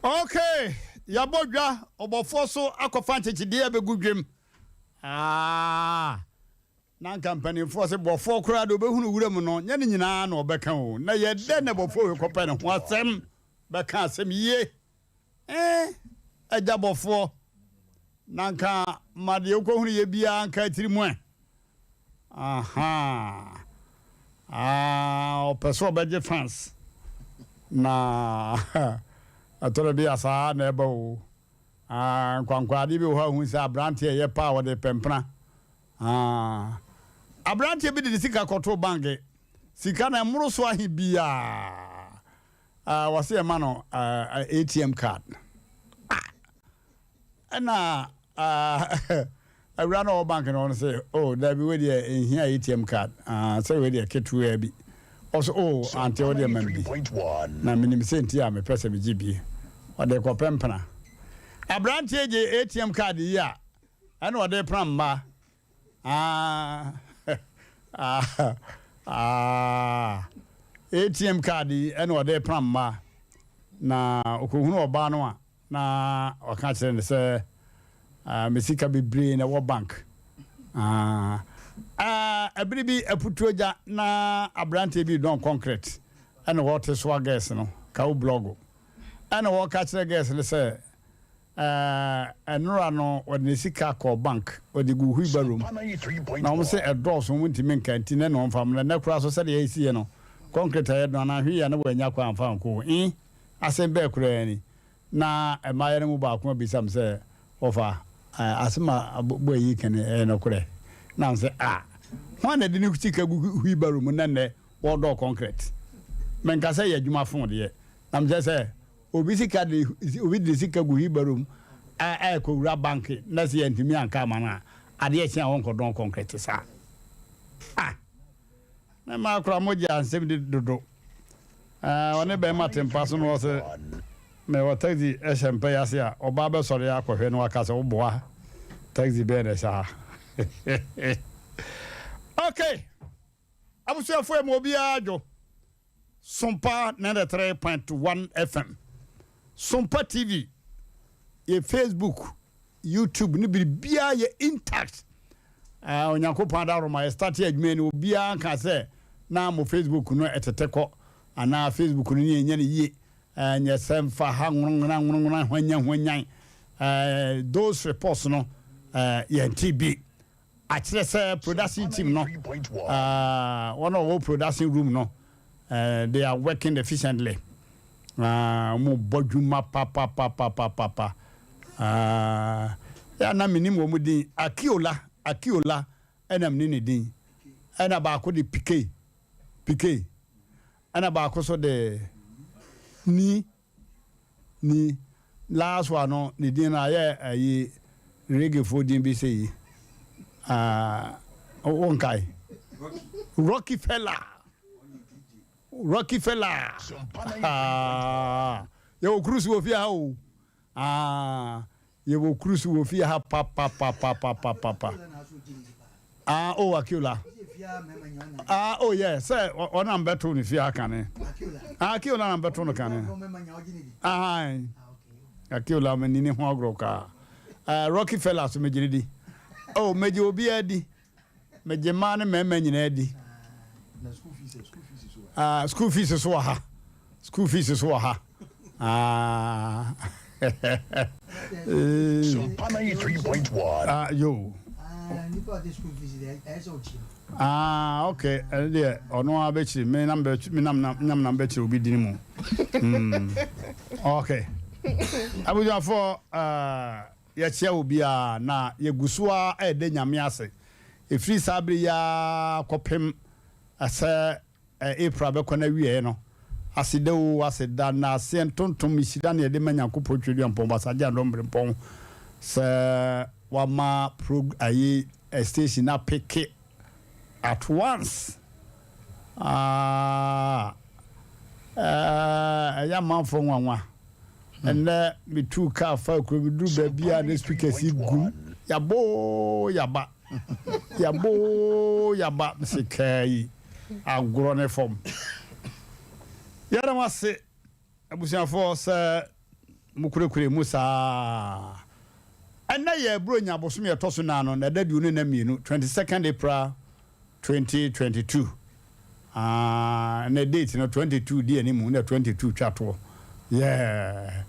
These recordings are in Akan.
Okay, yɛabɔ dwa, ɔbɔfoɔ so akɔfa nkyekyedeɛ abɛgu dwam. Ah, na anka mpanimfoɔ se bɔfoɔ koraa deɛ ɔbɛhunu wura mu no, nyɛ ne nyinaa na ɔbɛka o. Na yɛ dɛn na bɔfoɔ wei kɔpɛ ne ho asɛm bɛka asɛm yie? Eh, agya bɔfoɔ, na anka ma deɛ wokɔhunu yɛ biara nka atiri mu ɛ. Ahaa aah ɔpɛ sɛ ɔbɛgye fans na ɛtɔ da bi a saa na ɛba o aah nkwankwaade bi wɔ hɔ a hu sɛ aberanteɛ ɛyɛ paa ɔde pɛmpena aah aberanteɛ bi de ne sika kɔtoo banke sika na ɛmmoro so ahe biaa aah wɔse ɛma no ATM card ah Ɛna awura no a ɔwɔ bank no hɔ no sɛ, oh, dabi, wei deɛ ɛnhia ATM card, ah, sɛ wei deɛ ketewaa bi. Ɔsɛ, oh, ante wo deɛ ma me bi. Na menim sɛ nti a mepɛ sɛ megye bi. Ɔde kɔpɛ mpena. Aberanteɛ gye ATM card yi a, ɛna ɔde pram mmaa. Ah, ah, ah, ATM card yi ɛna ɔde pram mmaa. Na ɔkɔhunu ɔbaa no a, Na ɔka kyerɛɛ no sɛ, Ah, me sika bebree na ɛwɔ bank. Ah, ah, ɛbere bi aputuo gya na aberanteɛ bi dɔn concrete ɛna wɔte soa gas no, kawo blɔgo. Ɛna wɔka kyerɛ gas no sɛ, eh, ɛnora no wɔde ne sika kɔɔ bank, wɔde gu wheelbarrow mu. Na wɔn sɛ ɛdɔɔso wɔn ntumi nka nti ne na wɔmfa mmra. Nnɛ koraa so sɛdeɛ ɛsi yɛ no, concrete a yɛdɔn anaa hwee a na wɔanya kwan amfa ankɔ. Eh, Asɛm bɛn koraa ni? Na mmayewa no mu baako abisa me sɛ, Wɔfa, asɛm a boy yi ka no, ɛyɛ nokorɛ? Na mese, Ah, hwan na ɛde ne sika gu wheelbarrow mu na nnɛ wɔredɔɔ kɔnkrɛt? Menka sɛ ɛyɛ adwuma fo deɛ, na mekyerɛ sɛ obi sika de, obi de ne sika gu wheelbarrow mu a ɛrekɔwura banke na sɛ yɛantumi anka ama no a, adeɛ kye a ɔnkɔdɔn kɔnkrɛt saa. Ah! Me mmaa koraa mo gye ansɛm di dodo. Ɛɛ ɔne bɛrima te mpa so na ɔsɛ mewɔ taxi hyɛ mpa yi ase a ɔbaa bɛsɔre akɔhwɛ na waka sɛ woboa taxi bɛn na ɛhyɛ ha. Okay, abusuafoɔ mu obiara dwo. Sompa 93.1 FM, Sompa TV, yɛ Facebook, YouTube ne biribiara yɛ intact. Uh, Onyankopɔn adaworoma yɛ start adwuma ni obiara nka sɛ na mo Facebook no ɛtete kɔ anaa Facebook no ne ɛnyɛ no yie nyɛ sɛ mfa ha nworongora nworongora hwanyan hwanyan uh, those reports no uh, yɛnte bi. Akyerɛ sɛ production team no, wɔn a wɔwɔ production room no, they are working efficiently. Wɔn bɔ dwuma papapapapapa. Yɛ na menim wɔn din. Akiola, Akiola ɛna mene ne din. Ɛna baako de Pike, Pike. Ɛna baako so de Ni. Ni last one no ne din no ayɛ ayi reggae foɔ din bi sɛ yi ah wo nkae Rocky Fella Rocky Fella ah yɛwɔ cruise wɔ fie ha o ah Yɛwɔ cruise wɔ fie ha papapapapapa. Ah oh Akiola. Ah oh yeah sɛ ɔna mbɛto ne fie ha kane. Ah Akiola na mbɛto no kane. Ah Akiola me nini ho agorɔ kaa. Ah Rocky Fella so megyere di. Oh megye obiara di. Megye mmaa ne mmarima nyinaa di. Ah, school fees so wɔ ha. School fees so wɔ ha. Ah. Sompa 93.1. Ah, yo. Ah, okay. Ɛno deɛ ɔno ara bɛkyiri me nam bɛ me nam nam nam bɛkyiri obi dini mu. Mm. Okay. Abusuafoɔ, uh, Yɛkyea obiara, na yɛgu so ara reda Nyame ase ɛfiri saa berɛ yi ara kɔpem sɛ April bɛkɔ n'awieɛ no. Aseda oo, aseda, nnaaseɛ, ntontom, nhyira na yɛde ma Nyankopɔn Tweduampɔn Basagya Ndɔmberempɔn sɛ wama prog ayi station no apeke at once. Ah, ɛyɛ amanfoɔ nwanwa. Ɛnnɛ metuu kaa faa kuro bi duru baabi a ne speakers yi gum. Yaba oo yaba, yaba oo yaba. Mese kaa yi agorɔ ne fam. Yɛda mo ase abusuafoɔ sɛ. Mokurakura mu saa. Ɛnnɛ yɛ Buronya bosome a ɛtɔ so nan no, na ɛda 22, 22nd April 2022. Ah, ɛnɛ date no 22 di anim na 22 twa toɔ. Yeah.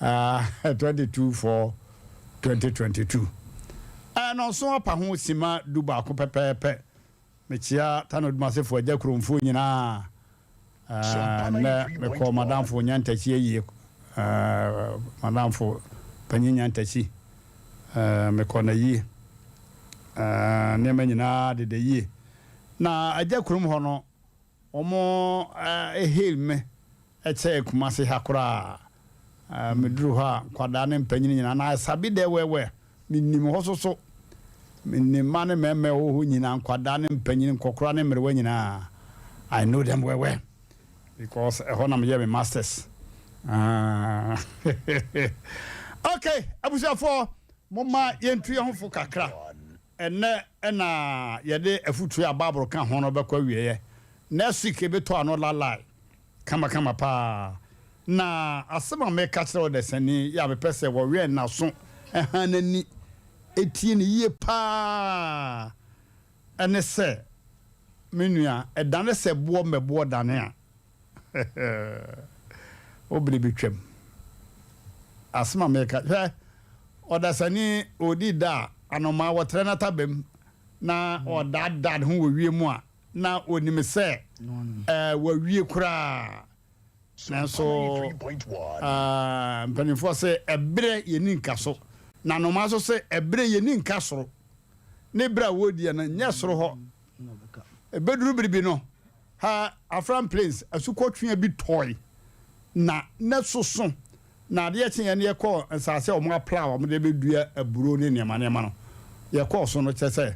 Ah, 22 4 2022. Ɛnɔnso apa ho sima 11 pɛpɛɛpɛ. Mekyia Tano Dumasefo agya kuromfoɔ nyinaa. Nnɛ mekɔɔ m'adamfo Nyantakyi ayie. M'adamfo panyin Nyantakyi. Mekɔɔ n'ayie. Nneɛma nyinaa deda yie. Na agya kurom hɔ no, wɔn hail me kyɛɛ Kumasi ha koraa. Meduru hɔ a, nkwadaa ne mpanyin nyinaa, na asabi dɛ wɛwɛ. Menim hɔ soso. Menim mma ne mmarima a ɛwɔ hɔ nyinaa, nkwadaa ne mpanyin, nkɔkora ne mmerewa nyinaa. I know them well well because ɛhɔ na meyɛ me masters. Ah. Okay, abusuafoɔ, momma yɛntu yɛn ho fo kakra. Ɛnnɛ na yɛde afutuo a Bible ka ho no bɛkɔ awieɛ. Next week yɛbɛtɔ ano lalai kamakama paa. Na asɛm a meka kyerɛ ɔdasani yi a mepɛ sɛ wɔwɛn n'aso, hann n'ani, tie no yie paa ne sɛ, me nua, ɛdane sɛ boɔ mmɛboɔ dane a, wo bere bɛtwam. Asɛm a meka, hwɛ, ɔdasani ɔredi da a, anomaa wɔtrɛ n'atabam na ɔdaadaa ne ho wɔ wiem a, na ɔnim sɛ wawie koraa. Nanso mpanimfoɔ se ɛberɛ yɛni nka so, na anomaa nso se ɛberɛ yɛni nka soro. Ne berɛ a wɔrediɛ no nyɛ soro hɔ. Ɛbɛduru bere bi no, ha Afram Plains asukɔtwea bi tɔe na na soso, na adeɛ kyeeɛ no yɛkɔɔ nsaase a wɔn aplow a wɔde bɛdua aburo ne nneɛma nneɛma no, yɛkɔɔ so no kyerɛ sɛ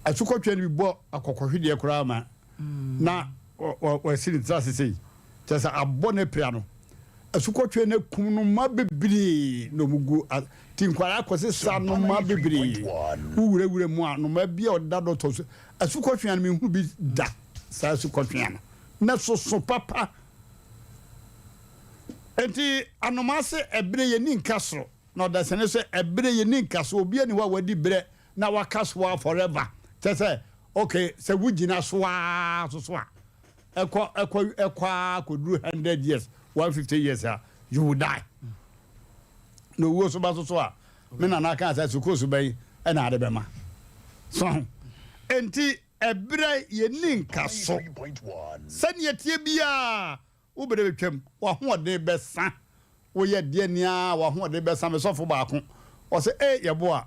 asukɔtwea no bi bɔ akɔkɔhwedeɛ koraa ma na wasi ne tiri ase sei, kyerɛ sɛ abɔ no apira no. Asukɔtweaa no akum nnomaa bebree na wɔn gu ti nkwadaa akɔsesa nnomaa bebree. Wowurawura mu a, nnomaa bi a ɔda dɔtɔ so. Asukɔtweaa no menhunu bi da saa asukɔtweaa no. Na soso papa. Enti anomaa se ɛberɛ yɛni nka soro na ɔdasani sɛ ɛberɛ yɛni nka so. Obiara ni hɔ a wadi berɛ na waka so ara forever. Kyerɛ sɛ okay sɛ wogyina so ara so so a ɛkɔ ɛkɔ ɛkɔ ara kɔduru 100 years, 150 years a, you will die. Na owuo so ba so so a, me nana kaa sɛ sukuu so bɛyi ɛna ade bɛma so ho. Enti ɛberɛ yɛni nka so sɛdeɛ tie biara, wo berɛ bɛtwam, w'ahoɔden bɛsa. Woyɛ deɛ nea w'ahoɔden bɛsa. Me sɔfo baako ɔsɛ e yɛboa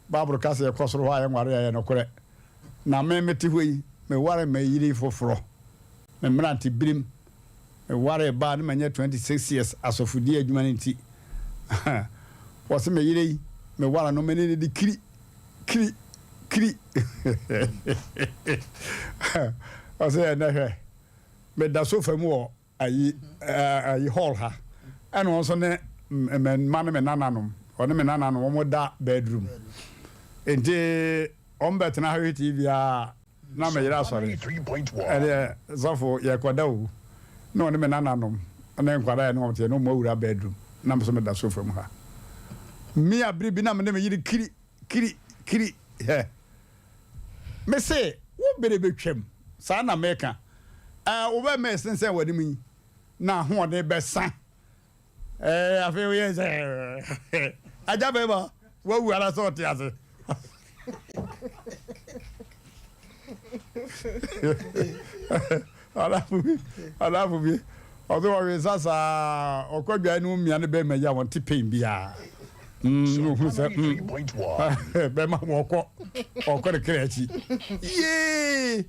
Bible ka sɛ yɛkɔ soro hɔ a yɛnware a, yɛ nokorɛ. Na me mete hɔ yi, meware me yere foforɔ me mmerante birim. Meware baa ne manya 26 years. Asɔfodie adwuma no nti wɔsɛ me yere yi meware no, mene ne de kiri kiri kiri. Ɔsɛ ɛnɛ hwɛ, meda sofa mu wɔ ayi ayi hall ha, ɛna wɔn nso ne me mma ne me nananom, ɔne me nananom wɔn da bedroom, nti wɔn bɛtena ha hwɛ TV a na me yere asɔre. Ɛdeɛ sɔfo yɛkɔda o, na ɔne me nananom ne nkwadaa yɛ ne wɔn te na wɔn awura bedroom, na me nso meda sofa mu ha. Mmea bere bi na me ne me yere kiri kiri kiri hɛ. Me se wo bere bɛtwam, saa na meka. Ɛɛ, wo bɛma ɛsensɛn w'anim yi, na ahoɔden bɛsa. Ɛɛ, afei woyɛ sɛ agya bɛrima wawu ara sɛ ɔte ase. Adafo bi, adafo bi, ɔsɛ wɔwe nsa saa, ɔkɔ dwan no mmea ne bɛrima yi a wɔnte pain biara. Ohun sɛ bɛrima wɔkɔ, ɔkɔ ne kra akyi. Yee!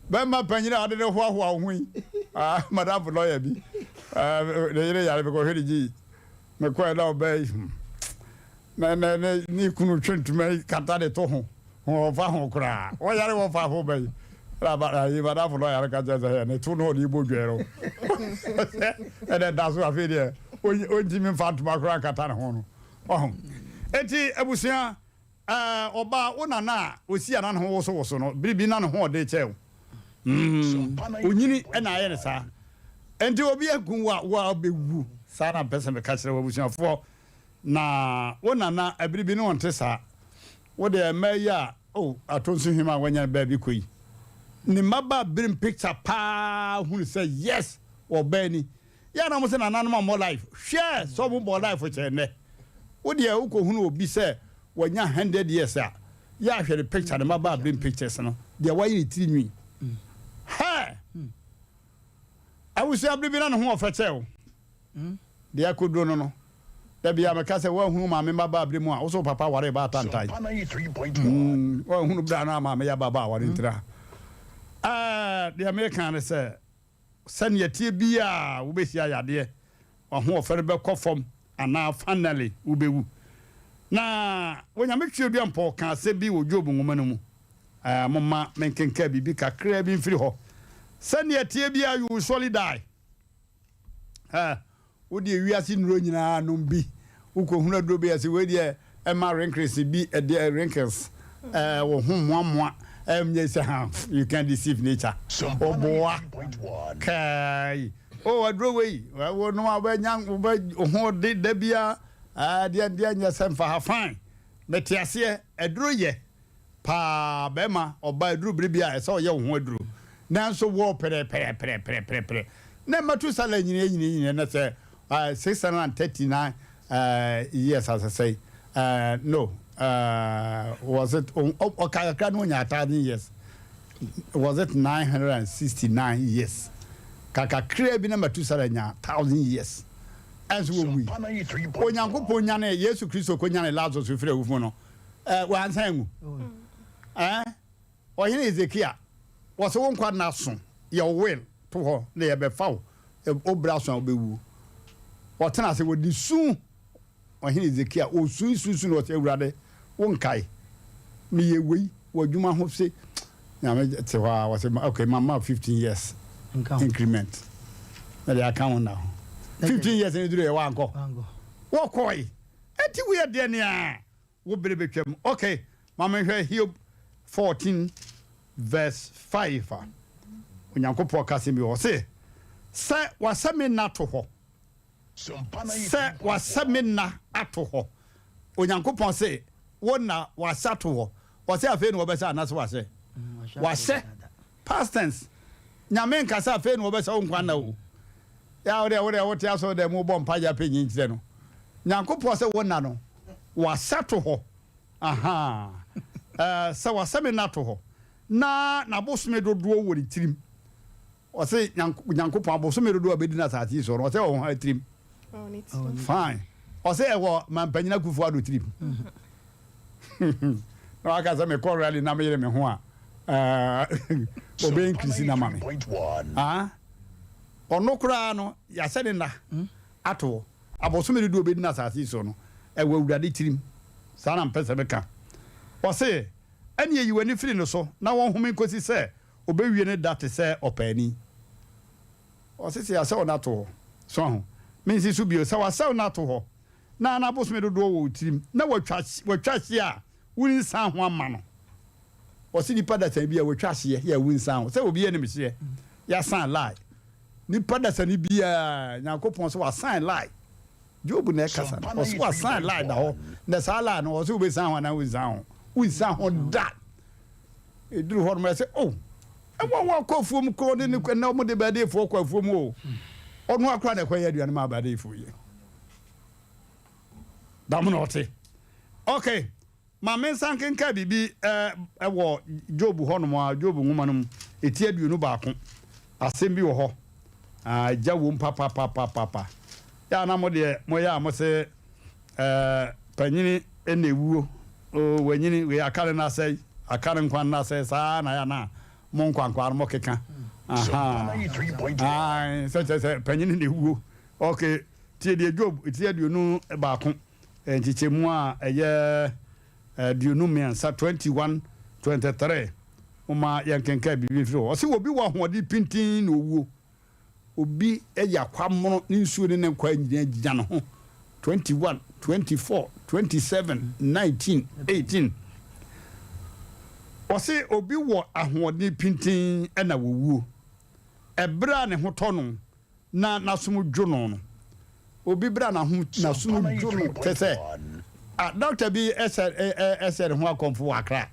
Bɛrima panyin a ɔde ne hoahoa wo ho yi. Ah, madamfo lɔya bi, ne yere yare, mekɔhwɛ ne gyi. Mekɔɛ na ɔbaa yi, na na ne ne kunu twe ntoma yi kata de to ho, wɔmfa ho koraa. Wɔyare wɔmfa ho ba yi. Na ba ayi madamfo lɔya no ka kyerɛ sɛ hɛ ne to no ɔde bɔ dwan no. Ɛnɛ da so afei deɛ ɔntumi mfa ntoma koraa nkata ne ho no. Ɔho. Enti abusua, ɔbaa wo nana a osi a na ne ho wosowoso no, bere bi na ne ho ɔden kyɛn wo. Onyini na ayɛ no saa. Enti obi aku wo a, wo a wobɛwu. Saa. Saa na mpɛ sɛ meka kyerɛ w'abusuafoɔ. Na wo nana, ɛbere bi ne ɔnte saa. Wo deɛ mmaa yi a, oh, ato nso hwim a wanya no baabi kɔ yi. Ne mmabaa birim picture paa hunu sɛ yes, ɔbaa ni. Yɛ a na wɔn sɛ nananom ammɔ life. Hwɛ sɛ wɔn bɔ life kyɛn nnɛ. Wo deɛ wokɔhunu obi sɛ wanya 100 years a, yɛ ahwɛ ne picture, ne mmabaa birim pictures no, deɛ wayɛ ne tiri nwi. Hɛ! Abusua bere bi na ne ho ɔfɛ kyɛɛ wo. Deɛ akɔduro no no, da biara meka sɛ woanhunu maame mmabaa bere mu a, wo so wo papa waree baa tantan. Woanhunu berɛ a na maame yɛ ababaa aware ntira. Ɛɛ, deɛ meka ne sɛ, sɛnea ɛteɛ biara wobɛhyia yadeɛ, w'ahoɔfɛ no bɛkɔ fam anaa finally wobɛwu. Na Onyame Tweaduampɔw kaa asɛm bi wɔ Job nwoma no mu. Ɛɛ, momma menkenkan biribi kakraa bi mfiri hɔ. Sɛnea ɛteɛ biara you will surely die. Ɛɛ, wo deɛ wiase nnuro nyinaa nom bi. Wokɔhunu aduro bi a ɛsɛ wei deɛ ɛma wrinkles bi ɛdeɛ wrinkles ɛɛ wo ho mmoamoa ɛnyɛ sɛ ha you can deceive nature. Ɔboa kai o aduro wei wo nom a wobɛnya wobɛ ho de da bia ɛɛ deɛ deɛ nyɛ sɛ mfa ha fine. Mete aseɛ aduro yɛ. Paa bɛɛma ɔbaa ɛduru bere bi a ɛsɛ ɔyɛ wo ho aduro nanso wɔ pɛrɛpɛrɛpɛrɛpɛrɛpɛrɛ na Matusala nyini nyini nyini na sɛ 639 years asɛsɛe no was it ɔka kakra no ɔnya 1000 years was it 969 years kakakra bi na Matusala nya 1000 years ɛnso wɔwui. Onyankopɔn nyane Yesu Kristo kɔ nyane Lazarus firi awufo mu no Eh, wansan anwu. Eh, Ɔhene Hesekia, wɔse wo nkwa nna so, yɛ wo will to hɔ na yɛbɛfa wo, wo berɛ aso a wobɛwu. Ɔtena ase, wɔde su Ɔhene Hesekia, ɔsui su su na ɔsɛ Awurade, wo nkae, meyɛ wei wɔ adwuma ho se, Nyame te hɔ a, wɔse okay, mama 15 years increment, na deɛ aka ho nna ho. 15 years no duru yɛ wankɔ, wɔkɔe, ɛnti woyɛ deɛ nea Wo bere betwam. Ok, ma menhwɛ Hiob 14 verse 5 a. Onyankopɔn ka asɛm bi wɔ hɔ, ɔse, Sɛ wahyɛ me nna ato hɔ, sɛ wahyɛ me nna ato hɔ. Onyankopɔn se, wo nna wahyɛ ato hɔ. Ɔse afei na wɔbɛhyɛ anaasɛ wahyɛ? Wahyɛ. Past tense. Nyame nka sɛ afei na wɔbɛhyɛ wo nkwa nna o. Yɛ a wodeɛ wodeɛ wote asɔre dɛm wobɔ mpaeɛ apɛ nyin kyerɛ no. Nyankopɔn sɛ wo nna no wahyɛ to hɔ. Ahaa. Ɛɛ sɛ wahyɛ me nna to hɔ na n'abosome dodoɔ wɔ ne tirim. Ɔse Nyankopɔn abosome dodoɔ a bɛdi no asase yi soɔ no ɔsɛ wɔ hwan tirim? Fine. Ɔse ɛwɔ Mampanyin Akufo Addo tirim. Na waka sɛ mekɔ rally na meyere me ho a ɔbɛ increase na ma me. Ah, ɔno koraa no yɛahyɛ ne nna ato hɔ. Abosome dodoɔ a ɔbɛdi no asase yi soɔ no ɛwɔ Awurade tirim. Saa na mpɛ sɛ meka. Ɔse ɛneɛ yi w'ani firi no so na wɔnhome nkɔsi sɛ Obewie ne da te sɛ ɔpaani. Ɔse sɛ yɛasɛw no ato hɔ. So ahu? Mensi so bio, sɛ wɔasɛw no ato hɔ, na n'abosome dodoɔ wɔ wo tirim, na wɔatwa wɔatwa hyeɛ a, wonsan ho ama no. Ɔse nipa dasani bi a wɔatwa hyeɛ yɛ a wonsan ho. Sɛ obi anim hyeɛ, yɛasan lie. Nipa dasani biara, Nyankopɔn sɛ wasan lie. Job na ɛkasa no, ɔse wasan lie da hɔ, na saa lie no, ɔse wobɛsan ho anaa wonsan ho? Wonsan ho da. Ɛduru hɔ nom ɛsɛ oh ɛwɔ wɔn akɔ afuom kɔ ne ne na wɔn de bɛdeefoɔ kɔ afuom o ɔno akora na ɛkɔyɛ aduane ma abɛdeefoɔ yi dam na ɔte okay ma me nsa nkenka biribi ɛwɔ Job hɔ nom a Job nwoma no mu eti 21 asɛm bi wɔ hɔ agya wom papapapapa yɛ a na mo deɛ moyɛ a mo se Ɛɛ panyini na ewuo oo wanyini wei aka ne nasɛe aka ne nkwa nnasɛe saa na yɛ na mo nkwankwaa no mo keka ahaa ae sɛ kyerɛ sɛ panyini na ewuo ok tie deɛ Job ti 21 nkyekyɛmu a ɛyɛ 23 21 23 moma yɛnkenkan biribi mfiri hɔ ɔse obi wɔ ahoɔden pintinn na owuo Obi yɛ akwamono, ne nsuo ne ne nkwa nyinaa gyina ne ho. 21, 24, 27, 19, 18. Ɔse obi wɔ ahoɔden pintinn na wɔwuo. Ɛberɛ a ne ho tɔ no na n'asom dwo no no. Obi bra na ho n'asono dwo no kyɛ sɛ ah doctor bi ɛsɛ ɛsɛ ne ho akɔmfo wɔ Accra.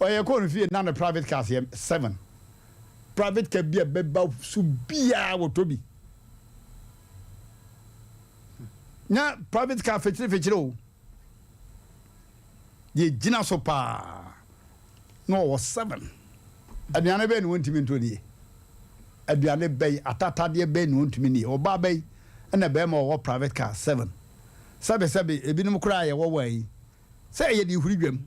Ɔyɛ kɔɔ ne fie na ne private cars yɛ seven. Private car bi a bɛba so biara wɔtɔ bi. Nya private car fekyere fekyere o. Deɛ gyina so paa na ɔwɔ seven. Aduane bɛn na wɔntumi ntɔ nie? Aduane bɛn, atatadeɛ bɛn na wɔntumi nie? Ɔbaa bɛn na bɛrima ɔwɔ private car seven? Sɛbe sɛbe ebinom koraa a yɛwɔ wɔn yi sɛ yɛde huri dwam.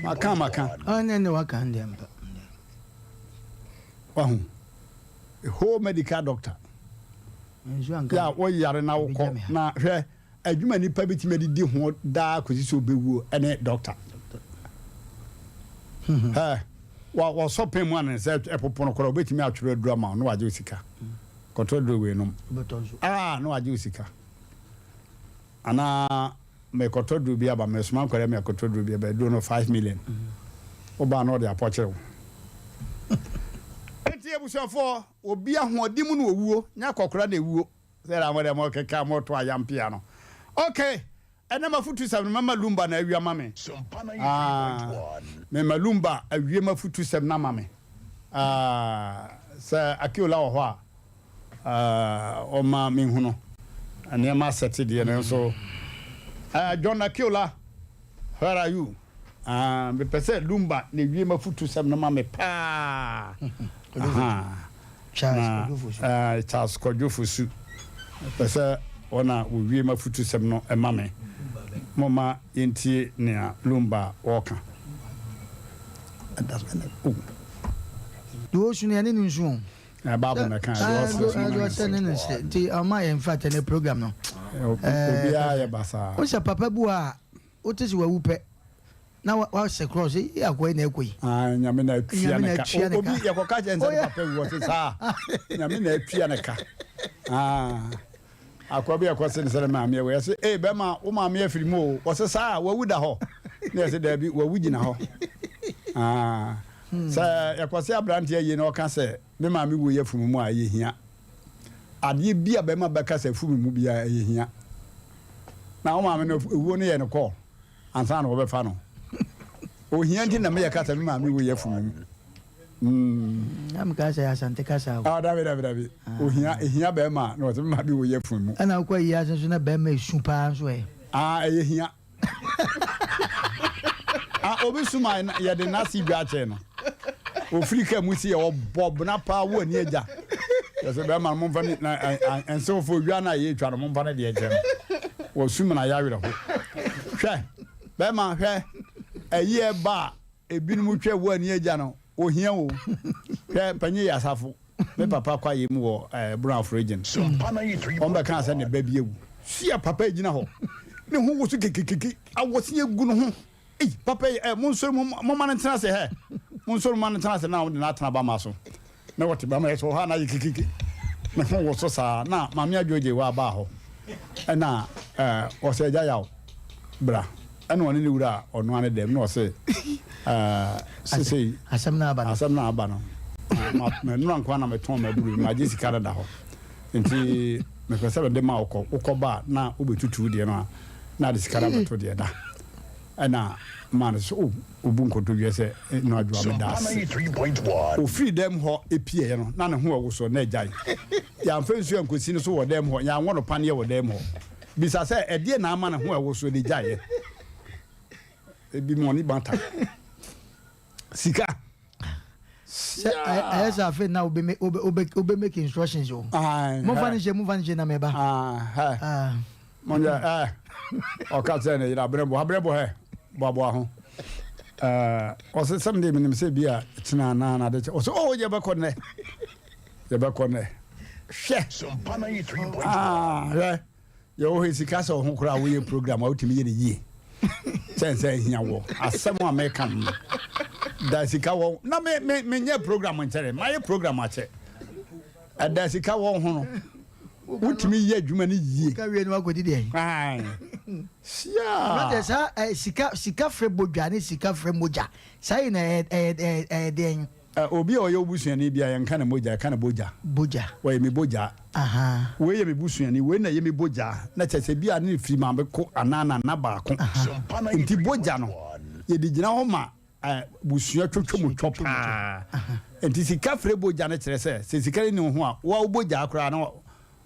Maka maka. Ɔne ne waka ndeɛ mpa. Wahu. A whole medical doctor. Nsuo anka. Yɛ a woyare na wokɔ na hwɛ adwuma nipa bɛtumi adidi ho daa kɔsi sɛ ɔbɛwuo ɛne doctor. Hɛ wa wɔsɔ pɛn mu a ne nsa ɛpopo no koraa ɔbɛtumi atwerɛ aduru ama wo na wagye wo sika. Kɔtɔ aduro wei nom. Ah na wagye wo sika. Anaa Merekɔtɔ aduro bi aba, meresoma nkwadaa mi akɔtɔ aduro bi aba, aduro no 5 million. Wobaa na ɔde apɔkyere wo. Enti abusuafoɔ, obi ahoɔden mu na owuo, nyɛ akɔkora na ewuo. Sɛ na mo deɛ mo keka mo to ayampea no. Okay, ɛnɛ mafutusɛm no mɛma Lumba na awie ama me. Ah, mema Lumba awie mafutusɛm no ama me. Ah, sɛ Akiola wɔ hɔ a, Ah, ɔma mehunu nneɛma asɛte deɛ nanso ah, John Akiola, where are you? Ah, mepɛ sɛ Lumba na ewie m'afutusɛm no ma me paa. Aha. Charles Na Kwadwo Fosu. ah, Charles Kwadwo Fosu. Mepɛ sɛ wɔn a wɔwie m'afutusɛm no ma me. Momma yɛntie nea Lumba wɔka. Ɛda so ɛna oh. Deɛ ɔsu no yɛne no nsu o. Na Bible na ɛka deɛ ɔsrɛ so ma ne ne nsrɛ. Nti ɔma yɛn fa tɛ ne program no. Obiara yɛ basaa. Wo sɛ papa bi wɔ a wote sɛ wawu pɛ na wasɛ cross yi akɔ yi na ɛkɔ yi. Ah, Nyame na atua ne ka. Obi yɛkɔka kyerɛ nsɛ ne papa wu ɔse saa. Nyame na atua ne ka. Ah. Akɔ bi ɛkɔ se ne sɛ ne maame awu. Yɛse ee bɛma wo maame afiri mu o. Ɔse saa wawu da hɔ. Na yɛse daabi wawu gyina hɔ. Ah. Sɛ yɛkɔ se aberanteɛ yie na ɔka sɛ me maame wu yɛ funu mu a ɛyɛ hia. Adeɛ bi a bɛma bɛka sɛ funu mu biara ɛyɛ hia. Na wo maame no ewuo no yɛ no kɔɔ ansa na wɔbɛfa no. Ohia nti na meyɛ ka sɛ me maame wu yɛ funu mu. Na meka sɛ Asante kasa o. Ah, dabi dabi dabi. Ohia ehia bɛrima na ɔsɛ me maame wu yɛ funu mu. Ɛna wokɔ ayi ase nso na bɛrima esu paa nso ɛ. Ah, ɛyɛ hia. Ah, obi suma yɛde n'ase dwa akyɛ no. Ofiri ka mu si yɛ ɔbɔ bena paa wo ani agya. Yɛsɛ bɛrima no momfa ne na nsewfo dwa no a yɛtwa no momfa ne deɛ nkyɛ no. Wɔsum na yɛawerɛ ho. Hwɛ, bɛrima hwɛ, ɛyi ɛba a ebinom twa wo ani agya no, ohia o. Hwɛ, panyin yɛ asafo. Me papa kwaeɛ mu wɔ eh, Brong region. Wɔn bɛka sɛ ne ba bi awu. Sia papa yi gyina hɔ. Ne ho woso kekekeke. Awɔse agu ne ho. Ei, papa yi, eh, monsɔre mu, momma no ntena ase hɛ. Monsɔre mu ma no ntena ase na wɔde no atena bama so. Na wɔte bama yɛ so hɔ a na ayɛ kekeke. Ne ho woso saa na Maame Adwoogye wɔ abaa hɔ. Ɛna eh, ɔsɛ agya yaw bra. Ɛna ɔne ne wura a ɔnoa ne dɛm na ɔse eh, sesei Asɛm no aba no. asɛm no aba no ma- ma- nnora nkoa na metɔn m'aburu magye sika no da hɔ nti mepɛ sɛ mede ma wokɔ wokɔ ba a na wobɛtutu deɛ no a na ade sika no abɛto deɛ da ɛna ma no sɛ oh, obu nkotodwe sɛ no adwoa meda ase. Ofiri dɛm hɔ epieɛ no na ne ho ɛwo so na agyae. Yɛamfa nsuo ankosi no so wɔ dɛm hɔ, yɛanwɔ no paneɛ wɔ dɛm hɔ. Bisa sɛ ɛdeɛ na ama ne ho ɛwo so de gyaeɛ. Ebi mu ɔne bata. Sika. Sɛ ɛyɛ sɛ afei na wobe wobe wobe make instructions o. Momfa ne nhyɛ, momfa ne nhyɛ na meba. Monyɛ ɛ ɔka kyerɛ ne yere abrɛbɔ abrɛbɔ hɛ boaboa ho. Ɔsɛ sɛm de menim sɛ bi a kyena anaa na ade kyɛ. Ɔsɛ oh yɛbɛkɔ nnɛ. Yɛbɛkɔ nnɛ. Hwɛ. Ah hwɛ. Yɛwɔ hɔ sika sɛ ɔho koraa woyɛ program a wotumi yɛ ne yie. Kyɛn sɛ ahia wɔ asɛm a meka no da sika wɔ na me me menyɛ program nkyɛrɛ mayɛ program akyɛ. Ɛda sika wɔ ho no wotumi yɛ adwuma no yie. Ka wie no wakɔdi deɛ. Sia. Aberanteɛ saa sika sika frɛ bodwa ne sika frɛ mogya saa yi na ɛyɛ ɛyɛ ɛyɛ deɛn. Obi a ɔyɛ wo busuani biara, yɛnka no mogya, yɛka no bogya. Bogya. Ɔyɛ me bogya. Ahaa. Wei yɛ me busuani, wei na ɛyɛ me bogya. Na kyerɛ sɛ ebia ne firi maame ko anaa nana baako. Nti bogya no, yɛde gyina hɔ ma busua twotwo mu twɔ paa. Nti sika frɛ bogya no kyerɛ sɛ, sɛ sika no nni wo ho a, wo a wo bogya koraa no,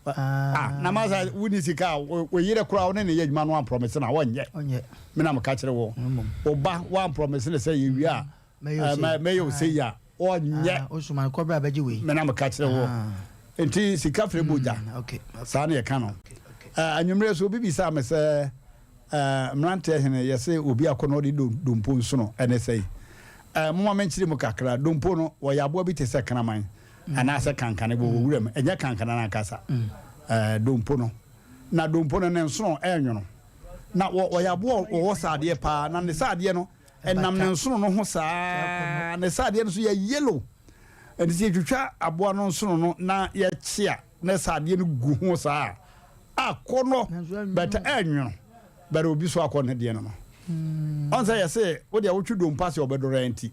ah, na masa wonni sika a, wo yerɛ koraa wo ne no yɛ adwuma no wamprɔmese no a, ɔnyɛ. Me na meka kyerɛ wo. Wo ba wamprɔmese no sɛ yɛwie a, mɛyɛ wo sei a, ɔnyɛ. Me na meka kyerɛ wo. Nti sika frɛ bogya. Saa na yɛka no. Anwummerɛ so obi bisaa me sɛ, Mmeranteɛ hene, yɛse obi akɔ na ɔde dompo nsono, ɛne sɛi? Momma menkyere mu kakra. Dompo no, wɔyɛ aboa bi te sɛ kraman anaasɛ kankane, wɔwɔ wuram. Ɛnyɛ kankane no ankasa, dompo no. Na dompo no, ne nsono ɛnwono. Na wɔyɛ aboa a wɔwɔ sradeɛ paa, na ne sradeɛ no, Ɛnam ne nsono no ho saa ara. Ne sradeɛ no nso yɛ yellow. Ɛnti sɛ yɛtwitwa aboa no nsono no na yɛkye a, na sradeɛ no gu ho saa a, akɔnnɔ but ɛnwono. But obi so akɔ ne deɛ no no. Ɔn sɛ yɛse wo deɛ wotwe dompo ase ɔbɛdɔrɔ ɛnti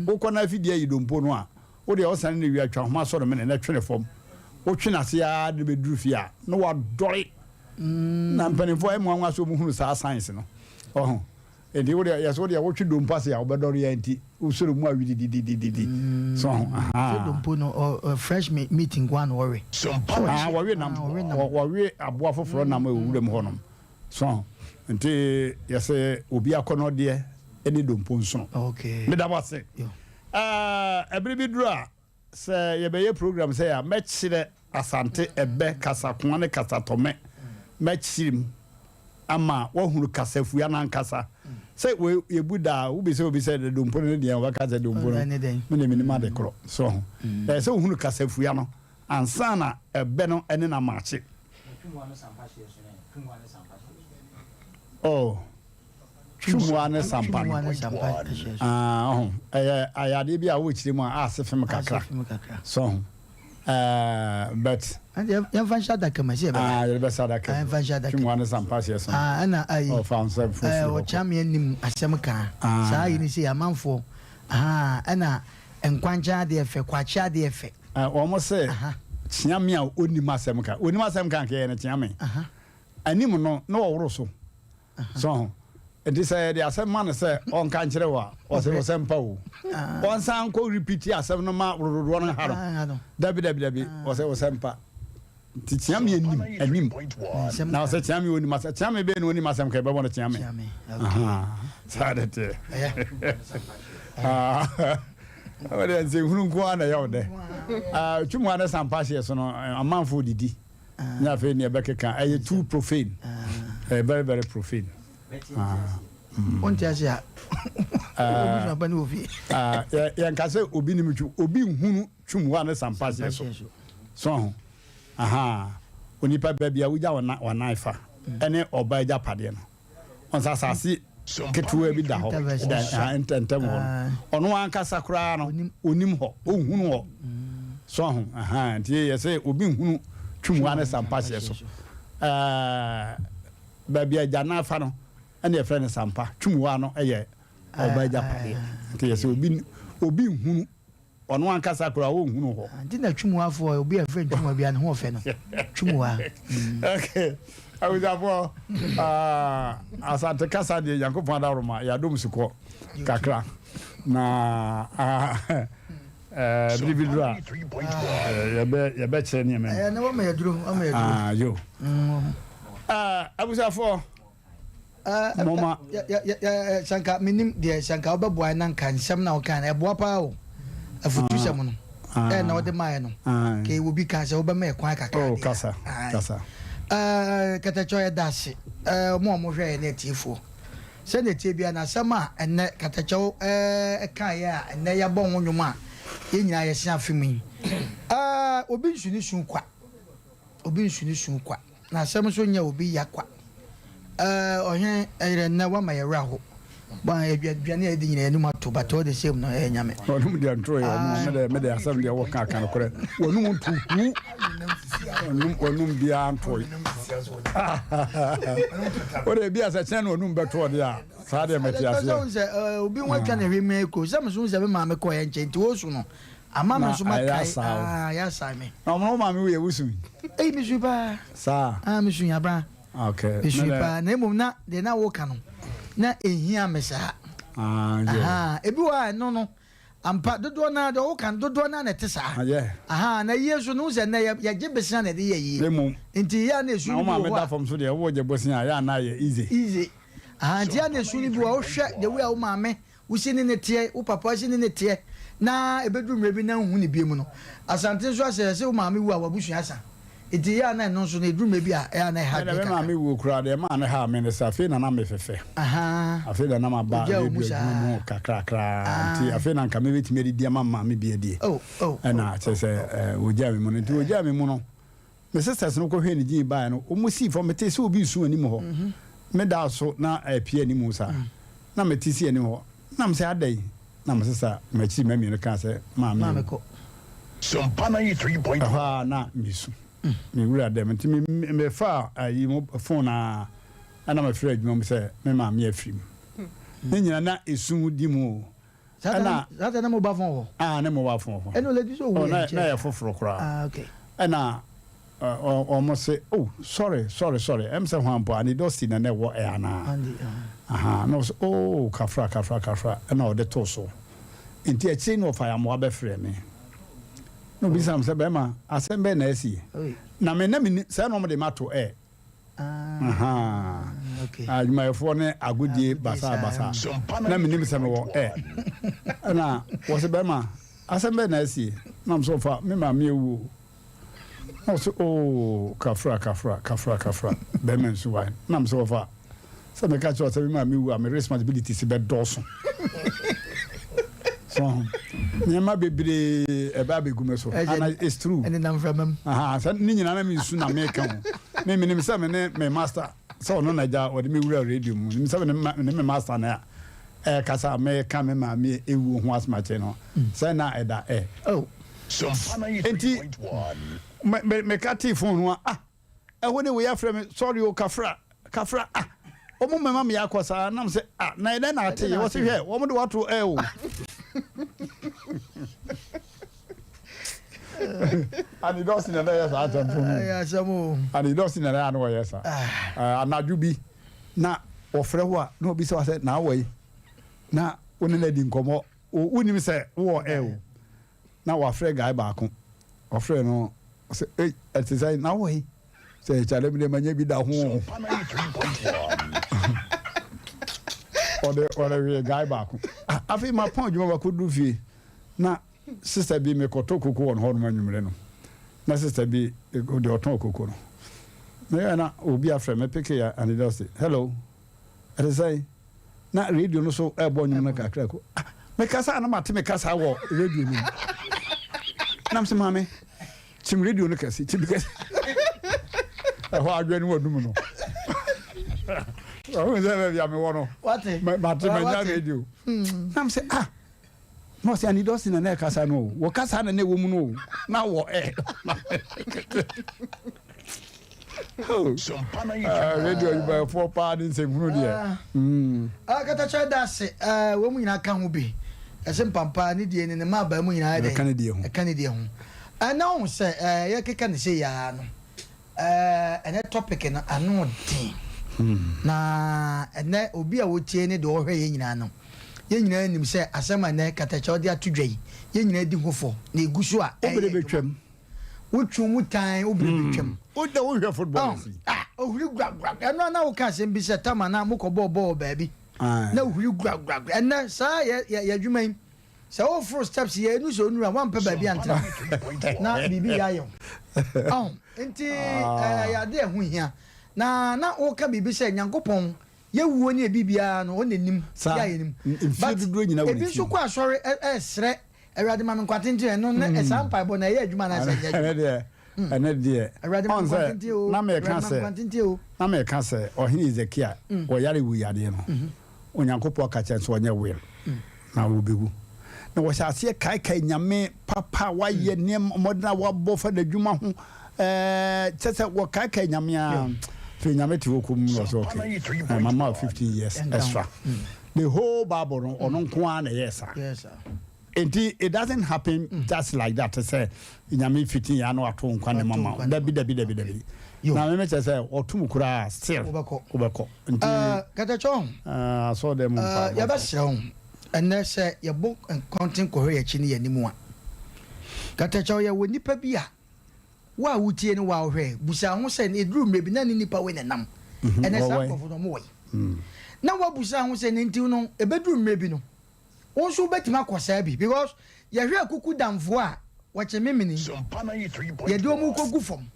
wokɔ na afidie ayi dompo no a, wo deɛ wosane ne wia twa homa sɔ no mene na twe ne fam. Wotwe no ase ara de no bɛduru fie a, na wadɔre. Na mpanimfoɔ ɛyɛ mmoa nwa sɛ wɔhunu saa science no. Ɔho. Enti wo deɛ, yɛsɛ wo deɛ wotwe dompo ase a wobɛdɔre yɛn nti wosɔre mu a widididididi. So ho, ahaa. Sɛ dompo no, ɔ fresh meat nko ara na wɔwe. Ahaa, wɔwe nam, wɔwe aboa foforɔ nam wɔ wuram hɔ nom. So ho, nti yɛsɛ obi akɔnɔdeɛ ne dompo nsono. Okay. Meda mo ase. Ɛɛ, ɛbere bi duru a, Sɛ yɛbɛyɛ program sɛi a, mɛkyerɛ Asante, Ɛbɛ, Kasakoa ne Kasatɔmɛ. Mɛkyerɛ mu ama woahunu kasafua no ankasa. Sɛ wei yɛbu da a, wobisa obi sɛ dompo no ne deɛn a, ɔbɛka sɛ dompo no, me deɛ mennim ade korɔ. So ho? Ɛyɛ sɛ wohunu kasafua no ansa na ɛbɛ no ne no amakye. Oh. Twumua ne sampa no. Ah, ɔho. Ɛyɛ ayɛ adeɛ bi a wokyerɛ mu a ase fem kakra. So ho. Eh, but. Yɛmfa nhyɛ adaka mu ɛsɛ yɛbɛba. Ah, yɛbɛsa adaka mu. Yɛmfa nhyɛ adaka mu. Twumua ne sampa hyɛ so. Ah, ɛna ayi. Ɔfa nsa mfo firi hɔ. Ɔkyea me anim asɛm ka. Saa yi ne sɛ amanfoɔ. Aha, ɛna nkwankyɛn adeɛ fɛ, kwakye adeɛ fɛ. Wɔn se kyea me a ɔnim asɛm ka. Ɔnim asɛm ka nka yɛ no kyea me. Anim no na ɔworo so. So ho? Nti sɛ yɛde asɛm ma no sɛ ɔnka nkyerɛ wo a, ɔsɛ ɔsɛ mpa o. Ɔnsan nkɔ repeat asɛm no ma dodoɔ no nha no. Dabi dabi dabi, ɔsɛ ɔsɛ mpa. Nti kyea me anim anim. Na ɔsɛ kyea me onim asɛm. Kyea me bɛn na onim asɛm ka ɛbɛbɔ no kyea me. Saa de teɛ. Ɔde nsɛnhunu nko ara na ɛyɛ wo dɛ. Twum a ne sampa hyeɛ so no, amanfoɔ didi. Ne afei nea ɛbɛkeka ɛyɛ too profane, ɛyɛ very very profane. Wonte ase a, obi sua pa ne wɔ fie. Yɛnka sɛ obi nim twum, obi nhunu twum hɔ a ne sampa hyeɛ so. So ho, aha, onipa baabi a wogya wɔnan fa ɛne ɔba agyapadeɛ no. Ɔn sɛ asase ketewa bi da hɔ ntɛntɛm hɔ no, ɔno ankasa koraa no onim hɔ, ɔnhunu hɔ. So ahu, aha, nti yɛ sɛ obi nhunu twum hɔ ne sampa hyeɛ so. Ɛɛ, baabi a agya afa no ɛna yɛfrɛ no sampa, twum hɔ ano yɛ ɔba agyapadeɛ. Nti yɛ sɛ obi obi nhunu. Ɔno ankasa koraa ɔnhunu hɔ. Nti na Twumuafoɔ, obi a yɛfrɛ no Twumua biara ne ho ɔfɛ no. Twumua. Okay. Abusuafoɔ, ah, Asante kasa deɛ Nyankopɔn adaworoma yɛadom sukɔ kakra. Na ah, eh, bere bi duru a eh, yɛbɛ yɛbɛkyerɛ nneɛma mu. Ɛyɛ na wama yɛduro, wama yɛduro. Ah, yo. Ah, abusuafoɔ, Moma. Sɛ nka menim deɛ sɛ nka wobɛboa na nka nsɛm na woka no ɛboa paa o afutusɛm no ɛ na wode maeɛ no ka ɛwɔ bi ka sɛ wobɛma ɛkwan kakra oh, kasa kasa Katakyɛ yɛda ase mo a mohwɛ yɛ ne atiefoɔ sɛdeɛ ɛtie bia na asɛm a ɛnɛ Katakyɛw ɛkaeɛ a ɛnɛ yɛabɔ ho nnwom a yɛn nyinaa yɛse afe mu yi obi nsu ne su kwa obi nsu ne su kwa Na asɛm nso nyɛ obi ya kwa. Ɛɛ ɔhene ɛyerɛ nnɛ wama yɛ werɛ aho. Bɔn aduane a yɛdi nyina yɛnum ato but all the same no ɛyɛ Nyame. Wɔnom deɛ ntoro yɛ wɔn, me deɛ me deɛ asɛm deɛ wɔka aka nokorɛ wɔnom nto hu. Ɔnum ɔnum biara ntɔe. O de ebi asɛ kyɛn na ɔnum bɛtɔ ɔde a saa deɛ mɛte aseɛ. Sɛ sɛ obi ho atwa ne hwɛ mi ko sɛ meso sɛ me maame kɔ yɛ nkyɛn nti wosu no ama me nso makae ah yɛ asae me. Na ɔmo maame wo yɛ wusu. Eyi mi su paa. Saa. Ah mi su yabra. Okay. Mi su paa na emom na deɛ na woka no na ehia me saa. Ah yeah. Ebi wɔ a ɛno no. Ampa, dodoɔ no ara, deɛ woka no, dodoɔ no ara na ɛte saa. Ayɛ. Ahaa, na yie nso no, wohu sɛ nnɛ yɛ, yɛgye bosea na yɛde yɛ yie. Mmom. Nti yɛ a na esu Na no wo bi wɔ maame hɔ da a. fam nso deɛ, wogye bosea a, yɛ a na ayɛ easy. Easy. Ahaa, nti yɛ a na esu no bi wɔ hɔ a, wohwɛ the way a wo maame, wosi ne no teɛ, wo papa si ne no teɛ, na ɛbɛduru mmerɛ bi na wonhu no biom no. Asante nso asɛ, yɛse wo maame wu a, w'abusua asa. Nti yɛ a na ɛno nso no, ɛduru mmerɛ bi a, ɛyɛ a na ɛha Me deɛ adwene me kakra. maame wuo koraa deɛ ɛmaa no haa me ne sɛ afei na na mefefɛ. Ahaa. Afei na na maba Ogyaa wo radio mu adwuma saa. mu kakrakra nti Ah. afei na nka mebɛtumi adidi ama me maame bi adie. Oh, oh, Ɛna oh, kyerɛ oh, sɛ oh. eh, wɔgyaa me mu no. Nti wɔgyaa me mu no, me sisters no kɔhwɛɛ ne gyin baeɛ no, wɔn sii fam, metee sɛ obi resu anim hɔ. Me daa so na apue anim saa. Na mete si anim hɔ. Na mesɛ adɛn? Na me sista m'akyiri mma mmienu kaa sɛ maame Maame awu. kɔ. Sompa 93.1. Ɛhɔ ara na mesu. Me wura dɛm nti me mefaa ayi mo phone a ɛna mefrɛ adwuma mu sɛ me maame afiri mu. Ne nyina na esu di mu o. Saa ta Ɛna saa ta na mobile phone wɔ hɔ? Ah ne mobile phone wɔ hɔ. Ɛna olady sɛ owu Oh yɛ na nkyɛn. na ɛyɛ foforɔ koraa. Ah okay. Ɛna wɔn se oh sorry sorry sorry ɛm sɛ hwan mpo Andy Dosty na na ɛwɔ ɛ anaa? Andy ah. Ahaa na ɔse oh kafra kafra kafra ɛna ɔde too so. Nti akyire na ɔfa Yamoah bɛfrɛɛ me. Na obisa me sɛ bɛrima asɛm bɛn na asi? Oi. Na me na menni sɛ na wɔde mato ɛ. Ah, okay. Adwumayɛfoɔ ne agodie basaa basaa. Na menim sɛ mewɔ ɛ. Ɛna wɔse bɛrima asɛm bɛn na asie? Na mesɛ ɔfa me maame awu o. Na ɔse oo kafra kafra kafra kafra bɛrima nsu wae. Na mesɛ ɔfa sɛ meka kyerɛ sɛ me maame wu a me responsibilities bɛdɔɔso. So nneɛma bebree ɛbɛ abɛgu me so and it's true. Ɛnenam mframa mu. Aha, sɛ ne nyinaa na mensu na meka ho. Me menim sɛ me ne me master sɛ ɔno na agya ɔde me wura radio mu. Menim sɛ me ne me master na ɛkasa a meka me maame ewuo ho asɛm akyerɛ no. Sɛ na ɛda ɛ. Oh. Enti me me meka tee phone no a ah Ɛhɔ ne wei afrɛ me sorry o kafra kafra ah wɔn mɛma me akɔ saa nam sɛ ah na ɛdɛn na ate yɛ wɔsi hwɛ wɔn de wato ɛ o. Ani dɔsi na ɛyɛ saa atɛmfo no. Ɛyɛ asɛm o. Ani dɔsi na ɛyɛ ano wɔyɛ saa. Anadwo bi na wɔfrɛ wo a na obi sɛ wasɛ na awɔ yi na wo ne no adi nkɔmmɔ wonim sɛ wowɔ ɛ o. Na wafrɛ guy baako, ɔfrɛ no ɔsɛ ei ɛte sɛn na wɔ he? Sɛ kyale me deɛ manya bi da ho o. Ɔde ɔde wee guy baako. Ah, afei mapɔn adwuma makɔduru fie na sister bi mekɔtɔ koko wɔ ne hɔnom anwummere no na sister bi deɛ ɔtɔn koko no meyɛ na obi afrɛ me peke ya and he just say hello Ɛte sɛn? Na radio no so ɛrebɔ nnwom no kakra ko. Ah, mekasa a na mate me kasa wɔ radio no mu. Na mesɛ maame, kyim radio no kɛse, kyim kɛse. Ɛhɔ adwene no wɔnum no. Ɔhu sɛ baabi a mewɔ no, mate manya radio. Na mesɛ ah, Na ɔsɛ ani dɔsi na na ɛkasa no o wɔ kasa na na ɛwɔ mu no o na wɔ ɛ. Radio adwumayɛfoɔ paa ne nsɛmhunu deɛ. Katakyɛ da ase wɔn mu nyinaa ka ho bi ɛsɛ mpampa ne die ne ne mma abaa mu nyinaa ɛdɛ ɛka ne die ho ɛka ne die ho ɛna wɔn sɛ yɛkeka ne sɛ yaa no Ɛnɛ topic no ano den. Na ɛnɛ obi a wotie ne deɛ ɔhwɛ yɛn nyinaa no, yɛn nyinaa nim sɛ asɛm a ɛnɛ Katakyɛ ɔde ato dwa yi, yɛn nyinaa di ho fɔ na egu so a ɛyɛ adwuma. Wotwe mu tan, wo bere betwam. Wo de wohwɛ football si. Ah, ohuri guragura. Ɛno a na woka asɛm bi sɛ tama na mokɔ bɔɔ bɔɔl baabi. Na ohuri guragura. Ɛnɛ saa yɛ yɛ adwuma yi. Sɛ woforo steps yɛ enu sɛ onura wampɛ baabi antena na biribi yɛ ayɛ wo. Ɔho nti ɛyɛ ade a ɛho hia. Na na woka biribi sɛ Nyankopɔn yɛ wuo ne ɛbi biara no ɔna nim yɛ a yɛnim. Mfie But dodoɔ nyina wɔ ne ebi nso tirim. kɔ asɔre ɛsrɛ Awurade ma me nkwa tenten ɛno ne saa mpaebɔ no ɛyɛ adwuma anaasɛ ɛnyɛ Ɛno adwuma? deɛ ɛno deɛ Awurade ma ɔn me nkwa sɛ tenten o, na meka Awurade ma me sɛ nkwa tenten o. na meka sɛ ɔhene Hesekia ɔyare wu yadeɛ no Onyankopɔn ka kyerɛ no sɛ ɔnyɛ will na wɔbɛwu. Na wɔhyɛ aseɛ kaekae Nyame papa a wayɛ, nneɛma mmɔden a wabɔ fa n'adwuma ho. Ɛɛ kyɛ sɛ wɔkaekae Nyame a afei Nyame te hɔ komm na ɔsɛ okay mama wo 15 years extra. The whole bible no ɔno nko ara na ɛyɛɛ saa. Enti it doesn't happen just like that sɛ Nyame fiti yɛ ano ato nkwa ne mama wo. Dabi dabi dabi dabi. Na me kyɛ sɛ ɔtom koraa still wobɛkɔ. Nti Katakyɛ asɔre dɛm mu mpaebɔ. Yɛbɛsrɛ wo ɛnɛ sɛ yɛbɔ nkɔnten kɔhwɛ yɛn akyi ne yɛn anim a, Katakyɛ yɛwɔ nnipa bi a Wo a wutie ne wo a wohwɛ, bisa ho sɛ, 'Eduru mmere bi na ne nnipa wei na ɛnam? Ɛnnɛ saa nkurɔfo no, wɔwɔ he? Na woabisa ho sɛ, 'Nea nti no, ebeduru mmere bi no, wo nso wubetumi akɔ saa bi? Because yɛhwɛ akukudamfo a wɔkye memene yi, yɛde wɔn kogu fam.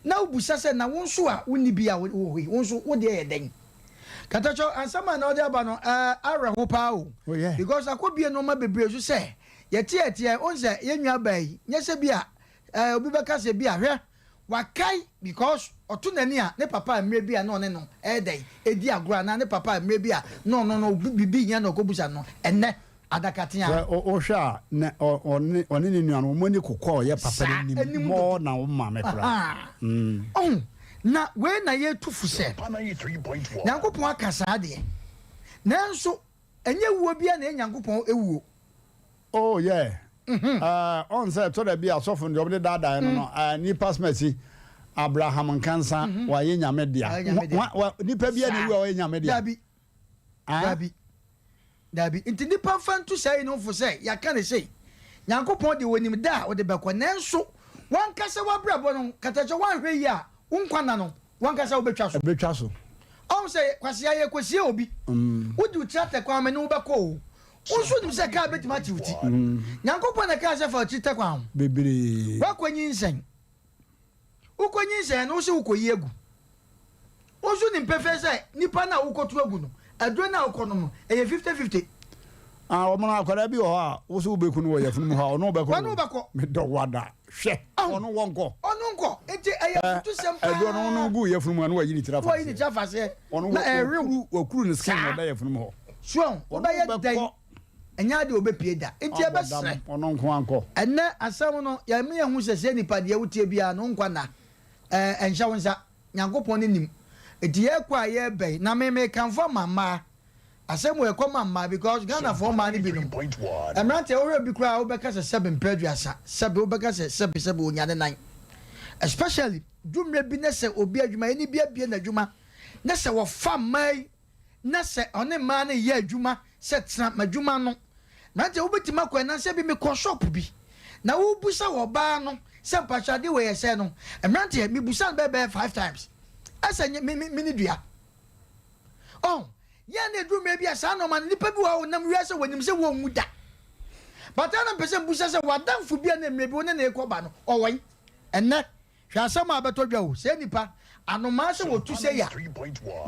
Na wobisa sɛ, 'Na wo nso a wunni bi a wowɔ hɔ yi, wo nso wo deɛ yɛ dɛn? Katakyɛ, asɛm a na wode aba no, ɛɛ, awerɛhow paa o. Because akobue nneɛma bebree so sɛ Yɛteɛteɛ, wohu sɛ yɛn nua baa yi, nyɛ sɛ bi a eh, obi bɛka sɛ bi a, hwɛ, wakae because ɔto n'ani a, ne papa a mmerɛ bi a na ɔne no ɛyɛ dɛn, ɛdi agorɔ anaa ne papa a mmerɛ bi a na ɔno no biribi hia na ɔkɔbusa no, ɛnnɛ, adakatea. Sɛ wohwɛ a, na ɔne ɔne ne nua no, wɔn ani kokɔ a ɔyɛ papa no Saa, anim anim more dodo. na wo maame koraa. Ahaa. Ɔho, na wei na yɛtu fo sɛ, Nyankopɔn aka saa deɛ, nanso Ɛnyɛ wuo biara na ɛyɛ Nyankopɔn wuo. Oh yeah eh, ɔn sɛ ɛtɔ da bi a asɔfo no deɛ wɔde daadaa no no eh, nipa asomasi Abraham Nkansa wayɛ nyame dea. Wayɛ nyame dea. Wa, wa, nipa bi a na ewu a ɔyɛ nyame dea. Dabi, Ah? dabi, dabi. Nti nipa nfa nto saa yi no fo sɛ yɛaka no sei. Nyankopɔn deɛ onim da a ɔde bɛkɔ nanso wankasa w'abrabɔ no katakyɛ woanhwɛ yie a wo nkwa nna no W'ankasa wobɛtwa so. Ɛbɛtwa so. Ɔhu sɛ kwasea yɛrekɔsie obi. Wode wo tiri atɛ kwan me ne wo bɛkɔ o. Wo nso wonim sɛ kaa bɛtumi ate wo ti. Nyankopɔn na ɛkaa sɛ fa wo tiri tɛ kwan ho. Bebree. Woakɔ nyinsɛn. Wokɔ nyinsɛn no wo se wokɔyi agu. Wo nso nim pefee sɛ nipa no a wokɔto agu no, aduro no a wokɔnom no, ɛyɛ 50-50. Ah, wɔn no akwadaa bi wɔ hɔ a wo so wobɛku no wɔ yafunu mu hɔ a ɔno wobɛkɔ. Ɔno wobɛkɔ. Medɔ wada. Hwɛ, ɔno wɔnkɔ. Ɔno nkɔ. Nti ɛyɛ afutusɛm paa. Ɛduro no ɔno gu yafunu mu a na wayi ne tiri afa aseɛ. Wayi ne tiri afa aseɛ. Ɔno Na ɛrew. Wakuru ne skin na ɔda yafunu mu hɔ. So wobɛyɛ dɛn? Ɛnyɛ adeɛ obɛpie da. Nti ɛbɛsrɛ. Ɔno nko ankɔ. Ɛnɛ asɛm no yɛma yɛhu sɛ sɛ nipa deɛ wotie biara no nkwa nna ɛɛ ɛnhyɛ wo nsa. Nyankopɔn no nim. Nti yɛkɔ a yɛreba yi na me mekamfo ama mmaa. Asɛm wei ɛkɔ ma mmaa because Ghana foɔ mmaa no binom mmeranteɛ wohwɛ obi koraa wobɛka sɛ sɛbe mpɛ aduasa sɛbe wobɛka sɛ sɛbe sɛbe onya ne nan especially du mmerɛ bi ne sɛ obi adwumayɛni bi abie n'adwuma ne sɛ wɔfa mmaa yi na sɛ ɔne mmaa no yɛ adwuma sɛ tena m'adwuma no mmeranteɛ wobɛtumi akɔ ɛnan sɛ bi mekɔ shop bi na wobusa wɔ ɔbaa no sɛ mpakyɛ adeɛ wei ɛsɛ no mmeranteɛ mebusa no bɛyɛ 5 times ɛsɛ me me me ne dua. Ɔho, yɛn na ɛduru mmerɛ bi a saa nnoɔma no, nnipa bi wɔ hɔ a wɔnam wiase a wɔnim sɛ wɔnwu da. But ana mpɛ sɛ mbusa sɛ w'adamfo bi a na mmerɛ bi wo ne no rekɔ ba no, ɔwɔ he? Ɛnnɛ, hwɛ asɛm a abɛtɔ dwa o, saa nipa, anomaa sɛ wɔtu sei a,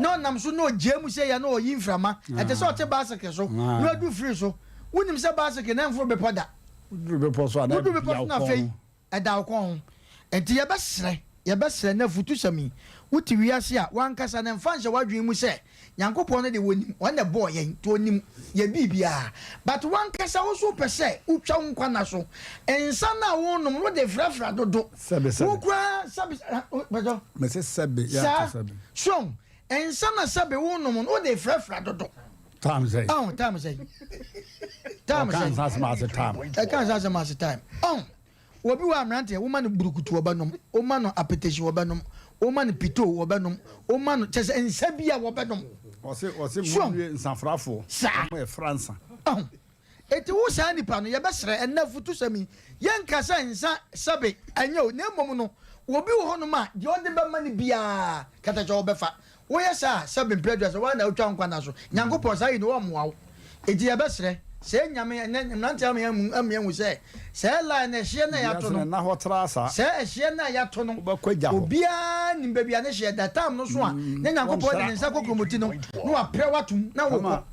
na ɔnam so na ɔgyaa mu sei a na ɔyi mframa, ɛte sɛ ɔte bicycle so na wadu firi so. Wonim sɛ bicycle no ɛmforo bepɔ da. Woduru bepɔ so a na Woduru bepɔ ɛbea so wo na kɔn afei ho. Ɛda wo kɔn ho. Enti yɛbɛsrɛ, yɛbɛsrɛ, na afutusɛm yi, wote wiase a, w'ankasa no mfa nhyɛ w'adwene mu sɛ, Nyankopɔn no deɛ Ɔnim, Ɔno na ɛbɔɔ yɛn, nti Ɔnim yɛn biribiara. But w'ankasa wo nso wopɛ sɛ wotwa wo nkwa nna so. Nsa no a wonom no wode frafra dodo. Sɛbe, sɛbe. Wo koraa, sɛbe, ah, pɛtɔ. Mese sɛbe, yɛ Saa, ato sɛbe. so, nsa na sɛbe wonom no wode frafra dodo. Time sɛn? Ɔn, time sɛn? Time Ɔka sɛn? nsa asɛm ase time. Ɛka nsa asɛm ase time. Ɔn, obi wɔ mmeranteɛ, woma no burukutu wɔbɛnom, woma no apetehye wɔbɛnom, woma no pito wɔbɛnom, woma no kyɛ sɛ nsa bi a wɔbɛnom. Ɔse ɔse So, mo nwie nsafrafoɔ. Saa. Ɔmo yɛ fra nsa. Ɔn, eti wo saa nipa no yɛbɛsrɛ ɛnɛ afutusɛm yi, yɛnka sɛ nsa sɛbe ɛnyɛ o, na mmom no, obi wɔ hɔnom a deɛ ɔde bɛma no biara katakyɛ ɔbɛfa. Woyɛ saa a, sɛbe mprɛ aduasa, woara na wotwa wo nkwa nna so. Nyankopɔn, saa yi no, ɔmmoa wo. Enti yɛbɛsrɛ, sɛ Nyame, ɛnnɛ mmeranteɛ ama yɛahu, ama yɛahu sɛ, sɛɛ line no, ɛhyeɛ no a yɛato Wiase no, no, nna hɔ tra saa. sɛɛ ɛhyeɛ no a yɛato no, Wobɛkɔ agya hɔ. obiara nim baabi a ne hyeɛ da. Time no so a, na Nyankopɔn de ne nsa kɔkromoti no, na waprɛ wo atom, na wokɔ. Kama.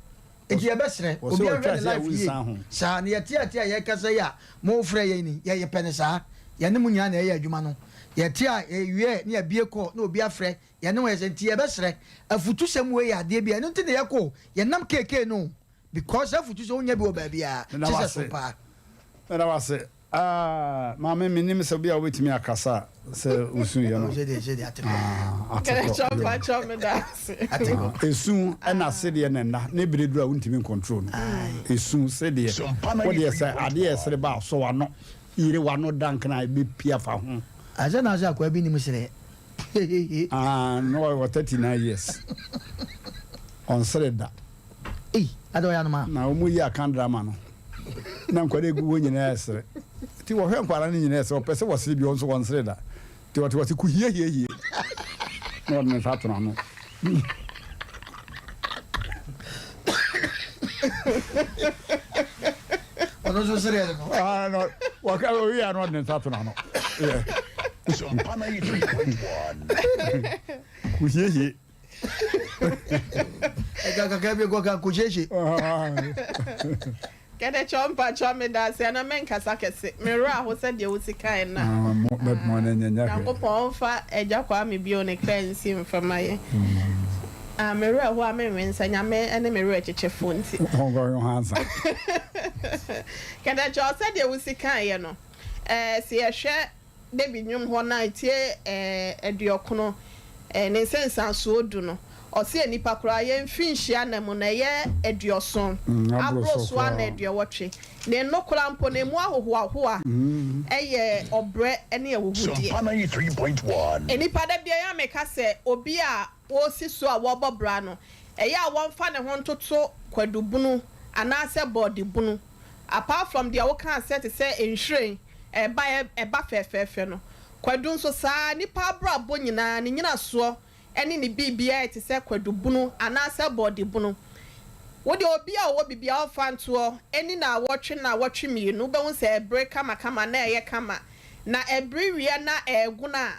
Enti yɛbɛsrɛ, Wɔsɛ obiara wɔtwa nhwɛ ne sɛ life yie. wonsan ho. Saa, na yɛte a te a yɛrekasa yi a, mofrɛ yɛn yi, yɛ, yɛpɛ no saa. Yɛne mo nyinaa na ɛyɛ adwuma no. Yɛte a, yɛwie, na yɛabue call, na obi afrɛ, Yɛne wɔn yɛ sɛ nti yɛbɛsrɛ. Afutusɛm wei yɛ adeɛ bi a ɛno nti na yɛkɔ o, yɛnam KK no o because saa afutusɛm wonya bi wɔ baabiara Meda kyesɛ wo so ase. paa. Meda wo ase. Ah, maame, mennim sɛ obi a wobɛtumi akasa. Sɛ wosu yɛ no. Esu ɛna sedeɛ na ɛna ne bere duru a wontumi ncontrol no. Esu sedeɛ wodeɛ sɛ adeɛ ɛsere ba a sɔ w'ano yere w'ano dankena a ɛbɛpia fa ho. Asɛ na asɛ akwaa bi nim sereɛ. Ah, no ɔwɔ 39 years. Ɔnsere da. Ei, ade ɔyɛ anoma. Na wɔn yi akan drama no. Na nkwadaa egu hɔ nyinaa ɛsere. Nti wɔhwɛ nkwadaa no nyinaa ɛsere. Ɔpɛ sɛ wɔsere bi, ɔno nso wɔnsere da. Nti ɔte hɔ sɛ kuhiehiehie. Na ɔde ne nsa ato n'ano. Ɔno nso sereɛ no. Ah, no, wɔka owie a na ɔde ne nsa ato n'ano. Yeah. Sompa 93.1. Kuhiehie. Ɛka kakra bi kɔ ka kuhiehyie. Kɛtɛkyɛw mpakyɛw medaase ana mɛnkasa kɛse me werɛ aho sɛdeɛ wosi kae no a Nyankopɔn ɔmfa Agya Kwame bio ne kra nsi mfa ma yɛn ah me werɛ ho a menwe nsa Nyame ne me werɛ kyekyefo nti Kɛtɛkyɛw sɛdeɛ wosi kaeɛ no eh sɛ yɛhwɛ David nnwom hɔ na etie aduɔkono ne nsensansoɔ du no, ɔse nnipa koraa yɛn mfirinhyia nna mu no ɛyɛ aduɔson, aboro so ara na aduɔwɔtwe, ne nno koraa mpo no emu ahohoahoa yɛ ɔbrɛ ne ahuhudeɛ. Nnipa da biara meka sɛ obi a wɔresi so a wɔrebɔ bra no, ɛyɛ a wɔmfa ne ho ntoto kwadubunu anaasɛ bɔɔdebunu. Apart from deɛ wokaa sɛ te sɛ nhwiren ɛba ɛba fɛɛfɛɛfɛ no, kwadu nso saa ara. Nnipa abrabɔ nyinaa, ne nyinasoɔ ne ne biribiara yɛ te sɛ kwadubunu anaasɛ bɔɔdebunu. Wo deɛ obi a ɔwɔ biribi a ɔmfa ntoɔ ɛni naawɔtwe naawɔtwe mmienu, wobɛhu sɛ ɛbere kamakama na ɛyɛ kama. Na ɛbere wie na ɛregono a,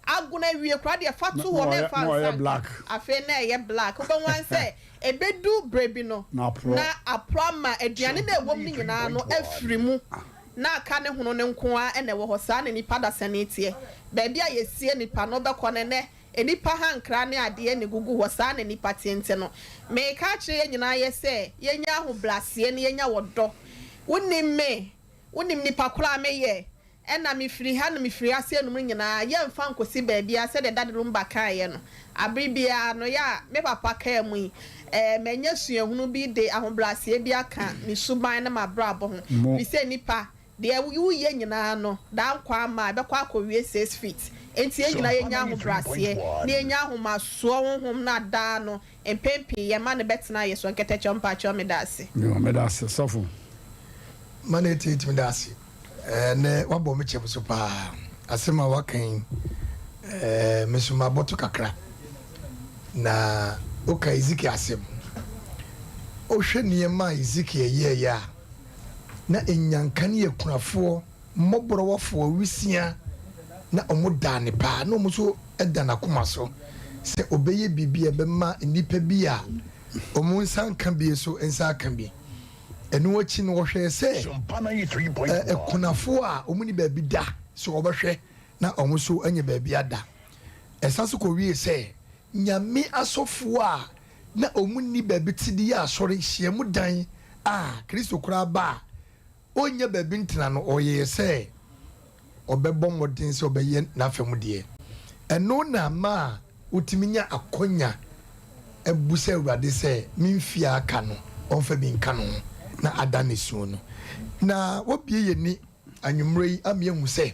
Agono awie koraa deɛ fa to hɔ mɛmfa nsa nka afei na ɛyɛ black wobɛhu ara sɛ ɛbɛdu berɛ bi no na aporɔ ama aduane no a ɛwɔ mu no nyinaa no afiri mu na aka ne hono no nko ara na ɛwɔ hɔ saa na nipa dasani teɛ baabi a yɛsie nipa no wobɛkɔ no ɛnɛ nnipa hankra ne adeɛ na ɛgugu hɔ saa na nipa teɛ nti no meka akyerɛ yɛn nyinaa yɛ sɛ yɛnya ahobrɛaseɛ na yɛnya ɔdɔ wonim me wonim nipa korɔ a meyɛ Ɛna mefiri ha na mefiri ase anum no nyinaa, yɛmfa nkɔsi baabiara sɛdeɛ Daddy Lumba kaeɛ no. Abere biara no, yɛ a me papa kaa mu yi, eh, manya suahunu bi de ahobrɛaseɛ bi aka me suban ne m'abrabɔ ho. Ɛfiri sɛ nnipa, deɛ woyɛ nyinaa no, daa nkwa ama a, ɛbɛkɔ akɔwie 6 feet. Enti yɛn nyinaa yɛnya ahobrɛaseɛ na yɛnya ahomasoɔ honhom no a daa no, mpɛn pii yɛma no bɛtena yɛ so. Nkɛtɛkyɛw mpakyɛw meda ase. Yo, meda ase, sɔfo. Mane 88 meda ase. Ɛnɛ wabɔ me kyɛm so paa. Asɛm a waka yi, me nso mabɔto kakra. Na woka Ezekiel asɛm. Wohwɛ nneɛma a Ezekiel yɛeɛ a, na nnyanka ne akunafoɔ, mmɔborɔwafoɔ, awisiaa, na wɔdaa ne paa. Na wɔn nso da n'akoma so sɛ ɔbɛyɛ biribi a ɛbɛma nnipa bi a wɔn nsa nka bi nso nsa aka bi. Ɛno akyi no, wɔhwɛɛ sɛ akunafoɔ a wɔnni baabi da sɛ wɔbɛhwɛ na wɔn nso anya baabi ada. Ɛsan nso kɔwiee sɛ Nyame asɔfoɔ a na wɔnni baabi te de yɛ asɔre nhyiamu dan a Kristo koraa ba a ɔnnya baabi ntena no, ɔyɛɛ sɛ ɔbɛbɔ mmɔden sɛ ɔbɛyɛ n'afa mu deɛ. Ɛno na ama wotumi nya akwanya bu sɛ Awurade sɛ me mfie a aka no ɔmfa bi nka no ho na ada ne su no. Na wabue yɛn ani anwummerɛ yi ama yɛahu sɛ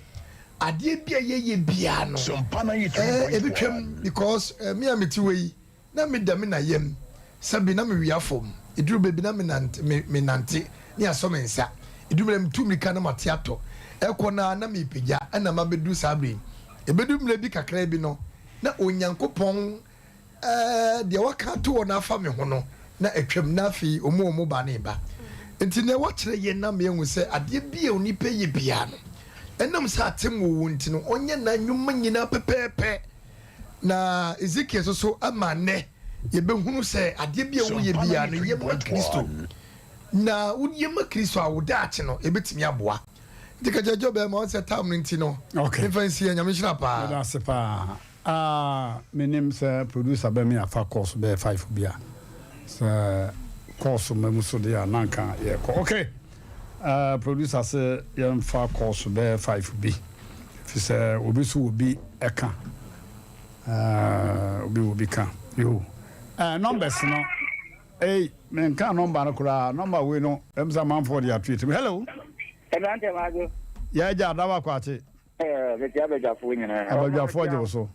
adeɛ bi a yɛyɛ biara no ɛbɛtwam because me a mete hɔ yi Na meda me na yam, sɛbe na mewea fam. Eduru baabi na menante, me, menante, ne asɔ me nsa. Eduru mmerɛ metu mmirika na mate atɔ. Ɛkɔ no ara na merepagya, ɛna mabɛduru saa berɛ yi. Ɛbɛdu mmerɛ bi kakraa bi no, na Onyankopɔn, ɛɛ, deɛ waka ato hɔ no afa me ho no, na atwam, na afei wɔn a wɔba no reba. Nti nea wakyerɛ yɛn na ama yɛahu sɛ adeɛ bi a onipa yɛ biara no, ɛnam sɛ atemmuo wɔ nti no, ɔnyɛ n'anwuma nyinaa pɛpɛɛpɛ. Na Ezekiel nso so ma nnɛ yɛbɛhunu sɛ adeɛ bi a woyɛ biara no yɛ ma Kristo. Na woyɛ ma Kristo a wo daakye no ɛbɛtumi aboa. Nti kakyɛ bɛrima ɔn sɛ tam no nti no memfa nsi ɛ. Nyame nhyira paa. Meda ase paa. Ah menim sɛ producer bɛ me afa course bɛyɛ 5 bi a sɛ course ma mu so deɛ a na nka yɛkɔ. Okay. Uh, producer sɛ yɛmfa course bɛyɛ 5 bi. Fi sɛ obi so wɔ bi ɛka. Eh, obi wɔ bi ka. Yo. Eh, numbers no. Ei, menka number no koraa. Number wei no, ɛm sɛ amanfoɔ de ato yɛtim. Hello. Mmerante Maadwo. Yɛ agya Adawa Kwakye. Eh, metia abadwafoɔ nyinaa. Abadwafoɔ gye wo so.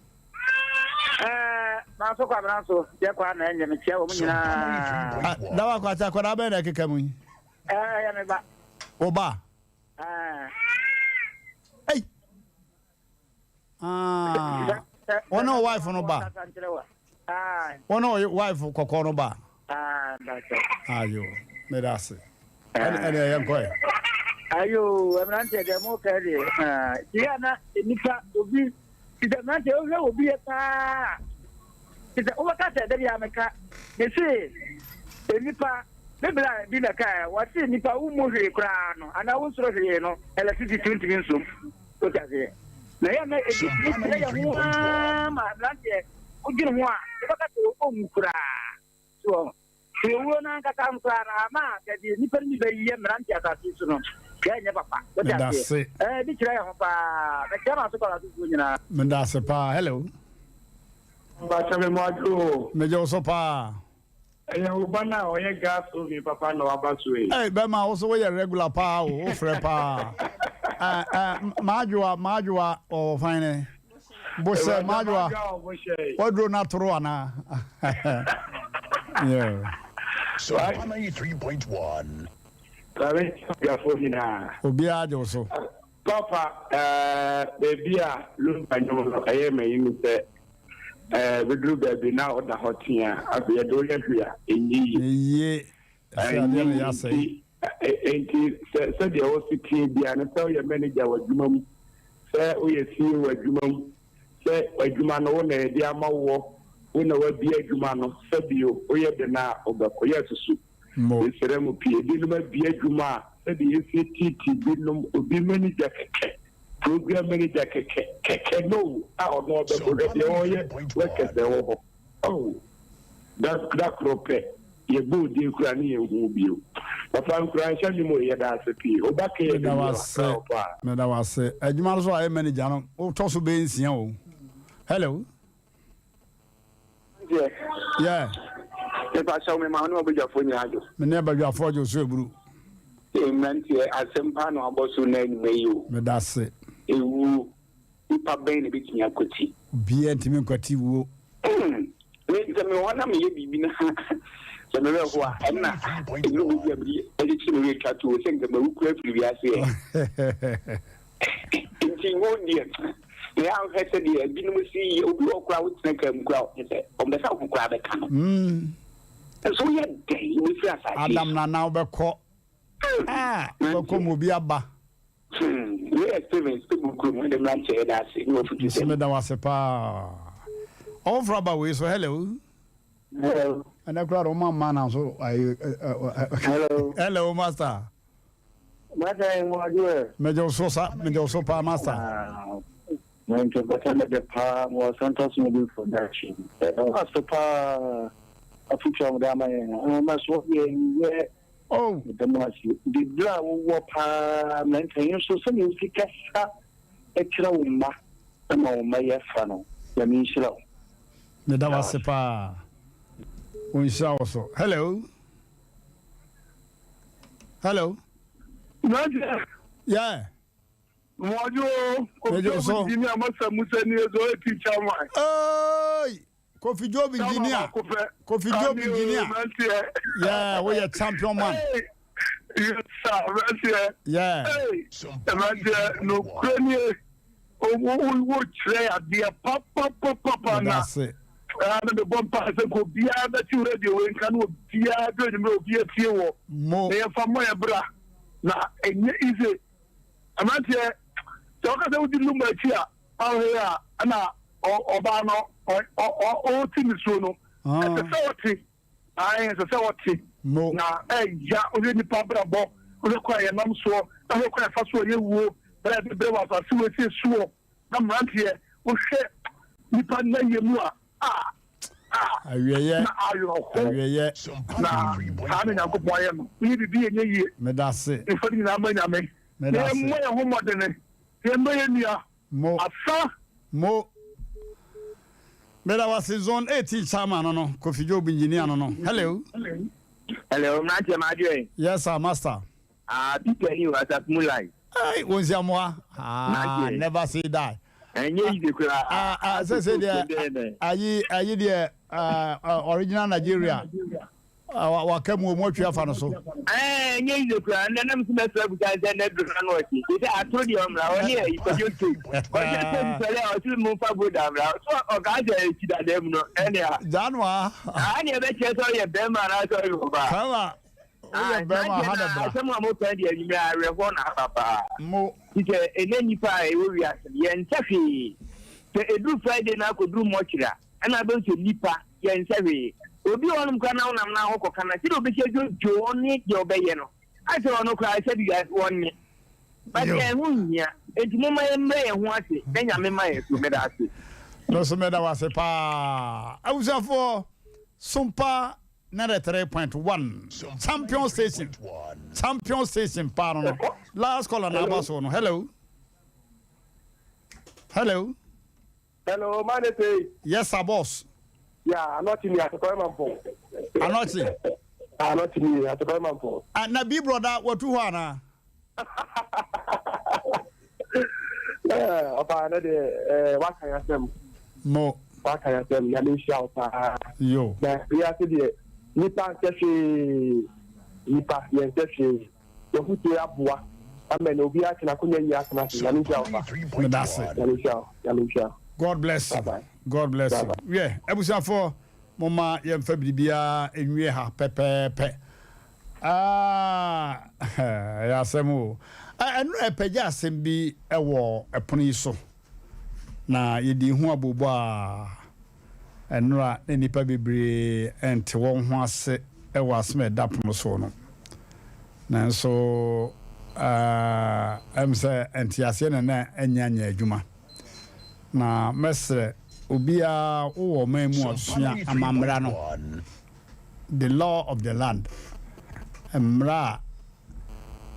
Eh, manso kwabena so, yɛ kwa na ɛnyɛ metia wɔn nyinaa. Ah, Dawa Kwakye akwadaa bɛn na ɛkeka mu yi? Eh, ɛyɛ me ba. Wo ba? Eh. Ei. Ah. Wo ne wo wife no ba? Wo ne wo wife kɔkɔɔ no ba? Ayo, meda ase. Ɛne ɛne ɛyɛ nkɔɛ. Ayo, mmeranteɛ deɛ mo kɛ deɛ. Yɛ na nipa obi, ti sɛ mmeranteɛ wohwɛ obi yɛ paa. Te sɛ wobɛka sɛ da biara meka, mese nnipa, me bra bi na ɛkaeɛ, wɔse nnipa wommu hwee koraa no, anaa wonsuro hwee no, electricity wontumi nsom. Wote aseɛ? Na ɛyɛ na ebi tumi kyerɛ yɛn ho ara ma aberanteɛ wodwene ho a, wobɛka sɛ ɔnwu koraa. So wɔ ho? Sɛ owuo no ankasa no koraa no, ama a sɛ deɛ nnipa no bi bɛyɛ mmerante asase yi so no, kɛ ɛnyɛ papa. Wote Meda aseɛ? ase. Ɛɛ, ebi kyerɛ yɛn ho paa. Mekyerɛ m'asokwalatofoɔ nyinaa. Meda ase paa. Hello. Mpakyɛ me mo adwo o. Megye wo so paa. Ɛyɛ wo ba no a ɔyɛ gas oven papa na waba so yi. Ei bɛma wo so woyɛ regular paa o, wo frɛ paa. Eh eh Madwoa Madwoa ɔwɔ fan ne. Bohyɛ Madwoa. Waduro no atoro anaa? Yeah. Sompa 93.1. Sare dwafoɔ nyinaa. Obiara gye wo so. Papa eh, baabi a Lumba nnwom no ɛyɛ m'ayi ne sɛ eh, bɛduru baabi na woda hɔ tea a, afei yɛde wo yɛ hwee a, ɛnyɛ yie. Ɛyie, ɛsɛ adeɛ no yɛ asɛe. Enti sɛ sɛdeɛ wo se teɛ biara no, sɛ woyɛ manager wɔ adwuma mu, sɛ woyɛ CEO wɔ adwuma mu, sɛ adwuma no wo na yɛde ama woɔ, wo na woabie adwuma no, sɛbio woyɛ den a wobɛkɔ. Yɛ susu. Mesrɛ mo pii, ebinom abue adwuma a sɛdeɛ yɛsi tiitii binom, obi manager kɛkɛ, program manager kɛkɛ, kɛkɛ no a ɔno ɔbɛkɔ, hwɛ deɛ ɔreyɛ workers a ɛwɔ hɔ. Oh, da da koro pɛ, yɛbɔ odin koraa ne yɛnhu wo bio. Papa nkuranhyɛ nnwom wei, yɛda ase pii. Wo ba kɛyɛ Meda de wo yɛ ase, wakra wo paa. meda wo ase. Adwuma no so a yɛ manager no, wotɔ so bɛyɛ nsia o. Hello. Deɛ. Yeah. Mepa kyɛw me ma wo ne w'abadwafoɔ nyinaa dwo. Me ne abadwafoɔ dwo so aburu. Ee mmeranteɛ asɛm paa na wabɔ so nnɛ anwummerɛ yi o. Meda ase. Ewuo nipa bɛn na ebetumi akwati? Obiara ntumi nkwati wuo. Me sɛ mewɔ hɔ na meyɛ biribi na sɛ me werɛ ho a ɛnna ɛduru baabi a mede ɛkyekyere me werɛ twa to o sɛ nka mawu koraa afiri wiase ɛ. Nti wo deɛ na yɛ ahwɛ sɛ deɛ ebinom si yɛ obi wɔ koraa wotena kaa mu koraa ɔpɛ sɛ ɔmpɛ sɛ wo koraa bɛka no. Nso woyɛ dɛn wobɛfiri asase Adam nana wobɛkɔ ah wobɛkɔ mu obi aba. Wei yɛ Stevens Ebu kurom ɛde mmeranteɛ yɛda ase ne wafutu sɛm. Nso meda wo ase paa. Ɔfoforɔ aba wei so hello. Hello. Ɛnɛ koraa de wɔn amma na so ayi. Hello. Hello master. Master mo adu ɛ. Mɛgye wo so sa mɛgye wo so paa master. Mɛnti bɛtɛ mɛdɛ paa mo wɔ Santos Movie Production. Ɛdɔ ase paa afutu a mo de ama yɛn. Ɛma so yɛ yɛ. Oh. Meda mo ase. Bibire a wowɔ paa mɛnti yɛn nso sɛnea wosi kasa kyerɛ wo mma ma wo mma yɛ fa no. Nyame nhyira wo. Meda wo ase paa. Wɔnhyira wo so. Hello. Hello. Mmeranteɛ. Yeah. Mmoadwo o. Kofi Job so. Engineer Masa Musa ni ezo eti chairman. Hey! Kofi Job engineer. Kofi Job engineer. Yeah, we are champion man. Hey. Yes, sir. Mmeranteɛ. Yeah. Hey. Mmeranteɛ no kure nie. Wo kyerɛ adeɛ papapapapa na. Ɛɛ na mebɔ mpae sɛ nka obiara bɛte radio wei nka na obiara duru anwummerɛ obi atie wɔ. Mo. Na yɛmfa mmɔ yɛn bra na ɛnyɛ easy. Mmeranteɛ sɛ woka sɛ wodi Lumba akyi a ahwɛ a ɛna ɔbaa no ɔte nisuo no. Ɛsɛ sɛ ɔte. Ae ɛsɛ sɛ ɔte. Mo. Na ɛya wohwɛ nipa abrabɔ wohwɛ kwan a yɛnam soɔ na wohwɛ kwan a yɛfa so a yɛwuo berɛ a yɛbɛbrɛ wɔ asase wei sɛ soɔ. Na mmeranteɛ, wohwɛ nnipa nnayɛ mu a, a, a, Awieɛ, na awerɛho. awieɛ. Na saa na Nyankopɔn ayɛ no. Woyɛ biribi a ɛnyɛ yie. Medase. Mfa ne nyinaa ma Nyame. Medase. Na yɛmmɔ yɛn ho mmɔdene. Yɛnnɔ yɛn nua. Mo. Afa. Mo. Meda wase zone 18 chairman no no Kofi Job engineer no no. Hello. Hello, mmeranteɛ m'adwoɛ. Yes sir, master. Ah, Peter ni o, asafo mu line. Hey, wɔn si amoa. Ah, never say die. Ɛnyɛ easy koraa. Ah, ah, sɛ sɛ deɛ ayi ayi deɛ original Nigeria. Waka mu ɔmu atwi afa no so. Ɛɛ nyɛ yiye koraa ndɛ nam so mɛsrɛ abusa nsɛ ndɛ duro na no ɔkye te sɛ atoro deɛ ɔmmra ɔne ayi kwadwo nto ɔhyɛ sɛ sɔre a ɔse mo mfa boda mmra so ɔkaa sɛ akyi dada mu no ɛne a gyaa no a aa ne ɛbɛkyerɛ sɛ ɔyɛ bɛrima anaasɛ ɔyɛ ɔbaa kama woyɛ bɛrima ha na bra asɛm a moka deɛ anwummerɛ awerɛhoɔ na aba paa mo te sɛ ɛnɛ nnipa a ɛwɔ wiase no yɛnsɛ hwee sɛ ɛduru Friday na akɔduru mɔkyere a Ɛna abɛhu sɛ nnipa, yɛnsɛ hwee. Obi wɔ hɔnom koraa na wonam na wokɔka no a, sɛdeɛ ɔbɛsi adwodwo wo ne deɛ ɔbɛyɛ no, ayɛ sɛ ɔno koraa sɛbi wiase wɔnne. But ɛho nhia. Enti momma yɛmmrɛ yɛn ho ase na Nyame ma yɛn so. Meda ase. Me nso meda wo ase paa. Abusuafoɔ, Sompa 93.1 Champion Station, Champion Station paa no no. Last caller na aba so no. Hello. Hello. Hello, mane sei. Yes sir, boss. Yeah, anɔkye ni asokɔrɛ mampɔn. Anɔkye. Anɔkye ni asokɔrɛ mampɔn. Ah, na bi broda watu hɔ ana? Eh, ɔbaa no deɛ eh, waka yɛn asɛm. Mo. Waka yɛn asɛm, nyame nhyira wo paa. Yo. Na wiase deɛ, nipa nsɛ hwee. Nipa yɛnsɛ hwee. W'afutuo yi aboa ama ɛnɛ obiara te n'akonwa yie atena ase. Nyame nhyira wo pa. Meda ase. Nyame nhyira wo. Nyame nhyira wo. God bless you. Bye bye. God bless Bye you. bye. Wiɛ, abusuafoɔ, momma yɛmfa biribiara nwie ha pɛpɛɛpɛ. Ah, ɛyɛ asɛm o. Ɛnora ɛpagya asɛm bi wɔ ɛpono yi so, na yɛdii ho aboobɔ a. Nnora na nnipa bebree nte wɔn ho ase wɔ asɛm a ɛda pono so no. Nanso, ɛm sɛ nteaseɛ na na ɛnyɛ anyɛ adwuma. Na mɛsrɛ obiara wowɔ ɔman mu a sua amammra no, the law of the land, mmara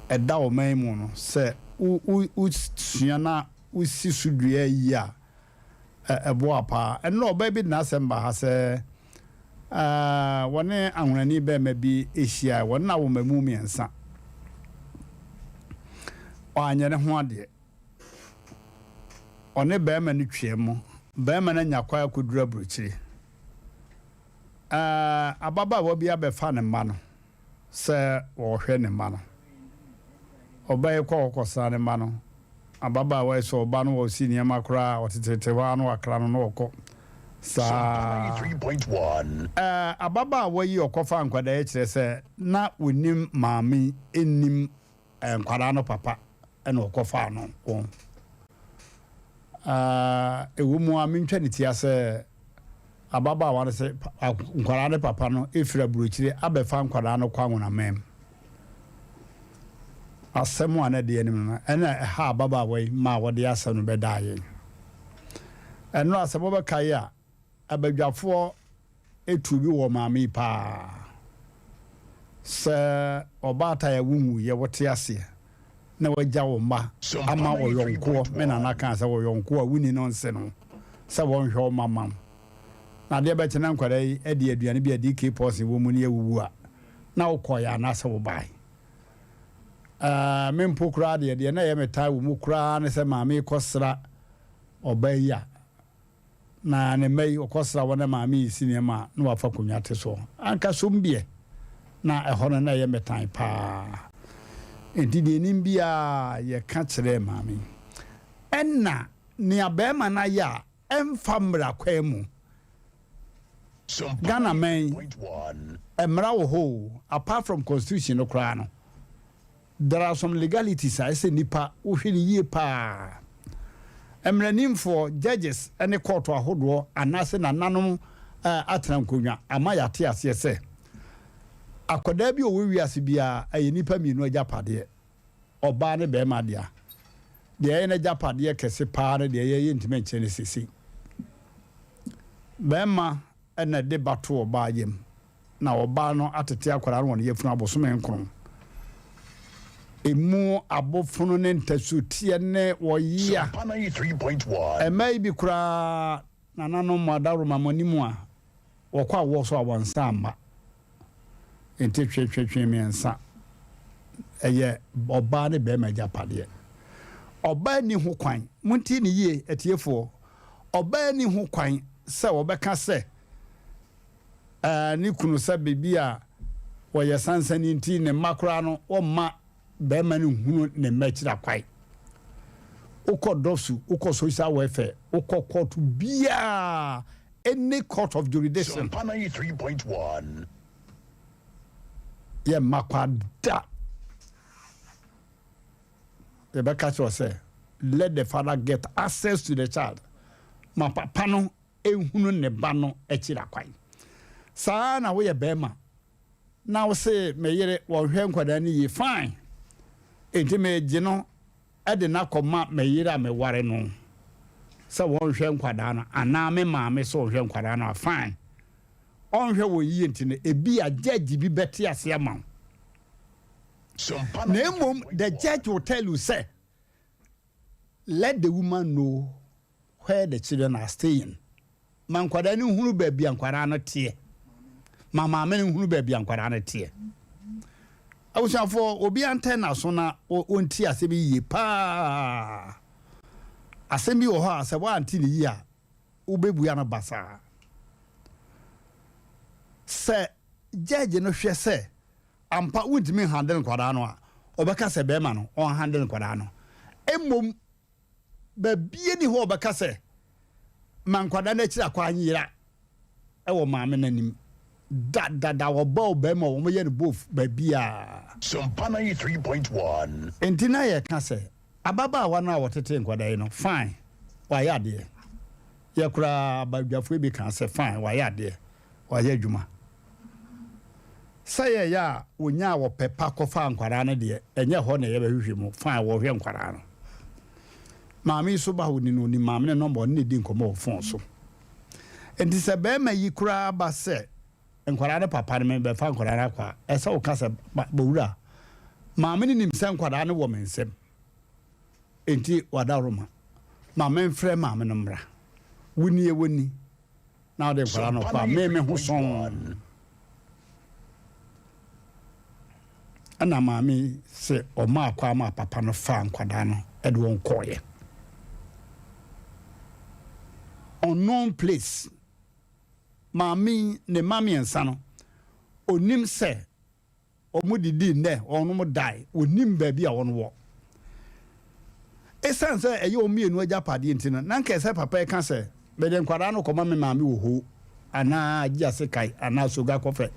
a ɛda ɔman mu no, sɛ wosua na wosi so dua yie a, Ɛboa paa. Ɛnnora ɔbaa bi de n'asɛm baa ha sɛ wɔne ahonani barima bi hyiae. Wɔne no awo mmamu mmiɛnsa. Wanyɛ ne ho adeɛ. Ɔne barima no twaa mu. Barima no anya kwan akɔduru aburokyire. Ababaawa bi abɛfa ne mma no. sɛ ɔrehwɛ ne mma no. Ɔbaa yi kɔ hɔ kɔsra ne mma no. Ababaawa yi sɛ ɔba no ɔsi nneɛma koraa a, ɔtetete hɔ ara na wakra no na ɔkɔ. Saa ara. Ababaawa yi ɔkɔfaa nkwadaa yi kyerɛ sɛ na ɔnim maame yi nnim nkwadaa no papa na ɔkɔfaa no wɔn. Ɛwɔ mu a mentwa ne tia sɛ ababaawa no sɛ nkwadaa no papa no firi aburokyire abɛfa nkwadaa no kɔ anwonaman mu. Asɛm a na ɛde anim no ɛna ɛha ababaawa yi ma wɔde asɛm no bɛdaa yɛn. Ɛno a sɛ mobɛkae a Abadwafoɔ tuu bi wɔ maame yi paa. Sɛ ɔbaatan a wonwuiɛ wote aseɛ na wagya wo mma ama ɔyɔnkoɔ, me nana kaa sɛ ɔyɔnkoɔ a wonni no nse no sɛ wɔnhwɛ wo mma mma wo. Na adeɛ bɛkye na nkwadaa yi de aduane bi a DK Paulson wɔ mu no awuwu a, na wokɔeɛ anaasɛ wobaeɛ? Ɛɛ, me mpo koraa deɛ, deɛ na ɛyɛ me taa wɔ mu koraa ne sɛ maame yi kɔsra ɔbaa yi a, Na ne mma yi, ɔkɔsra wɔn na maame yi si nneɛma a, na wafa akonnwa te soɔ. Anka som deɛ, na ɛhɔ no na ɛyɛ me tan paa. Enti deɛ ɛnim biara yɛka kyerɛɛ maame yi. Ɛnna nea barima no ayɛ a ɛmfa mmara kwan mu. Ghana man yi, mmara wɔ hɔ o, apart from constitution no koraa no, There are some legalities a ɛsɛ nnipa wohwɛ no yie paa. Mmaranimfoɔ, judges, ne kɔɔto ahodoɔ anaasɛ nananom atena nkonnwa ama yɛate aseɛ sɛ akwadaa bi a ɔwɔ wiase biara ɛyɛ nnipa mmienu agyapadeɛ, ɔbaa ne barima dea. Deɛ ɛyɛ n'agyapadeɛ kɛse paa no deɛ yɛyɛ ntumi nkyerɛ no sesei. Barima na ɛde ba to ɔbaa yam. na ɔbaa no atete akwadaa no wɔ ne yafunu abosome nkron. Emu abofono ne ntasuteɛ ne ɔyea. Mmaa yi bi koraa, nananom mo adaworoma mo anim a, wɔkɔ awoɔ so a wɔn nsa amma. Enti twetwetwe mmiɛnsa. Ɛyɛ ɔbaa ne barima agyapadeɛ. Ɔbaa nni ho kwan, montie no yie atiefoɔ, ɔbaa nni ho kwan sɛ ɔbɛka sɛ ɛɛ ne kunu sɛ biribi a wɔyɛ sansani nti ne mma koraa no wɔmma barima no nhunu ne mma akyiri akwae. Wokɔ dɔsu, wokɔ social welfare, wokɔ court biara, any court of jurisdiction. Sompa 93.1. Yɛ mma kwa da. Yɛbɛka kyerɛ sɛ let the father get access to the child. Ma papa no nhunu ne ba no akyiri akwan. Saa ara na woyɛ barima na wo se me yere wɔnhwɛ nkwadaa no yie, fine, enti megye no de no akɔma me yere a meware no sɛ wɔnhwɛ nkwadaa no anaa me maame sɛ ɔnhwɛ nkwadaa no a, fine. Ɔnhwɛ wɔn yie nti no, ebia judge bi bɛte ase ama wo. Na mmom the judge will tell you sɛ Let the woman know where the children are staying. Ma nkwadaa no nhunu baabi a nkwadaa no teɛ. Ma maame no nhunu baabi a nkwadaa no teɛ. Abusuafoɔ, obi antɛn n'aso na ɔnti asɛm yi yie paa. Asɛm bi wɔ hɔ a sɛ woante ne yie a, wobɛbua no basaa. Sɛ judge no hwɛ sɛ Ampa wontumi nhandle nkwadaa no a, ɔbɛka sɛ bɛrima no ɔnhandle nkwadaa no. Mmom baabiara nni hɔ a ɔbɛka sɛ ma nkwadaa no akyiri akɔ anyera wɔ maame no anim. Da da da ɔba o bɛrima o wɔyɛ no both baabiara. Sompa 93.1. Enti na yɛka sɛ ababaawa no a ɔtetee nkwadaa yi no fine wayɛ adeɛ. Yɛ koraa abadwafoɔ bi kaa sɛ fine wayɛ adeɛ wayɛ adwuma. Sɛ yɛyɛ a wɔnyaa ɔpɛ pa kɔfaa nkwadaa no deɛ, ɛnyɛ hɔ na yɛbɛhwehwɛ mu. Fine, wɔhwɛ nkwadaa no. Maame yi so ba hɔ ni no, ɔnim maame no nɔmba, ɔne no di nkɔmmɔ wɔ fon so. Nti sɛ barima yi koraa ba sɛ nkwadaa no papa no mebɛfa nkwadaa no akɔ a, ɛsɛ woka sɛ, Bowura, maame no nim sɛ nkwadaa no wɔ me nsam. Nti wadaworoma, ma memfrɛ maame no mmra. Wo nie, wo ni. na ɔde nkwadaa no kɔ a me me ho sɔn ɛna maame yi sɛ ɔma akɔ ama papa no faa nkwadaa no ɛde wɔn kɔɔyɛ unknown place maame yi ne mma mmiɛnsa no onim sɛ Wɔdidii nnɛ, wɔnom dae, wɔnnim baabi a wɔn wɔ. Esiane sɛ ɛyɛ wɔn mmienu agyapadeɛ nti no, na anka ɛsɛ papa yi ka sɛ, Mede nkwadaa no kɔma me maame wɔ Ho, anaa Agyiasekai, anaa Soga Kɔfɛ.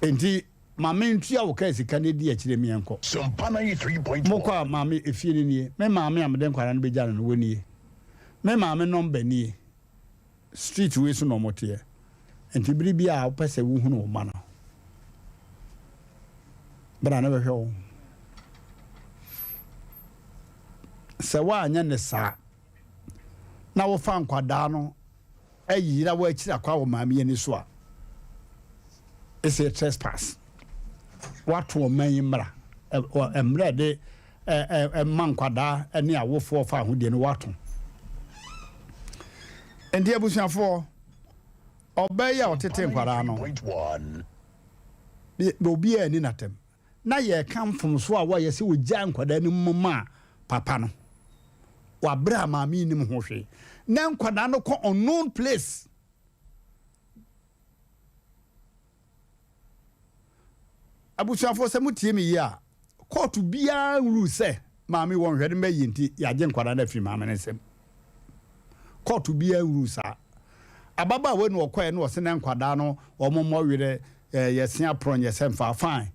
Enti ma mentua wo kaa sika na di akyire meɛnkɔ. Sompa 93.1. Mokɔ a, maame, efie no nie. Me maame a mede nkwadaa no bɛgya no no, wɔnie. Me maame nɔmba nie. Street wei so na wɔn teɛ. Nti bere bi a wopɛ sɛ wohunu wo mma no, bra na bɛhwɛ wɔn. Sɛ woanyɛ ne saa na wofa nkwadaa no ayira w'akyiri akɔ wɔ maame ani so a, it's a trespass. Woato ɔman yi mmara, mmara de ɛma nkwadaa ne awofoɔ fa ahodie no wato. Nti abusuafoɔ, ɔbaa yi a ɔtete nkwadaa no, obiara ani n'atɛm. Na yɛreka mfomsoɔ a wɔyɛ sɛ wɔgyaa nkwadaa no mu maa papa no. Wabrɛ a maame yi nim ho hwee. Na nkwadaa no kɔ unknown place. Abusuafoɔ sɛ motie me yie a, kɔɔto biara nrule sɛ maame wɔ nhwɛ no mma yie nti yɛagye nkwadaa no afiri maame no nsam. Kɔɔto biara nrule saa. Ababaawa nu ɔkɔɛ no ɔse na nkwadaa no wɔn mmɔ werɛ eh, yɛse aprɔn yɛsɛ mfa fine.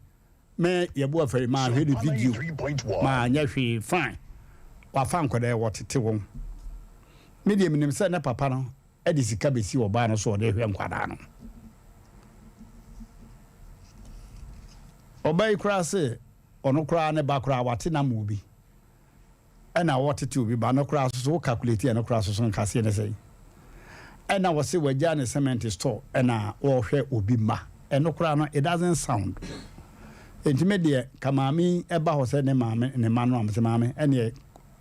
Me yɛbo afari maa hwɛ ne video maa nyɛ hwee fine. Wafa nkwadaa wɔtete wɔn. Me deɛ menim sɛ ne papa no de sika bɛsi ɔbaa no so ɔde hwɛ nkwadaa no. Ɔbaa yi koraa se ɔno koraa ne ba koraa wate nam obi ɛna wɔtete obi ba no koraa so so wo calculate ɛno koraa so so nkaseɛ ne sɛn ɛna wɔse wagya ne cement store ɛna wɔhwɛ obi mma ɛno koraa no it doesn't sound. Enti me deɛ ka maame yi ɛba hɔ sɛ ne maame ne mma no a mese maame ɛneɛ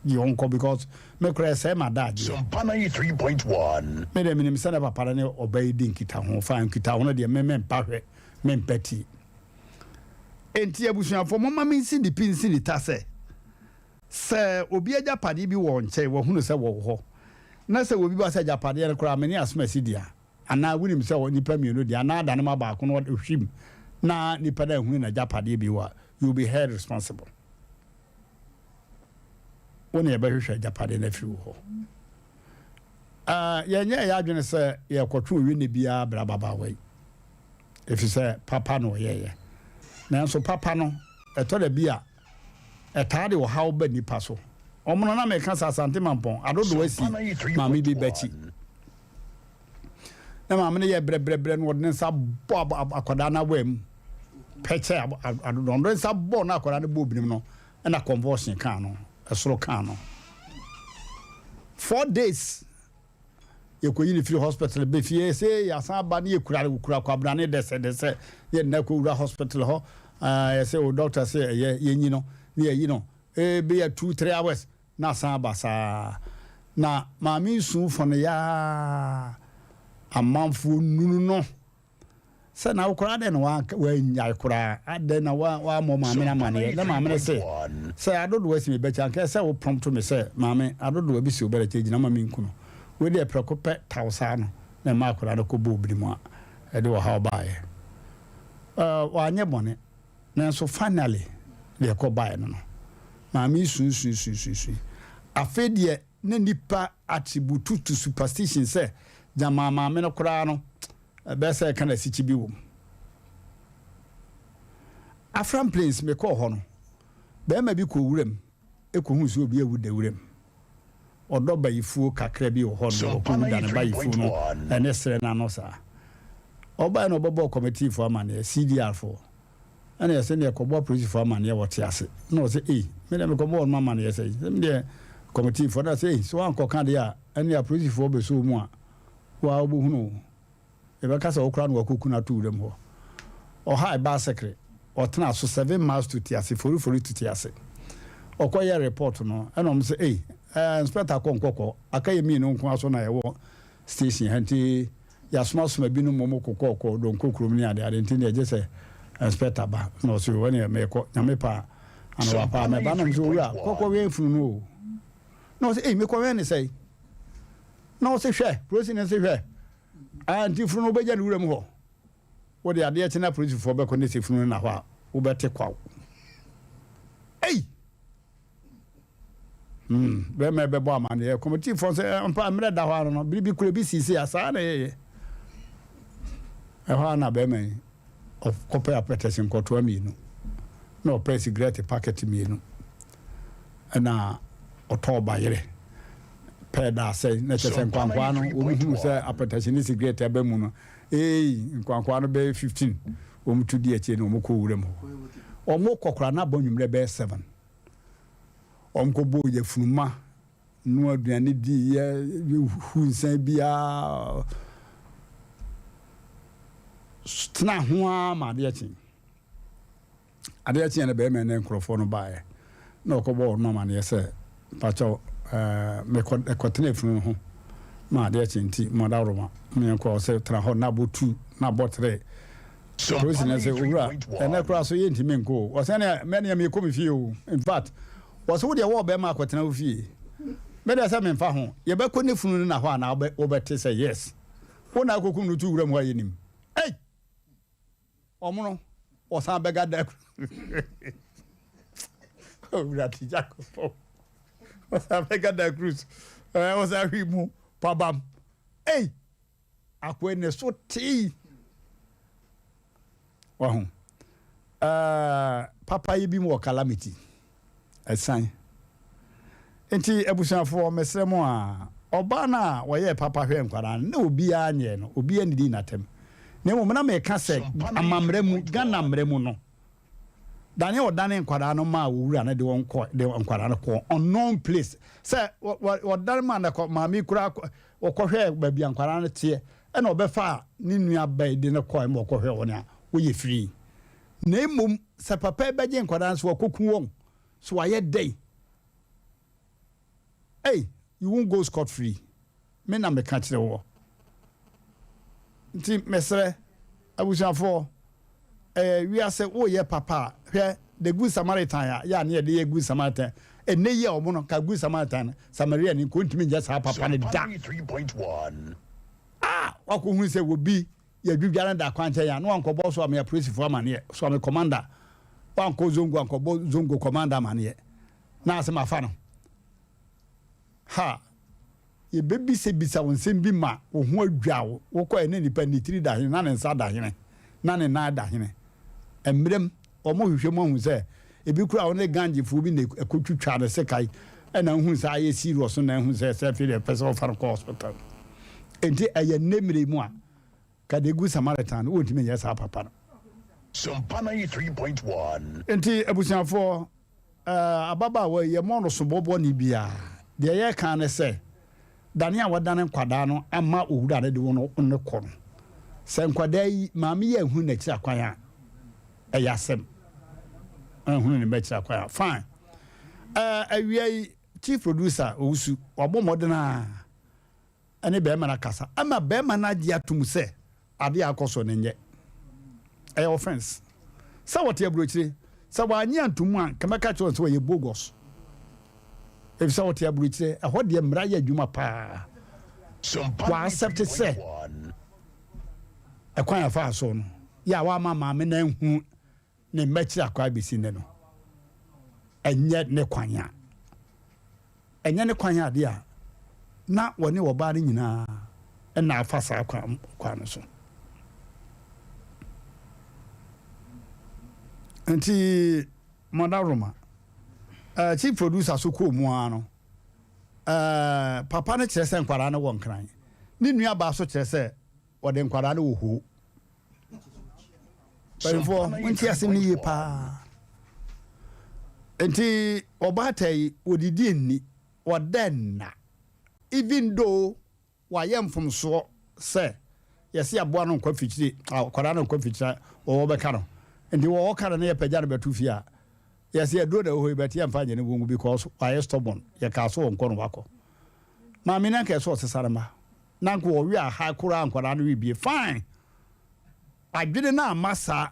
gye wɔn kɔ because me koraa ɛsɛe m'adagyeɛ. Sompa 93.1. Me deɛ menim sɛ ne papa no ne ɔba yi di nkitaho fine nkitaho no deɛ me mempa hwɛ mempɛ tie. Enti abusuafoɔ momma mensi ne pi nsi ne ta sɛ sɛ obi agyapadeɛ bi wɔ nkyɛn wahunu sɛ wɔwɔ hɔ na sɛ obi ba sɛ agyapadeɛ no koraa me ne asomasi dea Anaa wonim sɛ nnipa mmienu deɛ, anaa adane ma baako na ɔhwim na nipa no anhunu n'agyapadeɛ bio a, you will be held responsible. Wo na yɛbɛhwehwɛ agyapadeɛ no afiri wo hɔ. Uh, yɛnyɛ yɛ adwene sɛ yɛkɔtwe owinne biara brɛ ababaawa yi, ɛfiri sɛ papa na ɔyɛeɛ. Nanso papa no, ɛtɔ da bi a, ɛtaa de ɔhaw ba nnipa so. Ɔmono na meka sɛ Asante Mampɔn, adodoɔ asi maame bi bakyi. Na maame no yɛ brɛbrɛbrɛ na ɔde ne nsa bɔ akwadaa no awaa mu pɛkyɛ adodoɔ. Ɔde ne nsa bɔ na akwadaa no bɔ obinom no ɛna convulsion kaa no, ɛsoro kaa no. 4 days yɛkɔyi no firi hospital bɛ fie sɛ yɛasan aba ne yɛkura kura kwabena ne dɛsɛdɛsɛ ne yɛde no akɔwura hospital hɔ. Yɛsɛ o doctor sɛ ɛyɛ yɛnyi no ne yɛyi no ɛbɛyɛ 2-3 hours na asan aba saa. Na maame nsu fɔ no yaa amanfoɔ nunu no sɛ na wokora adɛn na wanyae koraa, adɛn na wammɔ maame no amanneɛ? Na maame no sɛ sɛ adodoɔ asi me bɛkyɛ anka sɛ wo prompt me sɛ maame adodoɔ bi si wo bɛrɛkyɛ gyina ma menku no. Wei deɛ prɛko pɛ taw saa no na ɛma akwadaa no kɔbɔ obiri mu a ɛde ɔhaw baeɛ. Wanyɛ bɔne. Nanso finally deɛ ɛkɔ baeɛ no no, maame yi suisuisuisui. Afei deɛ na nipa attribute to superstition sɛ gyamaa maame no koraa no ɛbɛyɛ sɛ ɛka n'asikyi bi wɔ mu. Afram Plains mekɔɔ hɔ no, bɛrima bi kɔɔ wuram ɛkɔhuu sɛ obi awu da wuram. Ɔdɔ bayifuo kakra bi wɔ hɔ no, ɔkɔwu da ne bayifuo no ɛne serɛ no ano saa. Ɔbaeɛ na ɔbɛbɔɔ kɔmitiifoɔ amanneɛ, CDR foɔ. Ɛna yɛsɛ neɛ kɔbɔ apolisifoɔ amanneɛ wɔte ase. Na ɔsɛ ei, me deɛ mekɔbɔ wɔn amanneɛ sɛ, sɛ me deɛ kɔmitiifoɔ na sɛ ei, sɛ woankɔka deɛ a, ɛne apolisifoɔ bɛsɔ wo mu a, wo ara wobɛhunu o. Yɛbɛka sɛ wo koraa na wakɔku no ato wuram hɔ. Ɔhae baesekre, ɔtenaa so 7 miles to Tiase, Forifori to Tiase. Ɔkɔyɛɛ report no, ɛna wɔn sɛ ei, eh, inspector kɔ nkɔkɔ, aka yɛ mmienu nko ara so na yɛwɔ station ha nti yɛasomasoma binom ma wɔkokɔɔkɔ Donko kurom ne adeade nti deɛ gye sɛ inspector ba. Na ɔse o, ɛneɛ meekɔ, Nyame pɛ a, anɔpa paa mɛba. Na wɔn sɛ owura, kɔkɔwɛn funu no o. Na ɔse ei, mekɔwɛn ne sɛn? Na ɔse hwɛ, polisi no se hwɛ, ah, nti funu no wobɛgya ne wuram hɔ? Wode adeɛ kye na polisifoɔ bɛkɔ ne sɛ funu no na hɔ a, wobɛte kwaw. Ei! Bɛrima bɛbɔ amanneɛ. Kɔmitiifoɔ nso, mpa mmerɛ da hɔ ano no, biribi kura bi sii sei a, saa na ɛyɛyɛ. Ɛhɔ ara na bɛrima yi, ɔkɔpɛ apɛtɛsi nkɔtoa mmienu, na ɔpɛ sigaret pakɛt mmienu, ɛna ɔtɔɔ bayerɛ pɛɛ da asɛe, na kyerɛ sɛ nkwankwaa no, wɔn hunu sɛ apɛtɛsi ne sigaret aba mu no, ee, nkwankwaa no bɛyɛ 15, wɔn tu di akyire na wɔn kɔ wuram hɔ. Wɔn kɔ koraa na abɔ nwummerɛ bɛyɛ 7. Wɔn kɔ bɔɔ yafunuma, noa aduane diiɛ, hu nsa biara, tena ho ara ma adeɛ kye. Adeɛ kyeeɛ no bɛrima ne nkurɔfoɔ no baeɛ na ɔkɔbɔɔ wɔn amaneɛ sɛ, Mpakyɛw, ɛɛ, mekɔ, ɛkɔtena efunu no ho ma adeɛ kye nti, mo adaworoma, mo yɛnkɔ. Ɔsɛ tena hɔ na abɔ tu na abɔ tere. Polisi no sɛ, Owura, ɛnɛ koraa so yɛntumi nkɔ o. Ɔsɛ ɛneɛ, mɛneɛ mekɔ me fie o. In fact, ɔsɛ wo deɛ wɔɔ bɛrima akɔtena wo fie. Me deɛ sɛ memfa ho, yɛbɛkɔ ne funu no na hɔ a na wobɛte sɛ yes, wo na akɔkum no to wuram hɔ a yɛnim. Ei! Ɔmono ɔsan bɛga da Owurade Nyankopɔn ɔsan bɛga da cruise ɛɛ ɔsan hwi mu pabam. Ei! Akoa ne so tee. Wahu. Ɛɛ papa yi bi mu wɔ calamity. Ɛsan. Nti abusuafoɔ mesrɛ mo a, ɔbaa no a ɔyɛɛ papa hwɛɛ nkwadaa no, na obiara nyɛɛ no, obiara nnidii n'atɛm. Na mmom na meka sɛ amammerɛ mu, Ghana mmara mu no, dane a ɔdane nkwadaa no maa owura no de wɔn kɔ, de nkwadaa no kɔɔ unknown place. Sɛ ɔdane maa no kɔ, maame yi koraa ɔkɔhwɛɛ baabi a nkwadaa no teɛ, ɛna ɔbɛfaa ne nua ba yi de no kɔɛ ma ɔkɔhwɛɛ wɔn a wɔyɛ firii. Na mmom sɛ papa yi bɛgye nkwadaa no so wakɔku wɔn, so wayɛ dɛn? Ei, you won't go scot free. Me na meka kyerɛ woɔ. Nti mesrɛ abusuafoɔ, ɛɛ wiase woyɛ papa a, hwɛ the good Samaritan a yɛ a ne yɛde yɛ good Samaritan. Ɛnnɛ yi a wɔn no ka good Samaritan no, Samaria ni nka ɔntumi nyɛ saa papa no da. A wakɔhunu sɛ obi yɛdwidwa no da kwankyɛn a, na wankɔbɔ Soame apolisifoɔ amaneɛ, Soame commander, wankɔ Zongo ankɔbɔ Zongo commander amaneɛ, na asɛm afa no. Ha! Yɛbɛbisabisa wo nsɛm bi ma wo ho adwa wo. Wokɔɛ na nipa ne tiri da hene, na ne nsa da hene, na ne nan da hene. Mmerɛm, wɔhwehwɛ mu ahu sɛ ebi koraa wo ne Gangyefoɔ bi na ɛkɔtwitwaa ne sekan ɛna wohu sɛ ayɛ serious no na ahu sɛ sɛ afei deɛ ɛpɛ sɛ wɔfa no kɔ hospital. Enti ɛyɛ nnɛ mmerɛ yi mu a, ka deɛ ɛgu Samaritan no, wontumi nyɛ saa papa no. Sompa 93.1. Enti abusuafoɔ, Eh, ababaawa yi, yɛmmɔɔ no sobo bɔne biara. Deɛ yɛreka ara ne sɛ, dane a wadane nkwadaa no ama owura no de wɔn no kɔ no, sɛ nkwadaa yi, maame yi anhunu n'akyiri akwan a, ɛyɛ asɛm. Anhunu ne mma akyiri akwan a, fine. Eh, awia yi, chief producer Owusu, wabɔ mmɔden a ɛne barima no akasa ama barima no agye atom sɛ adeɛ a akɔ so no nyɛ. Ɛyɛ offense. Sɛ wɔte aburokyire, sɛ wannye antom a, nka mɛka kyerɛ wɔn sɛ wɔyɛ bogus. Efisɛ wɔte aburokyire, ɛhɔ deɛ mmara yɛ adwuma paa. Wɔ accept sɛ ɛkwan a ɛfaa so no yɛ a wama maame no anhu ne mma akyiri akɔ abɛsi nnɛ no, ɛnyɛ ne kwan a ɛnyɛ ne kwan adeɛ a na wɔne ɔbaa no nyinaa na afa saa kwan kwan no so. Nti Mother Roma, uh, chief producer so kɔɔ mu ara no, uh, papa no kyerɛ sɛ nkwadaa no wɔ nkran, ne nuabaa so kyerɛ sɛ wɔde nkwadaa no wɔ hoo. Mpanyinfoɔ monte asɛm no yie paa. Nti ɔbaatan yi wɔdidi nni, ɔda nna. Even though wayɛ mfomsoɔ sɛ yɛse aboa no nkɔ afikyire, akwadaa no nkɔ afikyire a wɔwɔ bɛka no. Nti wɔwɔ ka no na yɛpagya no bɛto fie a, yɛse aduro na ɛwɔ hɔ yi but yɛmfa nyɛ no wongu because wayɛ stubborn. Yɛkaa so ɔnkɔ no wakɔ. Maame no anka ɛsɛ ɔsesa ne mma. Na anka wɔwe aha koraa nkwadaa no we bie fine. Adwene no amma saa.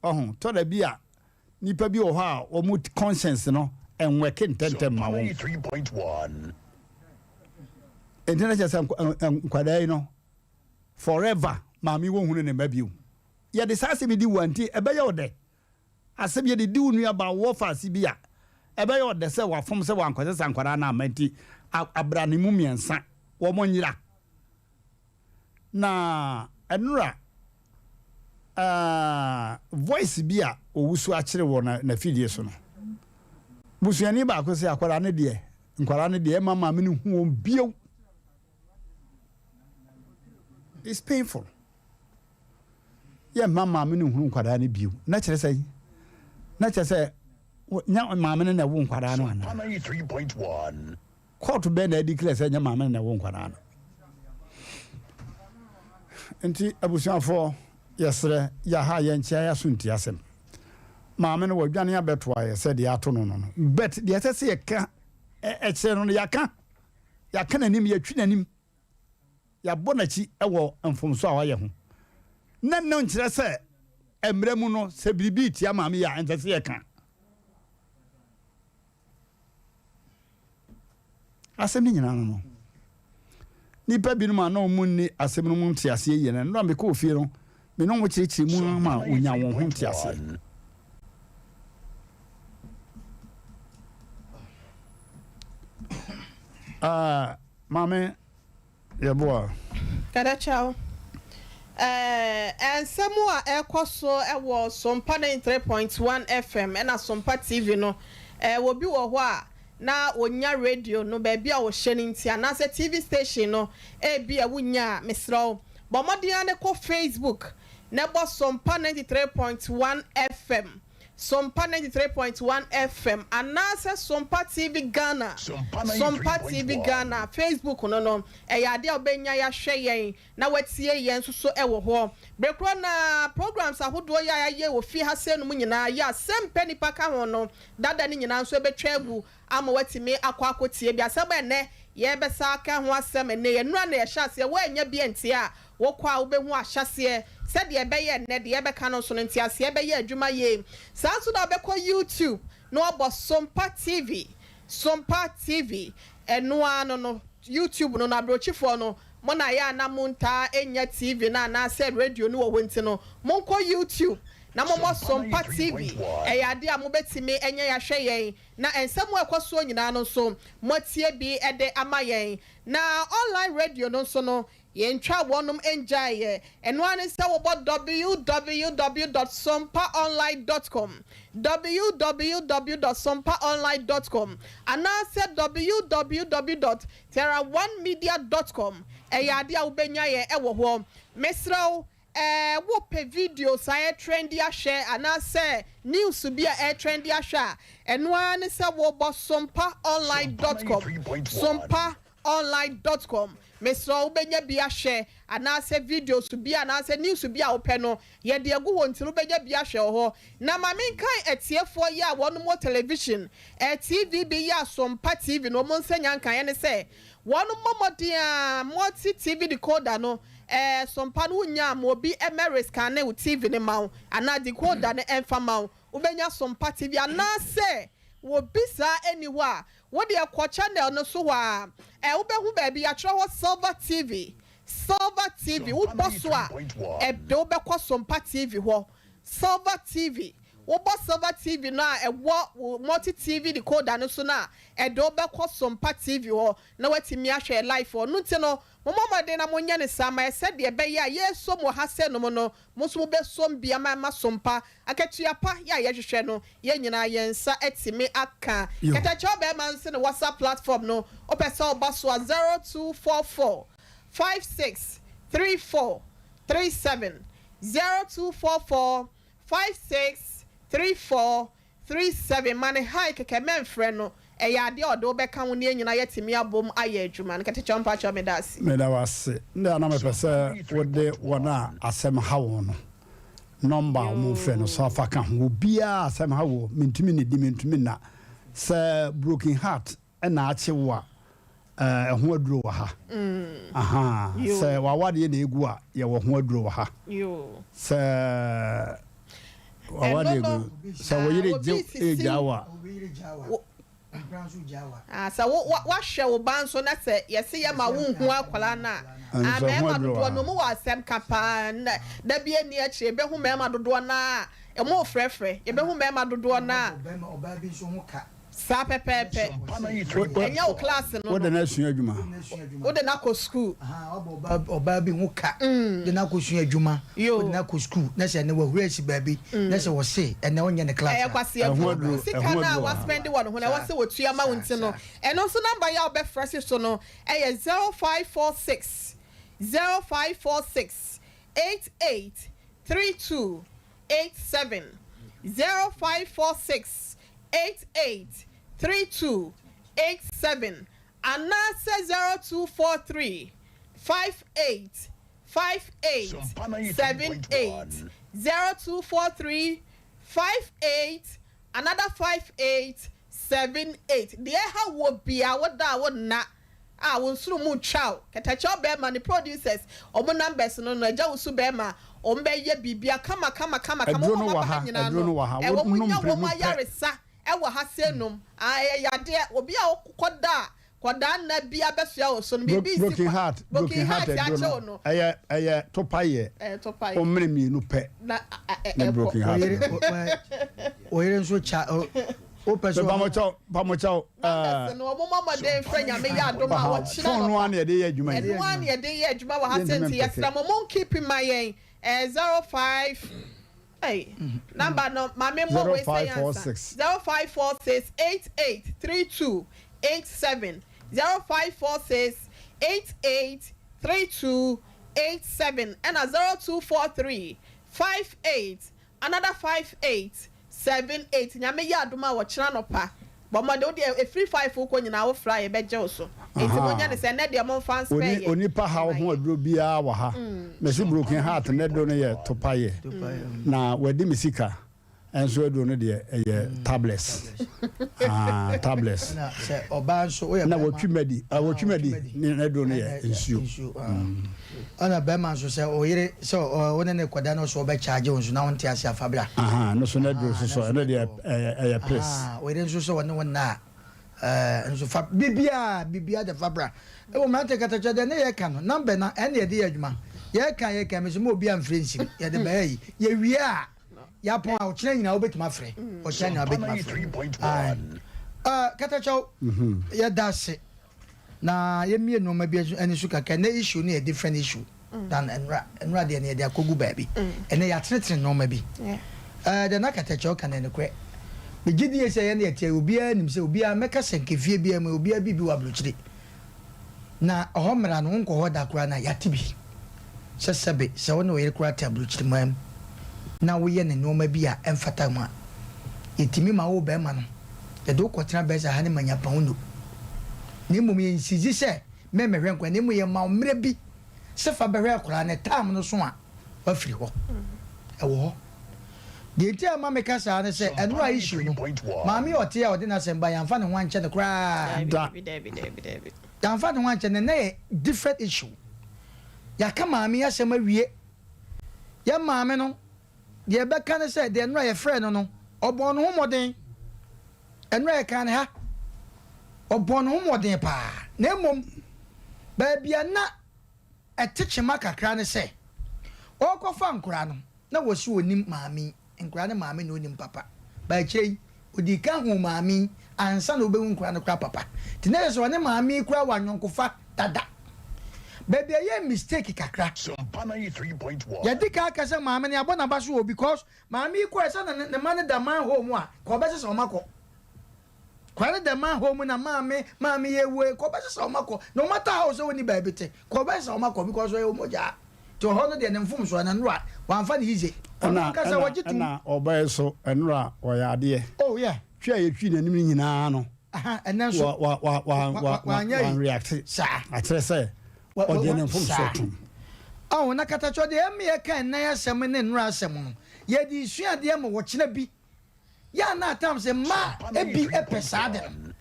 Wahu? Tɔ da bi a, nnipa bi wɔ hɔ a wɔn conscience no nwɛke ntɛmntɛm ma wɔn. Enti na kyerɛ sɛ nkwadaa yi no, forever maame wɔnhunu ne mma bio. Yɛde saa asɛm yi di wo a nti ɛbɛyɛ wo dɛ. Asɛm yɛde di wo nuabaa wo wɔfaase bi a, ɛbɛyɛ wo dɛ sɛ wafom sɛ wankɔsesa nkwadaa no amma nti abra ne mu mmiɛnsa wɔn nyera. Na ɛnora ah, voice bi a owusu akyere wɔ na n'afidie so no, busuani baako sɛ akwadaa no deɛ, nkwadaa no deɛ ɛma maame no hu wɔn bio. It's painful. Yɛ mma maame no hunu nkwadaa no bio. Na kyerɛ sɛ, na kyerɛ sɛ, nya maame no na ɛwo nkwadaa no anaa? Kɔɔto bɛn na adeclare sɛ ɛnyɛ maame no na ɛwo nkwadaa no? Nti abusuafoɔ yɛsrɛ yɛha yɛnkyea yɛaso nti asɛm. Maame no wadwane abɛtoa yɛ sɛ deɛ ato no no no but deɛ ɛsɛ sɛ yɛka ɛkyerɛ no no yɛaka yɛaka n'anim yɛatwi n'anim yɛabɔ n'akyi wɔ mfomso a wayɛ ho na no nkyerɛ sɛ mmerɛ mu no sɛ biribi tia maame yi a ɛnsɛ sɛ yɛka. Asɛm no nyinaa no no, nnipa binom a na wɔn nni asɛm no mu nteaseɛ yie no, nnora mekɔɔ fie no, me ne wɔn kyerɛkyerɛ mu ma wɔnya wɔn ho nteaseɛ. Uh, maame Yɛboa. Kadakyɛw, Ɛɛ nsɛm a ɛrekɔ so wɔ Sompa 93.1 FM ɛna Sompa TV no, ɛɛ obi wɔ hɔ a na ɔnya radio no baabi a ɔhyɛ no nti anaasɛ TV station no ebia wonnya a, mesrɛ wo bɔ mmɔden ara na kɔ Facebook na bɔ Sompa 93.1 FM. Sompa 93.1 FM anaasɛ Sompa TV Ghana, Sompa TV Ghana, Facebook no no, ɛyɛ adeɛ a wobɛnya yɛahwɛ yɛn na woatie yɛn nso so wɔ hɔ. Bere korɔ no ara, programs ahodoɔ yi a yɛayɛ wɔ fie ha sei nom nyinaa, yɛ a sɛmpɛ nnipa ka ho no, dada no nyinaa nso ɛbɛtwa agu ama woatumi akɔ akɔtie bi. Asɛm a ɛnnɛ yɛrebɛsa aka ho asɛm ɛnnɛ yi, nnora na yɛhyɛ aseɛ, woannya bi antie a, wokɔ a wobɛhu ahyɛaseɛ, sɛdeɛ ɛbɛyɛ ɛnnɛ deɛ yɛbɛka no nso no nteaseɛ bɛyɛ adwuma yie. Saa nso na wobɛkɔ YouTube na woabɔ Sompa TV, Sompa TV, ɛno ara no no, YouTube no no, abrokyifoɔ no, mo na ɛyɛ a na montaa nnya TV no anaasɛ radio no wɔ hɔ nti no, monkɔ YouTube na mommɔ Sompa TV, ɛyɛ adeɛ a mobɛtumi anya yɛahwɛ yɛn, na nsɛm a ɛkɔ soɔ nyinaa no nso moatie bi de ama yɛn. Na online radio no nso no, Yɛntwa wɔnom ngyaeɛ. Ɛno ara ne sɛ wobɔ www dot sompaonline dot com, www dot sompaonline dot com, anaasɛ www dot terraonemedia dot com. Ɛyɛ adeɛ a wobɛnya yɛn wɔ hɔ. Mesrɛ wo, ɛɛ wopɛ videos a ɛretrendi ahwɛ anaasɛ news bi a ɛretrendi ahwɛ a, ɛno ara ne sɛ wobɔ sompaonline dot com, sompa online dot com Mesrɛ wo wobɛnya bi ahwɛ anaasɛ videos bi anaasɛ news bi a wopɛ no yɛde agu hɔ nti no wobɛnya bi ahwɛ wɔ hɔ. Na ma menkan atiefoɔ yi a wɔnom wɔ television, eh, TV bi yi a Sompa TV no wɔn nsa nya nkaeɛ ne sɛ wɔnom mmɔ mmɔden ara multi TV decoder no eh, Sompa no wonnya a ma obi mmɛ rescanne wo TV no ma wo anaa decoder no ɛmfa ma wo wobɛnya Sompa TV anaasɛ obi saa nni hɔ a Wo deɛ kɔ channel no so hɔ ara ɛ wobɛhu baabi yɛatwerɛ hɔ Silver TV, Silver TV, wobɔ so a ɛde wo bɛkɔ Sompa TV hɔ, Silver TV, wobɔ Silver TV no a ɛwɔ wo multi TV decoder no so no a ɛde wo bɛkɔ Sompa TV hɔ na woatumi ahwɛ yɛ live hɔ. Ɛno nti no mommɔ mmɔden na monyɛ no saa ma yɛ sɛdeɛ ɛbɛyɛ a yɛresom wɔ ha sɛnom no mo nso mobɛsom bi ama ama Sompa Akatua pa yɛ a yɛhwehwɛ no, yɛn nyinaa yɛn nsa atumi aka. Kɛtɛkyɛw bɛɛma nso ne WhatsApp platform no, wopɛ sɛ woba so a, 0244 56 34 37, 0244 56 34 37, ma no hi kɛkɛ mɛnfrɛ no, ɛyɛ adeɛ a ɔde wo bɛka ho na yɛn nyinaa yɛatumi abom ayɛ adwuma no. Kɛtɛkyɛw mpakyɛw meda ase. Meda wo ase. Ndɛ a na mepɛ sɛ wode wɔn a asɛm ha wɔn no nɔmba a wɔfrɛ no so afa ka ho. Obiara a asɛm ha wɔ, mentumi nnidi, mentumi nna. Sɛ broken heart na akye wo a, ɛho aduro wɔ ha. Ahaa, sɛ w'awadeɛ na egu a, yɛwɔ ho aduro wɔ ha. Sɛ w'awadeɛ egu, sɛ wo yere gye gyaa wo a. Ah, sɛ wo wa wahwɛ wo ba nso na sɛ yɛse yɛma wo nhu akwadaa no a, ah, mmarima dodoɔ no ɔmo wɔ asɛm ka paa. Na da bi ani akyire yɛbɛhu mmarima dodoɔ no a ɔmo refrɛfrɛ, yɛbɛhu mmarima dodoɔ no a. Saa pɛpɛɛpɛ. Ɛnyɛ wo class no no. Wode no asua adwuma. Wode no akɔ school. Wabɔ ɔbaa bi ho ka de no akɔsua adwuma, wode no akɔ school na sɛ ɛnɛ wahuri asi baabi na sɛ wɔse ɛnɛ wonyɛ ne class a. Ɛyɛ kwaseɛfo. Sika no a waspɛnde wɔ ne ho no ɛwɔ sɛ wɔtua ma wo nti no ɛno nso number yi a wobɛfrɛ si so no ɛyɛ 0546 0546 88 32 87 0546 88 32 87 Anaasɛ 0243 58 58 78, 0243 58 another 58 78. Deɛ ɛha woɔ biara, wo da a wo nna a wo nsono mu retwa wo, kɛtɛkyɛw bɛɛma ne producers wɔn numbers no no, agya wo su bɛɛma, wɔn bɛyɛ biribia kama kama kama kama, Aduro wɔn no a wɔ wɔaba ha ha, nyinaa aduro no, no wɔ ha, ɛwɔ wo wɔn nom nya mprenu wɔn pɛ. ayaresa. Ɛwɔ ha sei nom ah ɛyɛ yadeɛ obi a wokɔ da a kɔdaa nna bi abɛsoa wo so no biribi nsi Broken kwa heart broken broken heart heart aduro akye wo no no. ɛyɛ ɛyɛ topa yɛ Ɛyɛ topa yɛ. omene mmienu pɛ Na ne ɛkɔ. broken heart Oyere no. oyere nso kya wopɛ sɛ Mepamokyɛw pamokyɛw Numbers ɛɛ no wɔn mmɔ mmɔden mfrɛ Nyame yɛ adom a wɔkyena phone no ara anɔpa na yɛde yɛ adwuma yi. ɛno ara na yɛde yɛ adwuma wɔ ha Yɛntumi sɛ nti mpeke. yɛsrɛ mo mon keep ma yɛn ɛɛ 05 Ei number no ma me mmɔ wei sɛ yɛn ansa. 0546 88 32 87 0546 88 32 87 ɛna 0243 58 another 58. 78 Nyame yɛ adom a ɔkyena anɔpa bɔ mmɔden wo deɛ ɛfiri 5 wokɔ nyinaa wo frɛ a yɛbɛgye wo so nti monyɛ no sɛ ɛnɛ deɛ momfa nspɛɛ yɛ Onipa haw ma ho yɛn. aduro biara wɔ ha. Mese broken heart ne do no yɛ topayɛ na wadi me sika. Ɛnso aduro no deɛ ɛyɛ tablets. Ah, tablets. Na sɛ ɔbaa nso woyɛ Na bɛrima. wɔtwi madi, ah, wɔtwi madi ne aduro no yɛ nsuo. Nsuo. Ɛna bɛrima nso sɛ ɔyere sɛ wo ne ne kɔda no so ɔbɛkyaagye wo nso na wonte ase afa bra. Aha, no so n'aduro nso so ɛno deɛ ɛyɛ ɛyɛ pills. Ɔyere nso sɛ ɔne wo nna a nso fa biribiara biribiara de fa bra. Ɛwɔ mmerante katakyɛ deɛ ne yɛka no number na ɛne yɛde yɛ adwuma. Yɛka yɛka me so ma obi amfrɛ nsim yɛde bɛyɛ yi yɛwie a Yɛapɔn a, ɔkyena nyinaa wobɛtumi afrɛ. Ɔkyena nyinaa wobɛtumi afrɛ. Ae. Uh, Katakyɛw, yɛda ase. Na yɛmmie nneɛma bi ani so kakra. Ɛnɛ issue no yɛ different issue than nnora. Nnora deɛ no yɛde akɔgu baabi. Ɛnɛ yɛatenetene nneɛma bi. Uh, deɛ na Katakyɛw ka no yɛ nokorɛ. Megye die sɛ yɛn yɛte obiara nim sɛ obiara mɛka sɛ nka fie biara mu obiara biribi wɔ aburokyire. Na ɔhɔ mmara no, wonkɔ hɔ da koraa na yɛate bi sɛ sɛbe sɛ wo ne wo yere koraa te aburokyiriman mu na woyɛ no nnoɔma bi a ɛmfata mu a, yɛtumi ma wo barima no, yɛde wo kɔtena bɛyɛ sɛ ha ne Manyapauno. Na mmom yɛnsizi sɛ mɛmmɛhwɛ nkwadaa, na mmom yɛma wo mmerɛ bi sɛ fa bɛhwɛ akwadaa no, time no so a, woafiri hɔ. Ɛwɔ hɔ. Deɛ nti a ɛma meka saa ne sɛ, ɛno a issue no, maame a ɔte a ɔde n'asɛm baeɛ, yɛamfa ne ho ankyɛ no koraa. Da. Yɛamfa ne ho ankyɛ no, ɛnnɛ yɛ different issue. Yɛaka maame yi asɛm awie. Yɛn maame no, deɛ yɛbɛka ne sɛ, deɛ nnora yɛfrɛɛ no no, ɔbɔɔ ne ho mmɔden. Nnora yɛkaa ne ha, ɔbɔɔ ne ho mmɔden paa. Na mmom, baabi a na ɛte kyema kakra ne sɛ, ɔrekɔfa nkwadaa no, na wɔse ɔnim maame yi, nkwadaa no maame na ɔnim papa. But akyire yi, ɔdii kan huu maame yi ansa na ɔbɛhu nkwadaa no koraa papa. Nti na kyerɛ sɛ ɔne maame yi koraa wɔ ayɔnkofa dada. Baabi a ɛyɛɛ mistake kakra, yɛadi kan aka sɛ maame no yɛabɔ n'aba so o because maame yi kɔɛ sɛ na ne mma no da manhole mu a, nka ɔbɛsesa wɔn akɔ. Kwan no dɛm ahɔ mu na maame maame yɛ wue kɔ bɛsesa wɔn akɔ no matter how sɛ wɔnni baabi te kɔ bɛsesa wɔn akɔ because ɔyɛ wɔn mogyaa nti ɔhɔ no deɛ ne mfomsoɔ na nnora wamfa no yize ɔno Ɛna ankasa ɛna wɔgye tom. ɛna ɔbaa yi so ɛnora ɔyɛ adeɛ. Oh yeah. Twi a yɛtwi n'anim no nyinaa no. Aha ɛnɛ nso. Wa wa wa wa wa wa Wanyɛ yi. wan react. Saa. Akyerɛ sɛ Wa wa ɔgye wa ne mfomsoɔ saa. tom. Ɔho na katakyɛ deɛ ɛma yɛka ɛnnan asɛm ne nnora asɛm no yɛde resua adeɛ ma ɔkyena bi Yɛ a na at times mmaa bi pɛ saa ade no.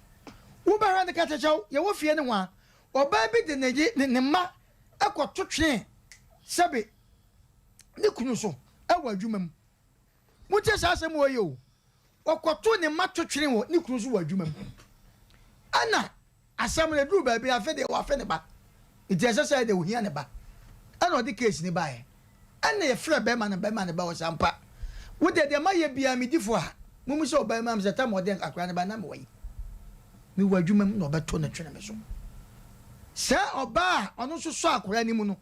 Wobɛhwɛ no kɛtɛkyɛw, yɛwɔ fie no ho a, ɔbaa bi de ne ye ne ne mma kɔto twee sɛbe ne kunu so wɔ adwuma mu. Montie saa asɛm wɔ yi o. Ɔkɔtoo ne mma to twene wɔ ne kunu so wɔ adwuma mu. Ɛna Asɛm no ɛduruu baabi no afei deɛ wafe ne ba nti ɛsɛ sɛ ɛdeɛ ohia ne ba ɛna ɔde case no baeɛ ɛna yɛfrɛ bɛrima no bɛrima no ba ɔsɛ ampa wo deɛ deɛ mayɛ biara medi fo a momu sɛ ɔbaa mu am sɛ tam ɔde akora no ba na mewɔ yi mewɔ adwuma mu na ɔbɛto ne twene me so sɛ ɔbaa a ɔno nso sɔ akora no mu no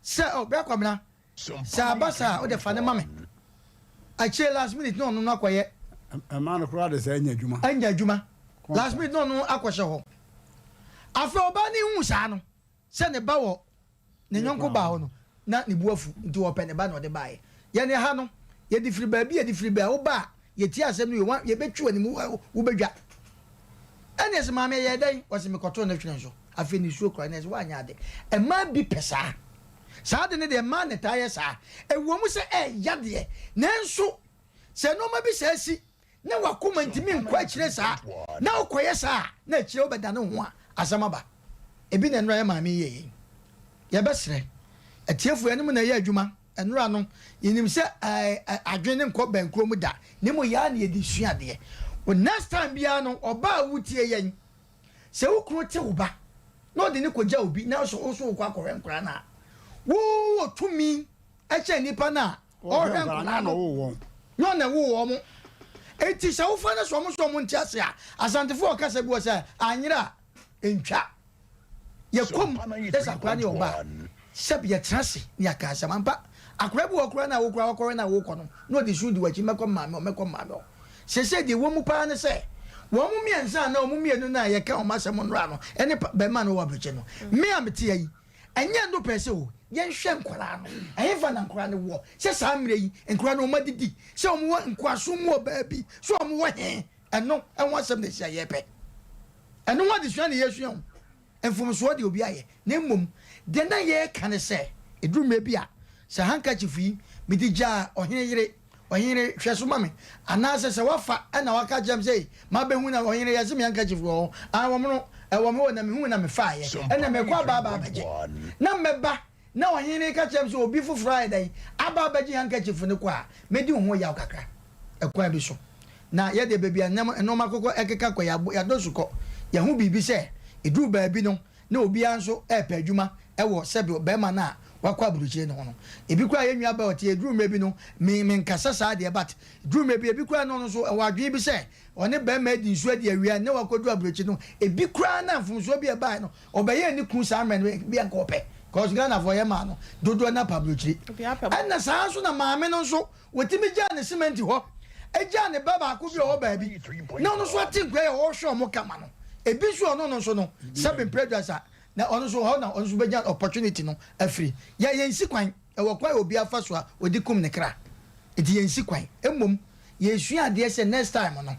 sɛ ɔbrɛ kwamena Sɛ aba saa a, wode fa no ma me. Akyire last minute na ɔno no akɔyɛ. Ɛmaa no koraa de sɛ anya adwuma. Anya adwuma. Last minute na ɔno akɔhyɛ hɔ. Afei ɔbaa no huu saa no, sɛ ne ba wɔ ne yɔnko baa hɔ no, na ne bo afu, nti ɔpɛ ne ba na ɔde baeɛ. Yɛn ha no, yɛde firi baabi, yɛde firi baabi, woba a, yɛtie asɛm no yie, yɛbɛtwi w'anim, wobɛdwa. Ɛnna ɛsɛ maame ɛyɛɛ dɛn? Ɔse mekɔtoo no twene so. Afei nisuo koraa, na ɛsɛ woanyɛ ade. Mmaa bi pɛ saa. Saa ade no deɛ, mmaa na ɛtaa yɛ saa. Ɛwom sɛ ɛyɛ deɛ, nanso sɛ nneɛma bi saa si na w'akoma ntumi nkɔ akyire saa na wokɔyɛ saa a, na akyire wobɛdane wo ho a, asɛm aba. Ebi na nnora yɛn maame yi yɛ yɛn. Yɛbɛsrɛ atiefoɔ, yɛne mo na ɛyɛ adwuma. Nnora no, yɛnim sɛ adwene no nkɔ bɛnkuro mu da, na mmom yɛn ara na yɛde sua adeɛ. Next time biara no, ɔbaa a wotie yɛn, Sɛ wo kunu te wo ba na ɔde no kɔgya obi na so wo so wokɔ akɔhwɛ nkwadaa no a, wowɔ tumi kyɛn nipa no a ɔrehwɛ nkwadaa no. Nyɛ ɔna ɛwoo wɔn. Enti sɛ wofa no sɛ wɔn so wɔn nte ase a, Asantefoɔ wɔ kasa bi wɔ sɛ anyera a ntwa. Yɛkɔ mu na sɛ akwadaa no yɛ ɔbaa a, Sɛb yɛtena ase na yɛaka asɛm. Ampa, akwadaa bi wɔ hɔ koraa no a wo koraa wakɔware no a worekɔ no, na ɔde su di w'akyi, mɛkɔ me maame hɔ, mɛkɔ me maame hɔ. Seesei deɛ ɛwɔ mu paa ne sɛ, wɔn mmiɛnsa anaa wɔn mmienu no a yɛka wɔn asɛm nnora no ne barima no a ɔwɔ abirekyie no, me a mete ha yi, ɛnyɛ ɛno pɛɛ sɛ o, Yɛnhwɛ nkwadaa no. Ɛhefa na nkwadaa no wɔ? Sɛ saa mmerɛ yi, nkwadaa no wɔadidi, sɛ wɔwɔ nkoasom mu wɔ baabi, sɛ wɔwɔ he, ɛno ho asɛm na ɛsi a yɛpɛ. Ɛno ho adesua na yɛsua o. Mfomsoɔ deɛ obi ayɛ, na mmom deɛ na yɛreka ne sɛ, ɛduru mmerɛ bi a, sɛ handkerchief yi mede gyaa ɔhene yere, ɔhene yere hwɛ so ma me, anaasɛ sɛ wafa na waka akyerɛ me sɛ ei, mabɛhu na ɔhene yere yɛse me handkerchief wɔ hɔ, aa wɔmono, ɛwɔ me hɔ na mehuu na mefaeɛ, ɛnna mekɔ aba aba abɛgye, na mɛba na ɔhene no ka kyerɛ me sɛ obi foforɔ ayɛ dɛn aba abɛgye handkerchief no kɔ a, mɛdi ho yaw kakra ɛkwan bi so. Na yɛ deɛ baabi a nneɛma nneɛma kɔkɔ ɛkeka kɔ yɛabɔ yɛadɔ su kɔ. Yɛahu biribi sɛ ɛduru baabi no na obiara nso ɛrepɛ adwuma ɛwɔ sɛbe barima no a wakɔ aburokyire no ho no. Ebi koraa yɛn nua baa ɔte ɛduru mmerɛ bi no me menkasa saa deɛ but ɛduru mmerɛ bi ebi koraa na ɔno nso ɔwɔ adwene bi sɛ ɔne barima adi nsuo adi awia na wakɔduru aburokyire no ebi koraa na mfomsoɔ bi a ɛbaeɛ no Ɔbɛyɛɛ ne kunu saa mmerɛ no bi a nka ɔpɛ cause Ghanafoɔ yɛ maa no dodoɔ no apa aburokyire. Ɛna saa nso na maame no nso wɔtumi gyaa ne cement hɔ gyaa ne ba baako bi a ɔwɔ baabi na ɔno nso ate nkura yɛ ɔrehwɛ ɔmo kama no ebi nso ɔno no nso no sɛbe mprɛ aduasa na ɔno nso hɔ na ɔno nso bɛnya opportunity no afiri yɛ yɛnsi kwan. Ɛwɔ kwan a obiara fa so a ɔde kum ne kra. Nti yɛnsi kwan. Mmom yɛresua adeɛ sɛ next time no,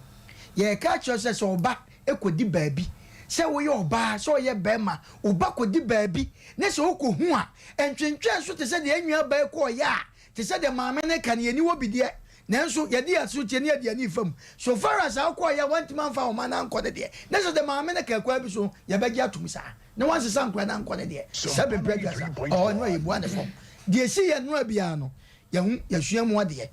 yɛreka akyerɛ wo sɛ sɛ ɔba kɔdi baabi, sɛ woyɛ ɔbaa, sɛ ɔyɛ barima, wo ba kɔdi baabi ne sɛ wokɔhu a, ntwentwɛn so te sɛ deɛ yɛn nuabaa yi kɔeɛ a, te sɛ deɛ maame no reka no, yɛnni hɔ bi deɛ, nanso yɛde yɛn aso tie ne yɛde yɛn ani fa mu. So far as a wokɔeɛ a woantumi amfa wo mma no ankɔ no deɛ, ne sɛ deɛ maame no kaa kwan bi so no, yɛbɛgye atom saa. Na wansesa nkora no ankɔ no deɛ, sɛbe mprɛ aduasa, ɔhɔ no a yɛbua ne fɔ. Deɛ ɛsii yɛ nnora biara no, yɛahu, yɛasua mu adeɛ.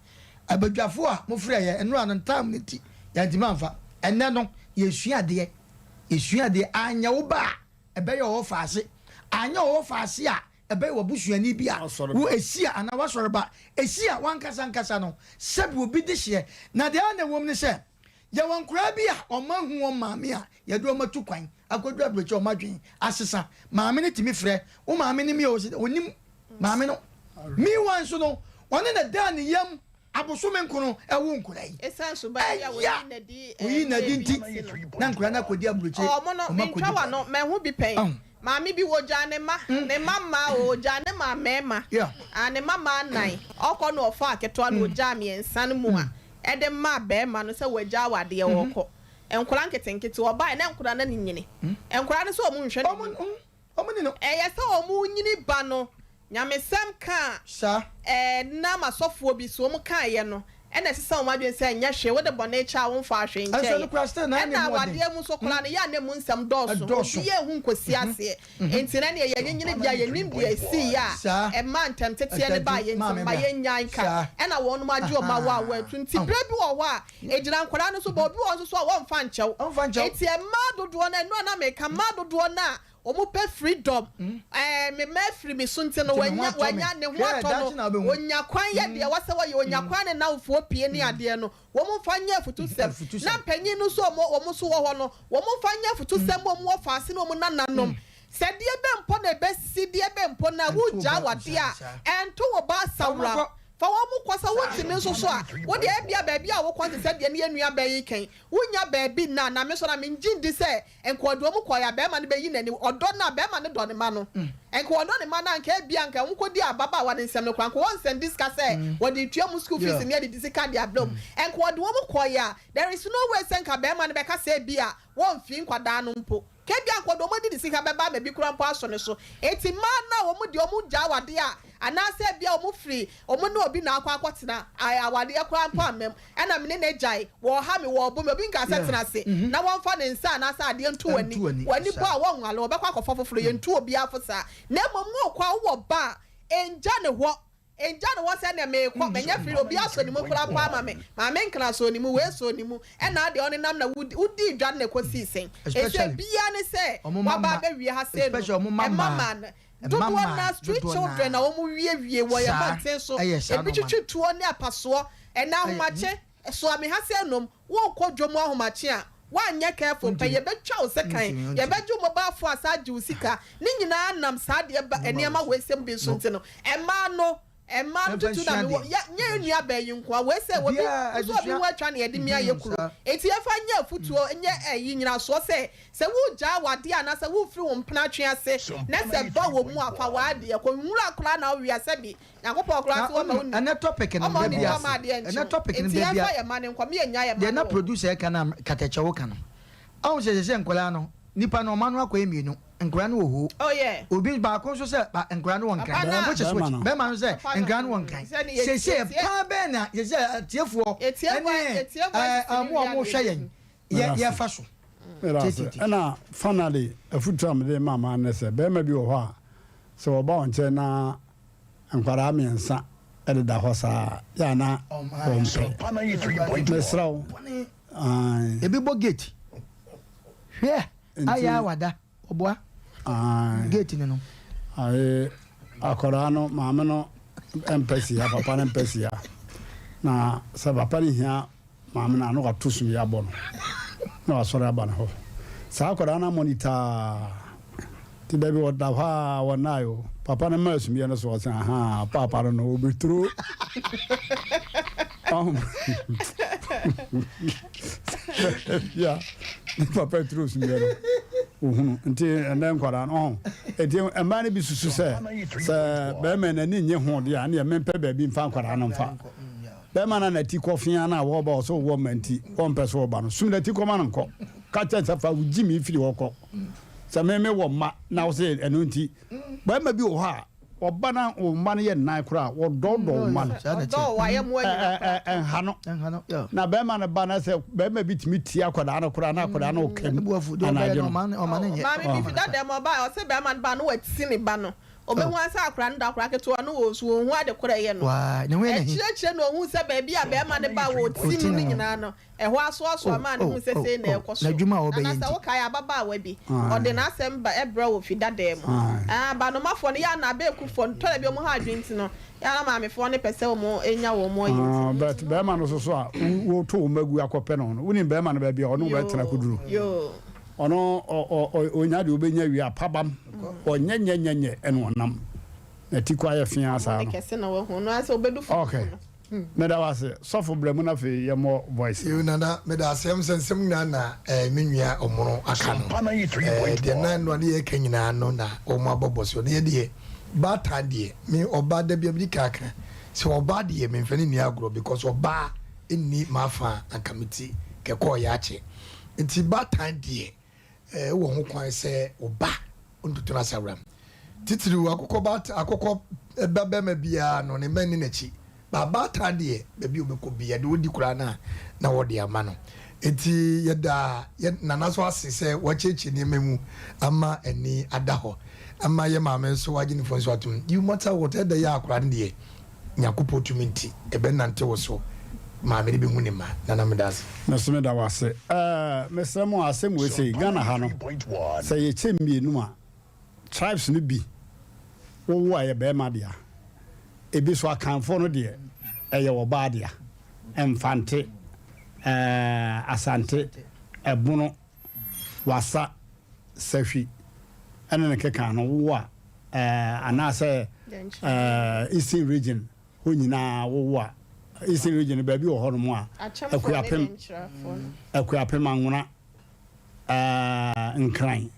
Abadwafoɔ a mofrɛɛ yɛn nnora no, ntam no nti, yɛantumi amfa. Ɛnnɛ no, yɛresua adeɛ. Yɛsua adeɛ. Anyɛ wo ba a, ɛbɛyɛ ɔwɔ faase. Anyɛ ɔwɔ faase a, ɛbɛyɛ w'abusuani bi a wo ɛsi a, anaa w'asɔreba ɛsi a, w'ankasa ankasa no, sɛbe obi dehyeɛ. Na deɛ a na ɛwom ne sɛ, Yɛwɔ nkoraa bi a wɔn ahu wɔn maame a yɛde wɔn atu kwan akɔduru aburokyire a wɔn adwene asesa. Maame no tumi frɛ wo maame no mi a ɔsi ɔnim maame no. Meanwhile nso no ɔne na daa ne yam abosome nkono ɛwo nkoraa yi. Esiane suban bi a Ɛya wɔyi n'adi oyi n'adi mmerɛ nti bi nti no. na nkoraa no akɔdi aburokyire Wɔn no, wɔn akɔdi mentwa w'ano, baabi. mahu bi pɛn. Ahu. Maame bi, wɔgyaa ne mma, ne mma mmaa o, ɔgyaa ne mma mmarima, Yeah. ah, ne mma mmaa nnan. Ɔkɔ na ɔfaa ketewa na ɔgyaa mmiɛnsa no mu a, de maa barima no sɛ wagya awadeɛ ɔɔkɔ. Nkwadaa nketenkete, ɔbaeɛ na nkwadaa no anyini. Nkwadaa no sɛ wɔn nhwɛ n'anim. Ɛyɛ sɛ wɔn nyini ba no, nyamesɛm ka a ɛnam asɔfoɔ bi so wɔn kaeɛ no ɛna ɛsesa wɔn adwene sɛ ɛnyɛ hwee, wode bɔne kyɛ a womfaa hwee nkyɛeɛ. Ɛna awadeɛ mu nso koraa no, yɛ a na ɛmu nsɛm dɔɔso, obiara nhu nkɔsi aseɛ. Enti na neɛ yɛnyenyene deɛ yɛnim deɛ ɛsiiɛ a ɛmaa ntɛmteteɛ no baeɛ nti mma yɛnnyae nka ɛna wɔnom agye wɔn awo a wɔatu nti berɛ bi wɔ hɔ a ɛgyina nkwadaa no so but obi wɔ hɔ nso so a wɔmfa nkyɛ wo enti mmaa dodoɔ no ɛno a na meka mmaa dodoɔ no a wɔn pɛ freedom ɛɛ me mma afiri me so nti no wanya wanya ne ho atɔ no ɔnya kwan yɛ deɛ ɛwɔ sɛ wɔyɛ ɔnya kwan ne nnamfoɔ pie ne adeɛ no Wɔmfa nyɛ afutusɛm. Na mpanyin no nso a wɔn nso wɔ hɔ no, wɔmfa nyɛ afutusɛm ma wɔn wɔfaase ne wɔn nananom. Sɛ deɛ bɛn mpo na ɛbɛsi, deɛ bɛn mpo na wogyaa w'adeɛ a, ɛnto wo ba asaworam. Fa wɔn kɔ. Sɛ wontumi nso so a, wo deɛ ebia baabi a wokɔ no te sɛ deɛ ne yɛn nuabaa yi reka yi, wonnya baabi nna. Na me nso na mennye nni sɛ Nka ɔde wɔn kɔeɛ a, barima no bɛyi n'ani. Ɔdɔ no a barima no dɔ ne mma no, nka ɔdɔ ne mma no a, nka ebia nka wɔkɔdi ababaawa no nsam no koraa, nka wɔnsɛnde sika sɛ wɔde retua wɔn school fees ne adidi sika de abrɛ wɔn. Nka ɔde wɔn kɔeɛ a, there is no way sɛ nka barima no bɛka sɛ ebia wɔmfii nkwadaa no mpo. Nka ebia nka ɔde wɔn adidi sika bɛba ama bi koraa mpo asɔ ne so. Enti mmaa no a wɔn deɛ wɔgyaa awadeɛ a, anaasɛ ebia wɔfiri wɔn ne obi na akɔ akɔtena, awadeɛ koraa mpo amma mu, Ɛna me ne no agyae. Wɔreha me, wɔrebo me. Obi nkaa sɛ tena ase na wɔmfa ne nsa anaasɛ adeɛ nto w'ani. W'ani bɔ a, wɔnwale, wɔbɛkɔ akɔfa foforɔ. Yɛntu obiara fo saa. Na mmom worekɔ a, wowɔ ba a, ngya no hɔ. Ngya no hɔ sɛ ɛneɛ merekɔ, manya firi, obiara sɔ ne mu koraa mpo ama me. Maame Nkena sɔɔ ne mu, wei sɔɔ ne mu, ɛna adeɛ ɔnenam na wodi, wodii dwa no na ɛkɔsii sɛn? Ɛsɛ biara ne sɛ waba abɛwie ha sei no, ɛma maa no. Dodoɔ no ara street children na wɔn wie wie wɔ yɛn mmɔnten so, ebi twitwi tuo ne apasoɔ, ɛnɛ ahomakye, soa me ha sɛ nom, worekɔ dwom ahomakye a, woanyɛ careful pɛ yɛbɛtwa wo sekan, yɛbɛgye wo mobile phone asan agye wo sika, ne nyinaa nam saa adeɛ ba nneɛma wei sɛm bi nso nti no, mmaa no. Mmaa no Yɛmfa tutu na nsua mewɔ adeɛ. yɛ nyɛ yɛn nua baa yi nkoa wei sɛ obi Obiara nso obi adesua. ho atwa na yɛde mia yɛ Mhm, kuro saa. enti yɛmfa nyɛ afutuo nyɛ ɛyi nyinasoɔ sɛ sɛ wogyaa w'adeɛ anaasɛ wofiri wo mpena atwe ase na sɛ ba wɔ mu a fa w'adeɛ kɔ nwura koraa na wowia sɛbi Nyankopɔn koraa Na se wɔma wonim wo ni ɛnɛ topic no ɔma wo da nipa bi ma ase adeɛ nkye ɛnɛ wo topic no enti da bi yɛmfa a yɛ mma no nkɔ me yɛnnya yɛ mma deɛ no na wɔ producer ɛka no a katakyɛ wo ka no ahu sɛ sɛsɛ nkwadaa no nipa no ɔma no akɔyɛ mmienu nkwadaa no wɔ hoo Oh yeah. obi baako nso sɛ ba nkwadaa no wɔ Papa nkran na which is Bɛrima which no. bɛrima no sɛ Papa no nkran no wɔ nkran sɛ ne yɛ sɛsɛ yɛtie kwan bɛn na sɛsɛ atiefoɔ yɛtie ɛne voice yɛtie ɛɛ voices ne ɔmo a wia ɔmo deɛ hwɛ yɛbɛhu. yɛn yɛ Meda ase. yɛfa so Meda ase. tietietie. Ɛna finally afutuo a mede ma maa ne sɛ bɛrima bi wɔ hɔ a sɛ wɔba wo nkyɛn na nkwadaa mmiɛnsa deda hɔ saa a, yɛ a na wɔmpɛ. Mesrɛ wo. Ae. Ebi bɔ gate. Hwɛ, Nti, ayɛ a wada, ɔboa ae. gate no no. Ae, akwadaa no, maame no mpɛ sia, papa no mpɛ sia. Na sɛ papa no hia Maame no a na wato sumii abɔ no na wasɔre aba ne hɔ. Saa akwadaa no amonitaa nti da bi ɔda hɔ a ɔnnae o. Papa no maa sumiiɛ no so ɔse ahaa paapa no no ɔbɛturo. Ɔho ya ne papa turo sumiiɛ no ohunu nti ɛnɛ nkwadaa no ɔho nti mmaa no bi susu sɛ sɛ bɛrima n'ani nye ho deɛ a ɛneɛ mempɛ baabi mfa nkwadaa no mfa. Bɛrima no a n'ati kɔ feaa no a wɔreba hɔ sɛ ɔwɔ mma nti ɔmpɛ sɛ ɔba no, sum n'ati kɔ ma no nkɔ. Ka kyerɛ no sɛ, Fa wo gyimi firi hɔ kɔ. Sɛ me mewɔ mma na wo sɛ ɛno nti. Barima bi wɔ hɔ a, ɔba na wo mma no yɛ nnan koraa a, wɔdɔɔdɔ wo mma no. Ɛnha no. Na barima no ba na sɛ barima bi tumi tia akwadaa no koraa na akwadaa no reka mu anadwo no. Maame bi fi dada mu ɔbaeɛ, ɔse barima no ba no wati ne ba no. Obehu ara sɛ akwadaa no da akwadaa ketewa no wɔ osu, onhu ade koro a ɛyɛ no. Akyiriakyiri na ohuu sɛ baabi a barima no ba a wɔti no no nyinaa no, ɛhɔ asoasoa maa no huu sɛ sei na ɛrekɔ so. Nana, sɛ wokae a, ababaawa bi, ɔde n'asɛm ba brɛ wɔ fi dadaa mu. Abanomafoɔ no, yɛ a na abeekufoɔ no, tɔ da bi wɔn ha adwene nti no, yɛ a na maamefoɔ no pɛ sɛ wɔnya wɔn ayi nti. But barima no nso so a woto wo mma gu akɔpɛ no no, wonim barima no baabi a ɔne wo bɛtena akɔduru. Ɔno ɔnya deɛ ɔbɛnya wie a, pabam, ɔnyɛ nyɛ nyɛ nyɛ ɛna ɔnam. Na ti kɔ ayɛ feaa saa no. Ok, meda wo ase. Sɔfo bra mu na afei yɛmmɔ voice no. Yoo Nana meda ase ɛm sɛ nsɛm nyinaa na eh, me nua Ɔmono aka no eh, deɛ na nnoa ne yɛka nyinaa no na wɔn abɔbɔ so na yɛdeɛ baatan deɛ me ɔbaa da bia medi kan aka sɛ ɔbaa deɛ memfa ne nni agorɔ because ɔbaa nni m'afa anka me ti kɛkɔɔ yɛ akyɛ Nti baatan deɛ wowɔ ho kwan sɛ wo ba ntoto no asaworam. Titiriw akokɔ baatan, akokɔ ba bɛrima biara no ne mma nni n'akyi. Ba baatan deɛ baabi a ɔbɛkɔ biara deɛ ɔdi koraa no a na wɔde ama no. Nti yɛda yɛ nana so ase sɛ wakyerɛkyerɛ nneɛma mu ama ani ada hɔ ama yɛ maame nso wagye ne fo nso atom. You matter what ɛda yi a akwadaa no deɛ Nyankopɔn tumi nti ɛbɛnante wo so maame no bɛhu ne mma. Nana medase. Me nso meda wo ase. Ɛɛ mesrɛ mo asɛm wei sei, Ghana ha no sɛ yɛkyɛ mmienu a tribes no bi wowo a ɛyɛ bɛɛma dea, ebi nso Akanfoɔ no deɛ ɛyɛ ɔbaa dea, Mfante, ɛɛ Asante, Ɛbono, Wasa, Sahwi ɛne ne keka no wowo a eh, anaasɛ eh, Eastern region hɔ nyinaa wowo a, Eastern region no baabi wɔ hɔnom a, Akuapem, Akuapem, Anwona, eh, Nkran,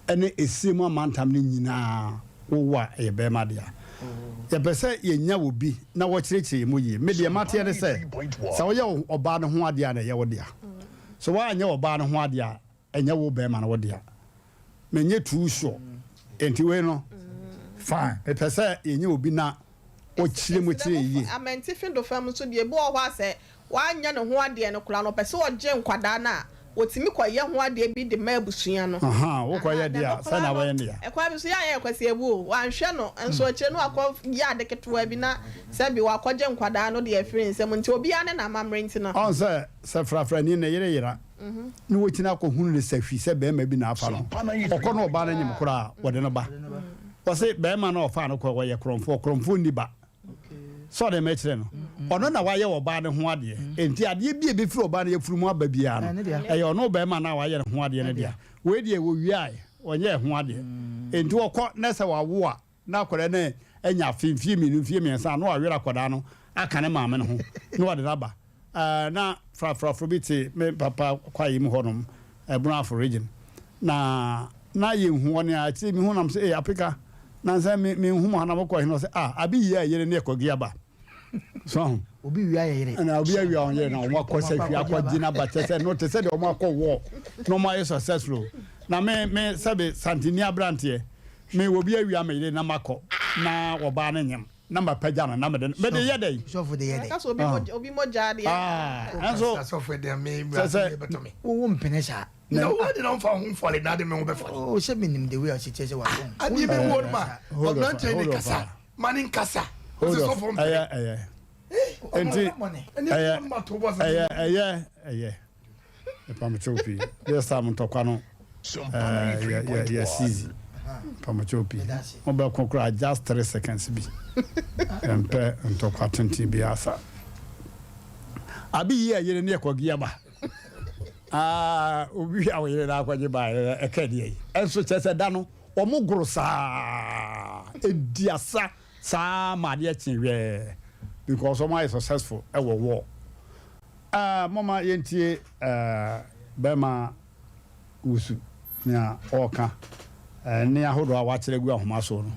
ɛne esie mu amantam no nyinaa wowo a ɛyɛ bɛrima dea. Yɛpɛ sɛ yɛnya wɔ bi na wɔkyerɛkyerɛ yɛn mu yie. Me deɛ mateɛ ne sɛ, sɛ woyɛ ɔbaa no ho adeɛ a na ɛyɛ wo dea. Sɛ woanyɛ ɔbaa no ho adeɛ a, ɛnyɛ wo bɛrima no wo dea. Menyɛ too sure. Enti wei no, fine. Mepɛ sɛ yɛnya obi na ɔkyerɛ mu kyerɛ yɛn yie. Amantifi do fam nso deɛ, ebi wɔ hɔ a sɛ wanyɛ ne ho adeɛ no koraa no, ɔpɛ sɛ ɔgye nkwadaa no a, ɔtumi kɔyɛ ho adeɛ bi de ma abusua no. Ahaa, wokɔyɛ Ahaa, na deɛ a, ɛno sɛ koraa na no, wobɛyɛ no dea. ɛkwan bi so, yɛ a yɛyɛ kwasiabu o, wanhwɛ no nso akyire no wakɔyɛ ade ketewa bi na sɛbi wakɔgye nkwadaa no de afiri nsam. Nti obiara ne n'amammerɛ nti no. Ɔn sɛ, sɛ frafrani ne yere yera na wɔkyini akɔhunu no sahwi sɛ barima bi na afa no, ɔkɔ na ɔbaa no nyem koraa a, wɔde no ba. Wɔse barima no a ɔfaa no kɔɛ, ɔyɛ korɔmfoɔ, korɔmfoɔ nni ba. Sɛ ɔde mekyerɛ no, ɔno na wayɛ ɔbaa no ho adeɛ. Enti adeɛ bi a ɛbɛfiri ɔbaa no yafunu mu aba biara no, ɛyɛ ɔno barima no a wayɛ ne ho adeɛ no dea. Wei deɛ wɔwiae, ɔnyɛɛ ho adeɛ. Enti ɔkɔ na sɛ wawo a, na akwadaa no anya afe, mfie mmienu, mfie mmiɛnsa a na wawere akwadaa no aka ne maame no ho na wɔde no aba. Ɛɛ na frafrafo bi te me papa kwaeɛ mu hɔnom, Ɛbono region. Na na yɛnhu wɔn a akyire mehu nam sɛ ee Apeka nansa me menhu mo ha na mokɔ he na ɔsɛ ah abi yie a yere ne ɛkɔgi aba. So ahu. Obi wia yɛ yere. Ɛna obi awia wɔn yere na wɔn akɔ sɛ hwi akɔ gye n'aba kyɛ sɛ no te sɛ deɛ wɔn akɔ wɔ na wɔn ayɛ successful. Na me me sɛbe santini aberanteɛ me obi awia me yere na makɔ na ɔbaa no nyem na mapagya no na mede no mede yɛ dɛn. Sɔfo de yɛ dɛn. Ɛka sɛ obi mo obi mogya deɛ. Ah ɛnso Sɔfo deɛ me sɛ sɛ. bɛtɔ me. Wo wo mpene saa. Na wo de na ɔmfa ho mfɔle na de me ho bɛfɔle. Oh sɛ menim the way a ɔsi teɛ sɛ wabɔn. Adeɛ bi wɔ no ma Hold off, ɔbranteɛ ne hold off, kasa ah. ma ne nkasa. Hold Ɔsɛ off sɔfo ɛyɛ mpene. ɛyɛ nti Ɛne ɛyɛ bi ma to bɔ sɛ ɛyɛ ɛyɛ ɛyɛ mpamokyɛw pii this time ntɔkwa no ɛɛ yɛ yɛ yɛ seize mpamokyɛw pii mo bɛ ko koraa just 3 seconds bi mpɛ ntɔkwa tenten bi asa abi yi ɛyere ne ɛkɔ giaba aa obi a ɔyere na akɔgye ba ɛka deɛ yi ɛnso kyerɛ sɛ da no wɔn goro saa edi asa saa ma adeɛ kye wɛɛ because wɔn ayɛ successful ɛwɔ wɔ mɔma yɛntie bɛrima wusu nea ɔreka ne ahodoɔ a wakyerɛ gu ahoma so no,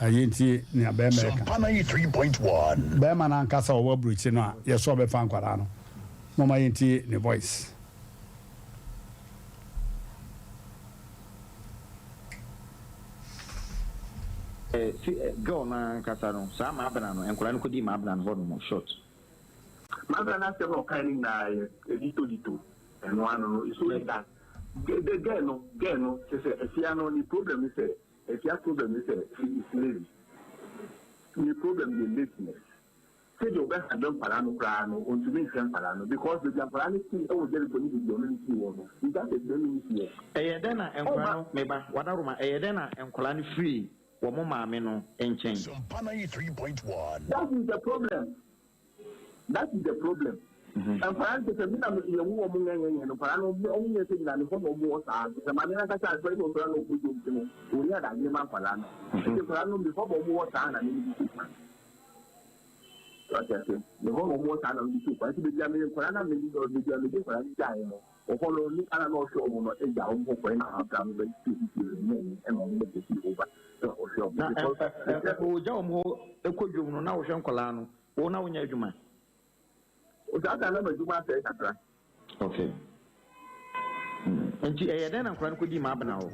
yɛntie nea bɛrima ɛka. Sompa 93.1. Bɛrima no ankasa a ɔwɔ aburokyi no a yɛsɔ ɔbɛfa nkwadaa no, mɔma yɛntie ne voice. Si girl no ankasa no saa Maabena no nkwadaa no kɔdii Maabena no hɔ nom short. Maabena no asɛm a ɔkae no nyinaa yɛ ditto ditto ɛno ano no it's only that the girl no kyerɛ sɛ Afia no ne problem ne sɛ Afia problem ne sɛ she is lazy, ne problem yɛ laziness, sɛdeɛ ɔbɛhandle nkwadaa no koraa no ɔntumi nhwɛ nkwadaa no because baabi a nkwadaa no te wɔ Jericho ne baabi a ɔno ne fie wɔ no is just a 10 minutes walk. Ɛyɛ dɛn na nkwadaa no meba wadaroma ɛyɛ dɛn na nkwadaa no firii wɔn maame no nkyɛn? Sompa 93.1. That is the problem. That is the problem. Nkwadaa no sɛ mi na yɛwu wɔn ŋɛŋɛŋɛ no, nkwadaa no wɔn nyɛ sɛ nyina ne hɔ na wɔn wɔ saa sɛ maame nankasa asɔre na ɔsɔre na ɔkɔ dwom ti no wɔn adagye ma nkwadaa no nti nkwadaa no mi hɔ na wɔn wɔ saa na ne bi ti kwan. Wate ase, ne hɔ na wɔn wɔ saa na ne bi ti kwan nti beebi a mi nkwadaa na mi beebi a mi de nkwadaa no gyae no wɔ hɔ no nipa na ɔhwɛ wɔn no agya wɔn hɔ kɔɛ na abira no bɛ ti ti ne ɛna wɔn bɛ take over sɛ ɔhwɛ wɔn. Na ɛ ɛ ɔgya wɔn hɔ kɔ dwom no na wɔhwɛ nkwadaa no wɔn na wɔnyɛ adwuma. Saa ta na ma adwuma asɛe kakra. Okay. Nti ɛyɛ dɛn na nkwadaa no kɔdii Maabena hɔ?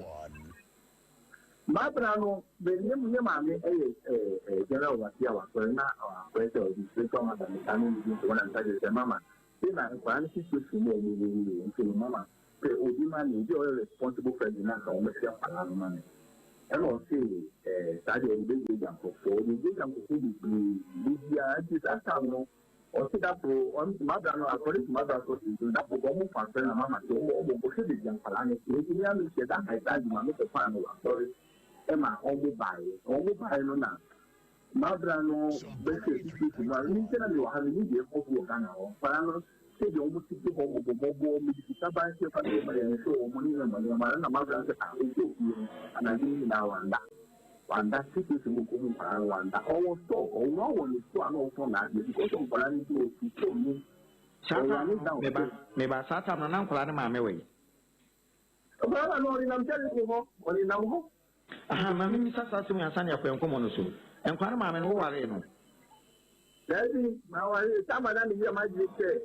Maabena no, me ne ne maame yɛ general overseer wɔ asɔre na akɔyɛ sɛ ɔde spiritual mother me saa ne ne di nkɔmmɔ na meka kyerɛ sɛ mama sei na nkwadaa no situation mu a wɔn wɔ mu nti no mama pɛ obi ma me, obi a ɔyɛ responsible person na nka wɔbɛhwɛ nkwadaa no ma me. Ɛna ɔse saa deɛ ɔde bɛgyagya nkurɔfoɔ, ɔde gyagya nkurɔfoɔ bebree bebiara nti saa time no ɔse dafo mabra no, according to mabra sources no, dafo wɔn fa asɔre na mama sɛ wɔn kɔhwɛ baabi a nkwadaa no te nti me a mehyɛ da hae saa adwuma mekɔ kwan no wɔ asɔre ɛma wɔn baeɛ no na mabra no bɛhwɛ situation mu a me nkyɛn na mewɔ ha no ne deɛ ɛkɔ so wɔ Ghana hɔ, nkwadaa no sɛdeɛ wɔn tete hɔ mɔbɔmɔbɔ, mede sika ba nhyɛ fa sɛ ma yɛnhwɛ wɔn ne nneɛma nneɛma na mabra no sɛ ah ɛsɛ ofie no anadwo no nyinaa wanda wanda situation mu kɔhu nkwadaa no wanda. Ɔwɔ store, ɔwɔ wɔ ne store a na ɔtɔn n'adeɛ because of nkwadaa no nti ɔsi store mu. Saa time no meba meba saa time no na nkwadaa no maame wɔ yi. Nkwadaa no ɔnenam Jericho hɔ, ɔnenam hɔ. Aha, maame mi sa saa asɛm yi ansa ne akɔ nkɔmmɔ no so. Nkwadaa no maame no wowaree no? Daabi, maware sama na meyɛ m'adwene sɛ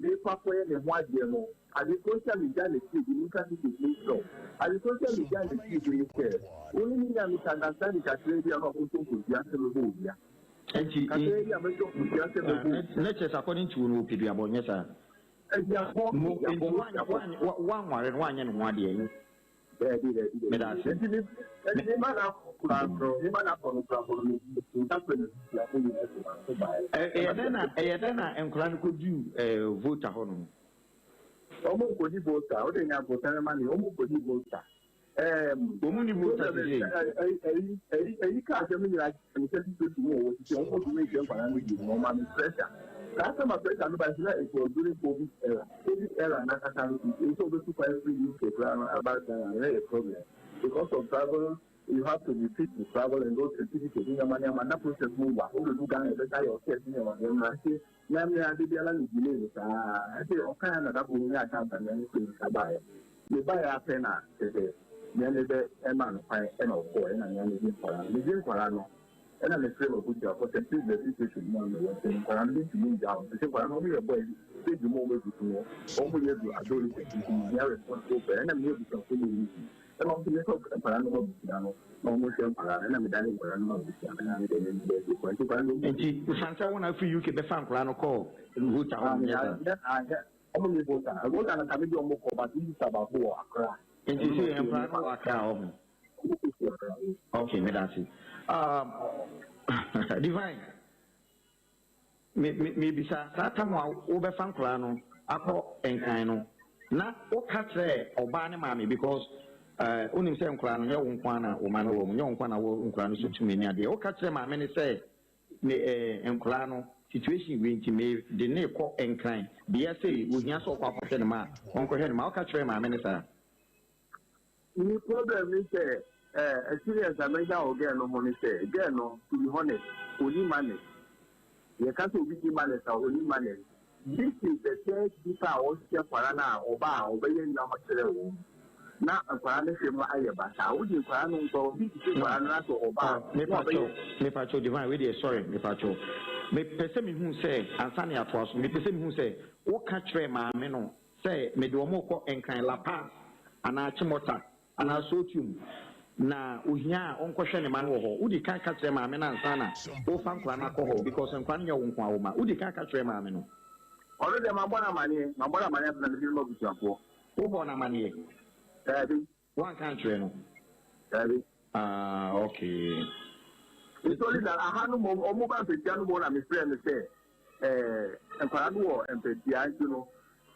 mekɔ akɔyɛ ne ho adeɛ no, ade koro nti a megya ne fie bi menka secret ne nkyerɛ wo, ade koro nti a megya ne fie bi ne sɛ wo ne me nya misunderstanding kakra bi a na ɔkɔtɔ nkosua sɛ mɛbɔ owia. Nti kakra bi a mɛtɔ nkosua sɛ mɛbɔ owia. Ne kyerɛ sɛ according to wo no wɔpɛ duabɔ nyɛ saa? Aduabɔ. Mo nti woanware no woanyɛ ne ho adeɛ? Daabi, daabi, daabi. Meda ase. Nti me ma na kora me ma na kɔ no kora kɔ no me nka fɛ no sisi akɔ nyinaa so ma so baeɛ. Ɛyɛ dɛn na nkwadaa no kɔduu Volta hɔ nom? Ɔmo nkɔdi Volta, wode nya abotare ma ne ɔmo nkɔdi Volta. Wɔn ni Volta sisi yi. Ɛyi kaa asɛm no nyinaa ne sɛ situation mu wɔ sisi ɔmo ntumi nhwɛ nkwadaa no bi no ɔma me pressure. Saa asɛm a pressure no ba nso na it was during COVID era. COVID era n'ankasa no nso obetu kwan firi UK koraa no aba Ghana no yɛ problem because of travel. You have to be fit to travel and those certificate ne nneɛma nneɛma na process no wa. Wobɛdu Ghana yɛbɛsa ayɛ wo test ne nneɛma nneɛma nti na me ara da biara me delay no saa nti ɔkaeɛ na da koro menyaa chance a me ara mefiri me nsa baeɛ. Mebaeɛ ara pɛ na kyerɛ sɛ me ara mebɛ maa no kwan na ɔkɔeɛ ɛna me ara megye nkwadaa no. Megye nkwadaa no ɛna mefrɛ m'abusuafoɔ sɛ this is the situation mu a mewɔ nti nkwadaa no mentumi ngyaa wɔn sɛ nkwadaa no wɔyɛ boys stage mu a wɔadu so no wɔyɛ du adolescent nti mehia responsible parent ɛna me ne abusuafoɔ no wɔ mu. Ɛna ɔmo se memfa nkwadaa no mma abusua no na ɔmo nhwɛ nkwadaa no, ɛna medane nkwadaa no maa abusua no na mede me mma asi kwan nti nkwadaa no deɛ ɔmo Nti ɛsiane sɛ wo na wofiri UK bɛfaa nkwadaa no kɔɔ Volta hɔ no nyɛ saa? Aah ɔmo nni Volta, Volta no nka mede ɔmo kɔ but me sista baako wɔ Accra. Nti seisei nkwadaa no wɔ Accra hɔ ho? Ɔmo kɔ sukuu Accra yes. Okay meda ase. Um Divine. Me, me, mebisa, saa tam a wobɛfa nkwadaa no akɔ Nkran no, na woka kyerɛɛ ɔbaa no maame because eh, wonim sɛ nkwadaa no, nyɛ wo nko ara na wo ma no wɔ mu, nyɛ wo nko ara na wɔ nkwadaa no so tumi ne adeɛ. Woka kyerɛɛ maame no sɛ me, eh, nkwadaa no, situation wei nti me de ne rekɔ Nkran, bea sei, ohia sɛ ɔkɔ akɔhwɛ ne ma a, ɔnkɔhwɛ ne ma. Woka kyerɛɛ maame no saa? Me problem ne sɛ eh, experience a manya wɔ girl no ho ne sɛ, girl no to be honest, ɔnni manners. Yɛka sɛ obi nni manners a, ɔnni manners. This is the third nipa a ɔhwɛ nkwadaa no a ɔba a ɔbɛyɛ nneɛma kyerɛ wɔn na nkwadaa no hwɛ mu ayɛ basaa. Wode nkwadaa no nkɔ, obi tete nkwadaa no na sɛ ɔba a na Mepakyɛw, ɔbɛyɛ. mepakyɛw Divine, wei deɛ sorry, mepakyɛw. Mepɛ sɛ mehu sɛ, ansa na yɛatoa so, mepɛ sɛ mehu sɛ woka kyerɛɛ maame no sɛ mede wɔn rekɔ Nkran, La Paz anaa Chimota anaa Sotium na ohia a ɔnkɔhwɛ ne mma no wɔ hɔ. Wodi kan ka kyerɛ maame no ansa na worefa nkwadaa no akɔ hɔ because nkwadaa no nyɛ wo nko ara wo mma. Wodi kan ka kyerɛ maame no. Ɔno deɛ mabɔ no amaneɛ, mabɔ no amaneɛ ansa na mede no ma abusuafoɔ. Wobɔɔ no amaneɛ? Daabi. Woanka ankyerɛ no? Daabi. Ah, okay. It's only that aha no mmom, wɔn ba mpɛtia no mmom na mefrɛ no sɛ eh, nkwadaa no wɔ mpɛtia nti no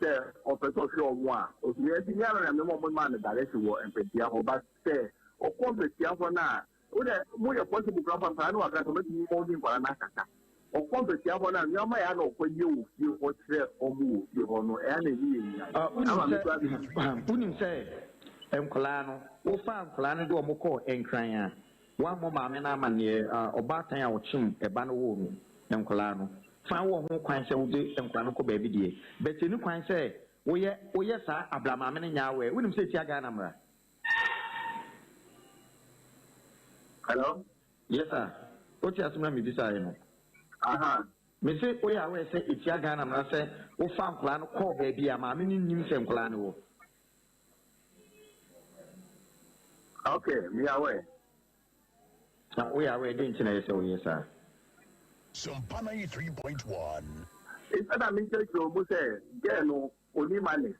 sɛ ɔpɛ sɛ ɔhwɛ wɔn a, ɔtumi ɛnti me ara na mema wɔn maa no direction wɔ mpɛtia hɔ but sɛ ɔkɔ mpɛtia hɔ no a Wo dɛ mo yɛ possible koraa mpo a nkwadaa no wɔ akra sɛ ɔbɛtumi ma ɔne nkwadaa no akasa. Ɔkɔ mpɛsia hɔ no a nneɛma a ɛyɛ a na ɔkɔ yɛ wɔ fie hɔ kyerɛ wɔn wɔ fie hɔ no ɛyɛ a na ɛni yɛ nyan. Ah, wonim Ama me sɛ, koraa me. wonim sɛ nkwadaa no, wofaa nkwadaa no de wɔn kɔɔ Nkran a, woammɔ maame no amanneɛ, ah, ɔbaatan a ɔkyem ɛba no woo no, nkwadaa no. Fine, wowɔ ho kwan sɛ wode nkwadaa no kɔ baabi deɛ, but ɛnni kwan sɛ woyɛ, woyɛ saa abira maame no nyɛ aware. Wonim sɛ ɛtia Ghana mmara? Hello? Yes sir. Wote asem na mebisaeɛ no? Aha. Mese woyɛ aware sɛ ɛtia Ghana mmara sɛ wofa nkwadaa no kɔɔ baabi a maame no nnim sɛ nkwadaa no wɔ? Okay, meyɛ aware. Na woyɛ aware dɛn nti na ɛyɛ sɛ woyɛ saa? Sompa 93.1. Instead a menkyerɛkyerɛ wɔn mu sɛ girl no ɔnni manners.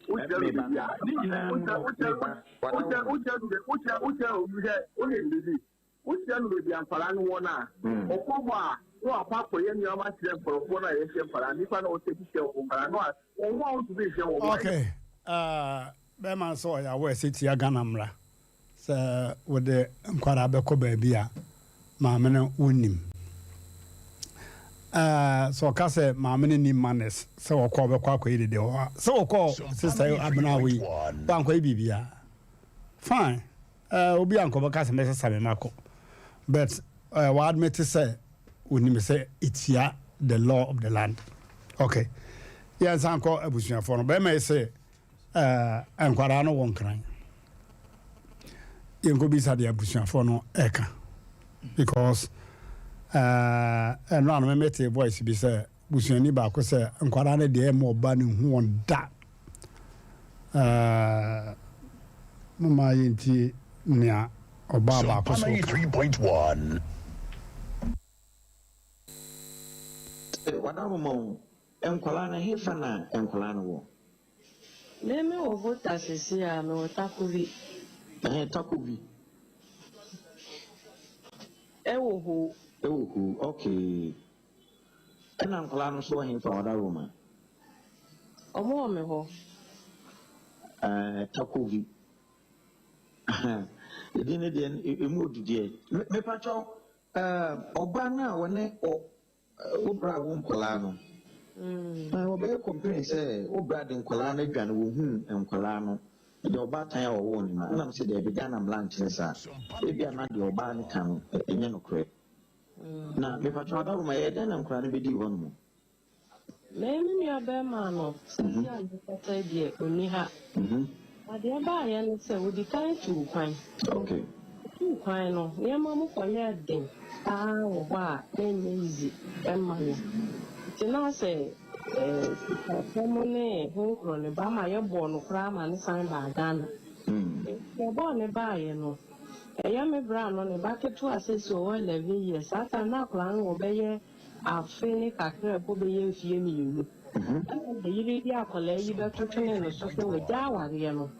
Wokyerɛ no Meba biribi a, ne nyinaa mu wokyerɛ no wokyerɛ meba wada wokyerɛ wo wokyerɛ no wokyerɛ wokyerɛ obi hwɛ wonim biribi wokyerɛ no baabi a nkwadaa no wɔ no a ɔkɔ hɔ a na wakɔ akɔyɛ nneɛma kyerɛ nkurɔfoɔ no a yɛhwɛ nkwadaa nnipa no a ɔtɛki kyerɛ wɔn nkwadaa no a wɔn ho a wɔntumi nhwɛ wɔn. Okay, uh, bɛrima sɛ ɔyɛ awɔ ɛsɛ tia Ghana mmara. Sɛ wode nkwadaa bɛkɔ baabi a maame no wonnim. Ɛɛ sɛ ɔka sɛ maame no nni manners sɛ ɔkɔ ɔbɛkɔ akɔyɛ dede hɔ a, sɛ ɔkɔ sista yi abena hɔ yi wankɔyɛ biribiara. Fine, ɛɛ obi ankɔ bɛka sɛ mɛsesa me makɔ but ɛɛ wa-admit sɛ onim sɛ etia the law of the land. Okay, yɛnsan kɔ abusuafoɔ no. Bɛrima yi sɛ Eh, nkwadaa no wɔ Nkran. Yɛnkɔbisa deɛ abusuafoɔ no ɛka because eh, ɛno ano memete voice bi sɛ busuani baako sɛ nkwadaa no deɛ ɛma ɔba no hu wɔn da. Eh, moma yɛntie nea ɔbaa baako so ka. 93.1. Wada moma o, nkwadaa no hefa na nkwadaa no wɔ? Me me wɔ Volta sesei a, me wɔ Takovi. Ɛhɛn Takovi. Ɛwɔ Ho. Ɛwɔ Ho, okay. Ɛna nkwadaa no nso wɔ hefa, Ɔda Roma? Ɔmo wɔ me hɔ. Ɛɛ Takovi. Edin no deɛ emu odu deɛ. Mepakyɛw, ɛɛ ɔbaa no a wɔne ɔ. Wo bra wo nkwadaa no na wɔbɛyɛ complain sɛ wo bra de nkwadaa no adwane wɔhuu nkwadaa no. Deɛ ɔbaatan a ɔwoo no no? Ɛna mese daabi, Ghana mmara nkyerɛ saa. Ebia na deɛ ɔbaa no ka no ɛnyɛ nokorɛ. Na mepakyɛw Adaworoma, ɛyɛ dɛn na nkwadaa no bɛdii hɔ nom? Me me nua bɛɛma no seesei a mekasa yi deɛ ɔnni ha. Na deɛ ɛbaeɛ ne sɛ ɔdi kan tuu kwan. Ɔtuu kwan no nneɛma mu kɔyɛɛ den paa wɔ hɔ a na ɛnyɛ easy mma no. Nti na sɛ sikasɛm ne ho nkorɔ no ba ma yɛbɔɔ no koraa ma no san baa Ghana. Nti yɛbɔɔ no baeɛ no ɛyɛ me bra no ne ba ketewa seesei ɔwɔ 11 years saa time no na akwadaa no wɔ bɛyɛ Afe ne kakra a ɛkɔ bɛyɛ mfeɛ mmienu ɛna ne yere de akwadaa yi bɛto twenee no so sɛ wagya awareɛ no.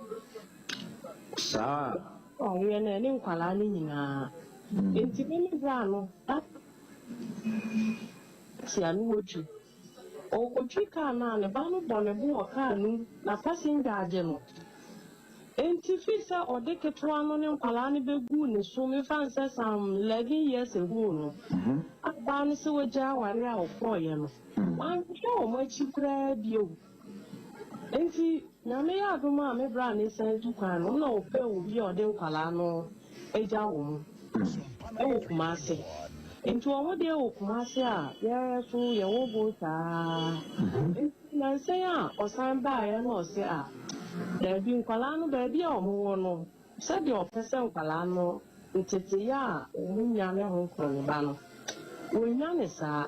Saa. Awareɛ no ɛne nkwadaa no nyinaa. Nti me ne bra no taxi a ne wɔtwi. Ɔrekɔtwi kaa no a ne ba no bɔ ne bo wɔ kaa no mu na passenger agye no. Enti firi sɛ ɔde ketewa no ne nkwadaa no bɛguu ne so, memfa no sɛ some 11 years ago no, a ɔbaa no sɛ wagyae awareɛ a ɔkɔeɛ no, wanhwehwɛ wɔn akyi koraa bio. Enti Nyame yɛ adom a me bra no resan tu kwan no, na ɔpɛɛ obi a ɔde nkwadaa no agya wɔn wɔ Kumasi. Enti wɔn deɛ wɔ Kumasi a, yɛn nso yɛwɔ Volta ara. Nnansa yi a ɔsan baeɛ no ɔse ah daabi nkwadaa no baabi a wɔn wɔ no sɛdeɛ ɔpɛ sɛ nkwadaa no nteteyɛ a wɔn nya ne ho korɔnoba no wɔnnya ne saa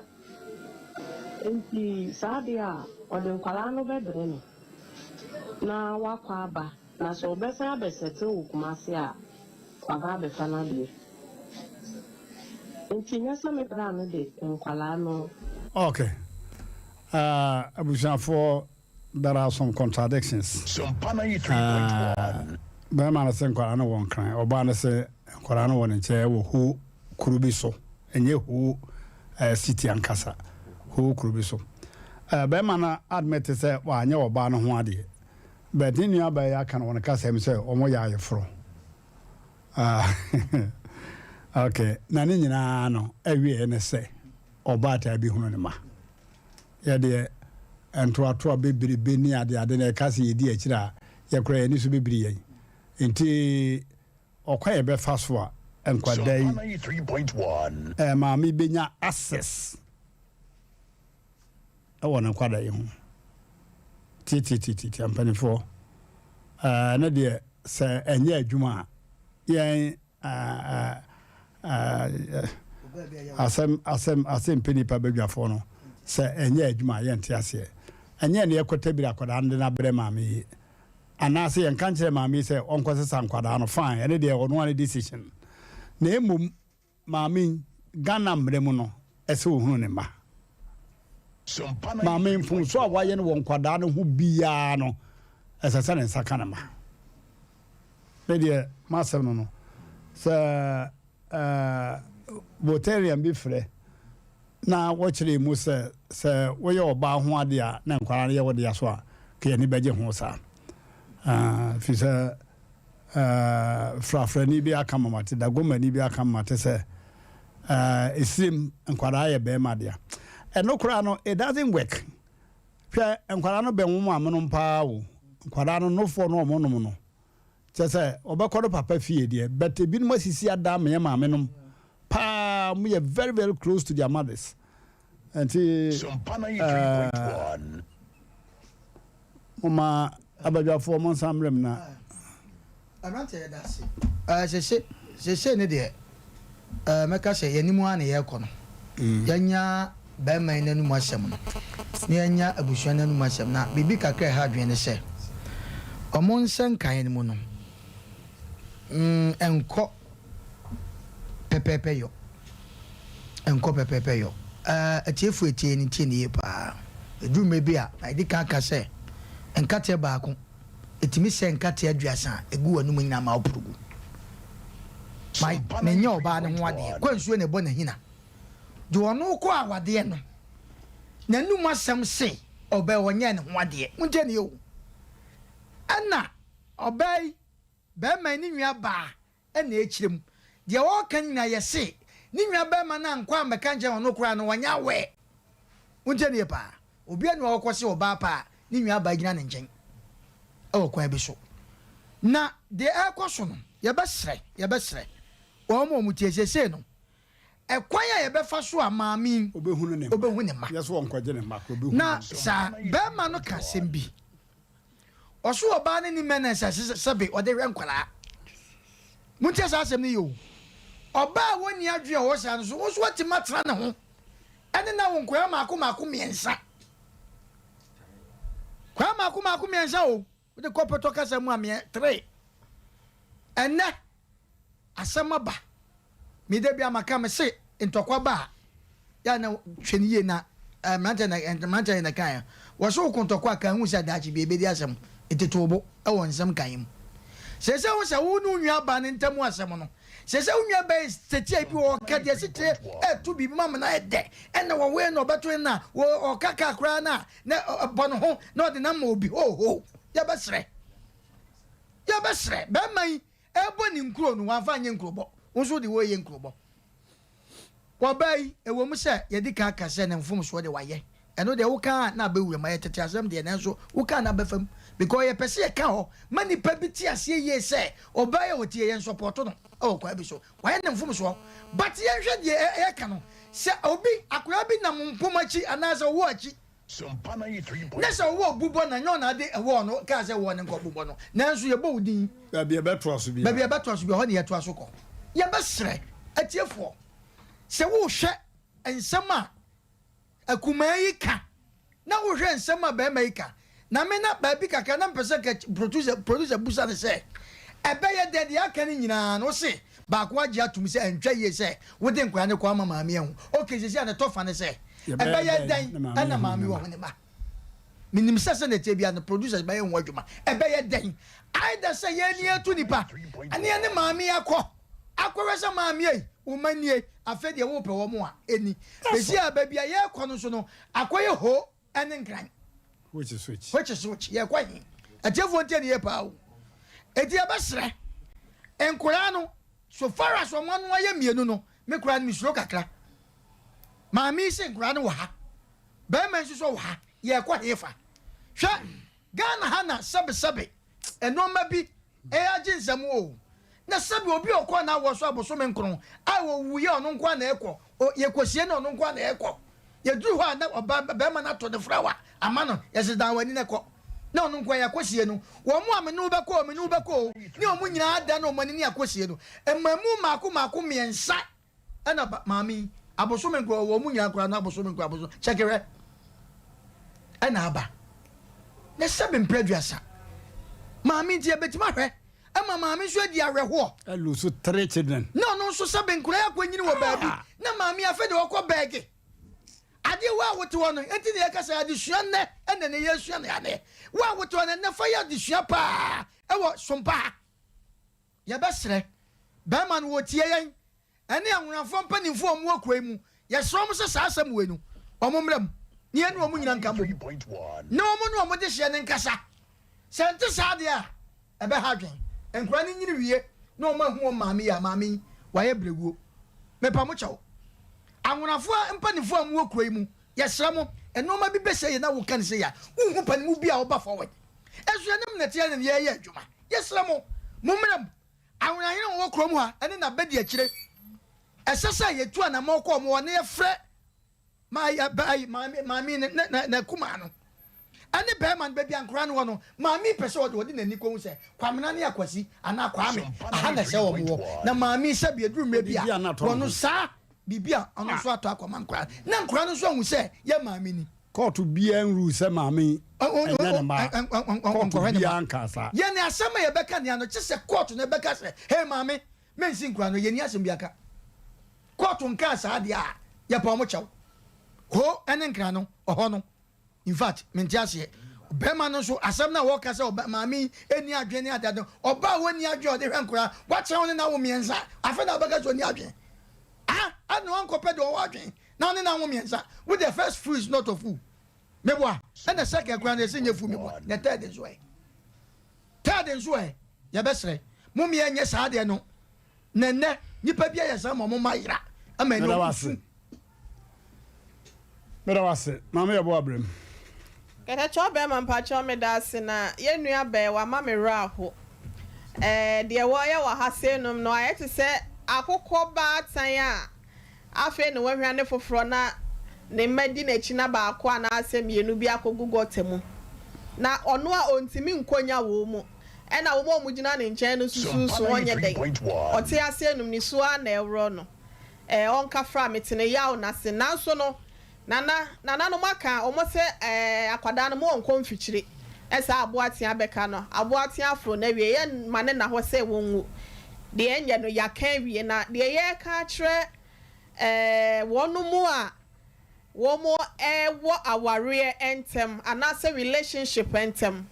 nti saa deɛ a ɔde nkwadaa no bɛbrɛ me na wakɔ aba na sɛ ɔbɛsan abɛsɛte wɔ Kumasi a waba abɛfa n'adeɛ nti nyɛ sɛ me bra no de nkwadaa no. Okay. Ah abusuafoɔ there are some contradictions. Ah bɛrima no se nkwadaa no wɔ nkran, ɔbaa no se nkwadaa no wɔ ne nkyɛn wɔ ho kuro bi so, ɛnyɛ ho eh, city ankasa, ho kuro bi so. Eh, bɛrima no admit sɛ wanyɛ ɔbaa no ho adeɛ, but ne nua baa yi aka no wɔ ne kasa mu sɛ wɔn yɛ ayeforɔ. Ah, okay, na ne nyinaa no awieɛ ne sɛ ɔbaatan bi hunu ne mma. Yɛ deɛ, ntoatoa bebrebe ne adeade na ɛka sɛ yɛdi akyire a, yɛ koraa yɛn ani so bɛbiri yɛn. Nti ɔkwan a yɛbɛfa so a nkwadaa yi maame bɛnya access wɔ ne nkwadaa yi ho. Tiatiatiatia mpanimfoɔ, ɛno deɛ sɛ ɛnyɛ adwuma a, yɛn Asɛm, asɛm, asɛm pɛ nipa badwafoɔ no, sɛ ɛnyɛ adwuma a, yɛnte aseɛ. Ɛnyɛ ɛne ɛkɔtabiri akwadaa no de no abrɛ maame yi. Anaasɛ yɛnka nkyerɛ maame yi sɛ ɔnkɔsesa nkwadaa no, fine, ɛne deɛ ɔno ara ne decision. Na mmom, maame yi, Ghana mmara mu no, ɛsɛ ɔhunu ne mma. Maame mfomso a wayɛ no wɔ nkwadaa no ho biara no, ɛsɛ sɛ ne nsa ka ne mma. Me deɛ m'asɛm no no, sɛ ɛɛ Voltairean bi frɛ na wɔkyerɛ mu sɛ sɛ woyɛ ɔbaa ho adeɛ a na nkwadaa no yɛ wo dea so a, ka yɛn ani bɛgye ho saa. Ɛɛ fi sɛ ɛɛ frafrani bi aka ma mate, Dagomani bi aka ma mate sɛ ɛɛ esirem nkwadaa yɛ bɛrima dea. Ɛno koraa no, it doesn't work. Hwɛ nkwadaa no bɛn wɔn maame nom paa o. Nkwadaa no nofoɔ no wɔn nom no. Kyɛ sɛ ɔbɛkɔ no papa fie deɛ but ebinom asisi ada ama yɛn maame nom paa wɔn yɛ very very close to their mothers. Nti ɛɛ moma abadwafoɔ mo nsa mmerɛ mu na. Aberanteɛ yɛda ase. Ɛɛ sese sese ne deɛ ɛɛ mɛka sɛ yɛn anim ara na yɛrekɔ no. Yɛanya barima yi n'anum asɛm no na yɛanya abusua no anum asɛm na biribi kakra a ɛha adwene ne sɛ wɔn nsɛnkaeɛ no mu no mm ɛnkɔ pɛpɛɛpɛ yɔ ɛnkɔ pɛpɛɛpɛ yɔ. Ɛɛ atiefo etie no tie no yie paa. Ɛduru mmerɛ bi a na yɛdi kan ka sɛ nkateɛ baako Ɛtumi sɛe nkate aduasa a ɛgu w'anomu nyinaa ma woporo gu. Ma menyɛ ɔbaa no ho adeɛ. Kɔ nsuo na ɛbɔ n'ahina. Deɛ ɔno kɔ awadeɛ no, n'anum asɛm se ɔbaa yi ɔnyɛɛ ne ho adeɛ. Montie nie o. Ɛna ɔbaa yi, barima yi ne nua baa na ɛkyerɛ mu. Deɛ ɔreka no nyinaa yɛse ne nua barima no ankɔ ammɛka ankyerɛ no, ɔno koraa no ɔnyɛ aware. Montie no yie paa. Obiara nni hɔ a ɔkɔ se ɔbaa pa a ne nua baa gyina ne nkyɛn wɔ kwan bi so. Na deɛ ɛrekɔ so no, yɛbɛsrɛ, yɛbɛsrɛ wɔn a wɔtie seesei no, ɛkwan a yɛbɛfa so a maame yi Ɔbɛhunu ne mma. ɔbɛhu ne mma. Nyɛ sɛ ɔnkɔgye ne mma koraa, ɔbɛhunu Na ne mma. saa barima no ka asɛm bi. Ɔso ɔbaa no ni mɛnɛs a sɛbe ɔde hwɛ nkwadaa. Montie saa asɛm no yie o. Ɔbaa a wɔnni adwene a ɔwɔ saa no so, wo nso woatumi atena ne ho ɛne no awo nkwadaa mmaako mmaako mmiɛnsa. Nkwadaa mmaako mmaako mmiɛnsa o. Wode kɔ pɔtɔ kasa mu a meɛ tre. Ɛnnɛ asɛm aba. Me da bi a maka me se ntɔkwa ba a yɛ na hwɛ no yie na eh, mmeranteɛ na eh, mmeranteɛ na kan wɔ so woko ntɔkwa a kan hu sɛ daakye bi ebedi asɛm nti to bo wɔ nsɛm kan mu. Sɛ sɛ wo sɛ wo ne wo nua ba no ntam asɛm no sɛ sɛ wo nua ba yi sɛtia bi wɔ ɔka deɛ sitire ɛto biribi ma mena ɛdɛ ɛna wɔwee na ɔbɛto na ɔka kaa koraa na na ɔbɔ ne ho na ɔde nam ma obi hoohoo. Yɛbɛsrɛ, yɛbɛsrɛ bɛrima yi ɛbɔ ne nkuro no wamfa anyɛ nkurobɔ, wo nso wode woyɛ nkurobɔ. Ɔbaa yi, ɛwɔ mu sɛ yɛdi kan aka sɛ ne mfomsoɔ de wayɛ, ɛno deɛ woka a na abɛwura mu, ɛyɛ tete asɛm deɛ nanso woka a na abɛfa mu because yɛpɛ sɛ yɛka hɔ ma nnipa bi te aseɛ yie sɛ ɔbaa yi a ɔte yɛ yɛnsɔpɔto no wɔ kwan bi so, wayɛ ne mfomsoɔ but yɛnhwɛ deɛ yɛka no sɛ obi, akwadaa bi nam mpoma akyi anaasɛ ɔwɔ akyi Na sɛ ɔwɔ bubɔ na nyɛ ɔna ade ɛwɔɔ no kaa sɛ wɔ ne nkɔ bubɔ no nanso yɛbɔ wo din. Baabi a ɛbɛtoa so biara. Baabi a ɛbɛtoa so biara hɔ ne yɛtoa so kɔ. Yɛbɛsrɛ atiefoɔ sɛ wohwɛ nsɛm a akumaa yi ka na wohwɛ nsɛm a barima yi ka na me na baabi kakra na mepɛ sɛ nka producer producer busa no sɛ ɛbɛyɛ dɛn deɛ aka no nyinaa no wose baako agye atom sɛ ɛntwa yie sɛ wode nkwadaa no kɔ ama maame ahu okay sɛsi a ne tɔfa ne sɛ Ɛbɛyɛ dɛn na maame wahu ne ba? Menim sɛ sɛnea ɛteɛ biara no, producers bɛyɛ ho adwuma. Ɛbɛyɛ dɛn? Either sɛ yɛn ni yɛtu nipa, ɛne yɛne maame akɔ akɔhwɛ sɛ maame ei, wo mma nie, afei deɛ wopɛ wɔn a, ɛni. Bɛsi a baabi a yɛrekɔ no nso no, akɔyɛ hoo ne nkran. Which is which? Which is which? Yɛrekɔ he? Atiefoɔ ntie ne yie paa o. Enti yɛbɛsrɛ nkoraa no, so far as wɔn ano ayɛ mmienu no, me koraa no mesuro kakra. Maame yi se nkwadaa no wɔ ha, barima yi nso so wɔ ha, yɛrekɔ hefa? Hwɛ, Ghana ha na sɛbesɛbe nnoɔma bi ɛyɛ agye nsam o. Na sɛbe obi a ɔkɔɔ n'awoɔ so abosome nkron a ɔwuiɛ ɔno nko ara na ɛrekɔ, yɛkɔsie no ɔno nko ara na ɛrekɔ. Yɛduru hɔ a na ɔba barima no ato ne frawa ama no, yɛse dan w'ani na kɔ. Na ɔno nko ara yɛakɔsie no. Wɔn a me ne wo bɛkɔ o, me ne wo bɛkɔ o, ne wɔn nyinaa adane wɔn ani ne yɛakɔsie no. Mmamu mmaako mmaako mmiɛnsa Ɛna ba maame yi abosome nkorɔ ɔwɔ ɔmo nyinaa koraa no abosome nkorɔ abosome kyɛkerɛ ɛna aba ne sɛbe mpere aduasa maame nti yɛbɛtumi ahwɛ ɛma maame nso adi awerɛhoɔ. Ɛlusu three children. Na ɔno nso sɛbe nkorɔ yɛ akɔ nyini wɔ baabi na maame afei de ɔkɔ bɛɛge adeɛ wo a wote hɔ no enti na yɛka sɛ adesua nnɛ ɛna ne yɛsua no adeɛ wo a wote hɔ no ɛnɛ fa yɛ adesua paa ɛwɔ sompa ha. Yɛbɛsrɛ, bɛrima no wɔtie yɛn, ɛne anwonafoɔ mpanimfoɔ a wɔwɔ kuro yi mu, yɛsrɛ wɔn sɛ saa asɛm wei no, wɔn mmra mu, na yɛne wɔn nyina nka mmom, na wɔn ne wɔn dehyeɛ no nkasa. Sɛ ɛnte saa deɛ a, ɛbɛha adwene. Nkwadaa no nyini wie na wɔn ahu wɔn maame yi a, maame yi, wayɛ berɛguo. Mepa mo kyɛw. Anwonafoɔ mpanimfoɔ a mowɔ kuro yi mu, yɛsrɛ mo, nnoɔma bi bɛsɛ yɛ na woka no sei a, wonhu panimu bi a ɔba forward. Ɛnso yɛne mo na ɛteɛ na yɛreyɛ adwuma. Yɛsrɛ mo, mommra mu. Awenahene a ɔwɔ kurom ha ne n'abadiakyire, ɛsɛ sɛ yɛtu anammɔn kɔ wɔn hɔ na yɛfrɛ maame maame ne ne n'akumaa no ɛne bɛrima no baabi a nkwadaa no wɔ no. Maame yi pɛ sɛ ɔde ɔde n'ani kɔhu sɛ Kwamena ne Akwasi anaa Kwame aha na ɛsɛ wɔn wɔ. Na maame yi sɛbi aduru mmerɛ bi a wɔn saa biribi a ɔno nso atɔ akɔma nkwadaa na nkwadaa no nso ahu sɛ yɛ maame ni. Kɔɔto biara nruu sɛ maame yi nyɛ ne mma. Kɔɔto biara nkaa saa. Yɛn asɛm a yɛbɛka nea no, kye sɛ kɔɔto no bɛka sɛ, Hey maame, mensi nkura no, yɛnni asɛm biara ka. Kɔɔto nkaa saa deɛ a, yɛpa wɔn kyɛw. Hoo ne nkra no, ɔhɔ no. In fact, mente aseɛ. Bɛrima no nso, asɛm no a wɔka sɛ ɔba, maame yi nni adwene ne adeade no, ɔbaa a ɔnni adwene a ɔde hwɛ nkora, wakyerɛ wo ne no awo mmiɛnsa, afei na wobɛka sɛ ɔnni adwene. Ah, adɛn na wankɔpɛ deɛ ɔwɔ adwene? Na ɔne no anwo mmiɛnsa. Wo deɛ first fool is not a fool. Meboa. Ɛna second koraa no yɛsɛ nyɛ fool meboa. Na third nso ɛ? Third nso ɛ? Yɛbɛsrɛ. Mo mmea nyɛ saa deɛ no. Na nnɛ nipa bi ayɛ saa ma ɔmo mma yera. Ama ɛnɛ ɔmo su. Meda wo ase. Maame yɛbɔ abrɛm. Kɛtɛkyɛw bɛɛma mpakyɛw medaase na yɛn nua bɛɛ wama me werɛ aho. Ɛɛ, deɛ wɔreyɛ wɔ ha seinom no, ayɛ te sɛ akokɔ baatan a afei na wahwane foforɔ na ne mma di n'akyi na baako anaasɛ mmienu bi akɔgu gɔta mu. Na ɔno a ɔntumi nkɔnya wɔn mu, ɛna wɔn a wɔgyina ne nkyɛn no susu so ɔnyɛ dɛn? Ɔte aseɛ nom, nisuo ara na ɛworɔ no. Ɛɛ, ɔnkafra, mete ne yaw no ase. Nanso no, Nana, nananom aka wɔn sɛ ɛɛ akwadaa no mo ɔnkɔ mfikyire saa aboa tea bɛka no, aboa tea aforo no awie, yɛ ma no nna hɔ sɛ wɔnwu. Deɛ ɛnyɛ no yɛaka awie, na deɛ yɛreka akyerɛ ɛɛ wɔn a wɔn wɔ awareɛ ntɛm anaasɛ relationship ntɛm.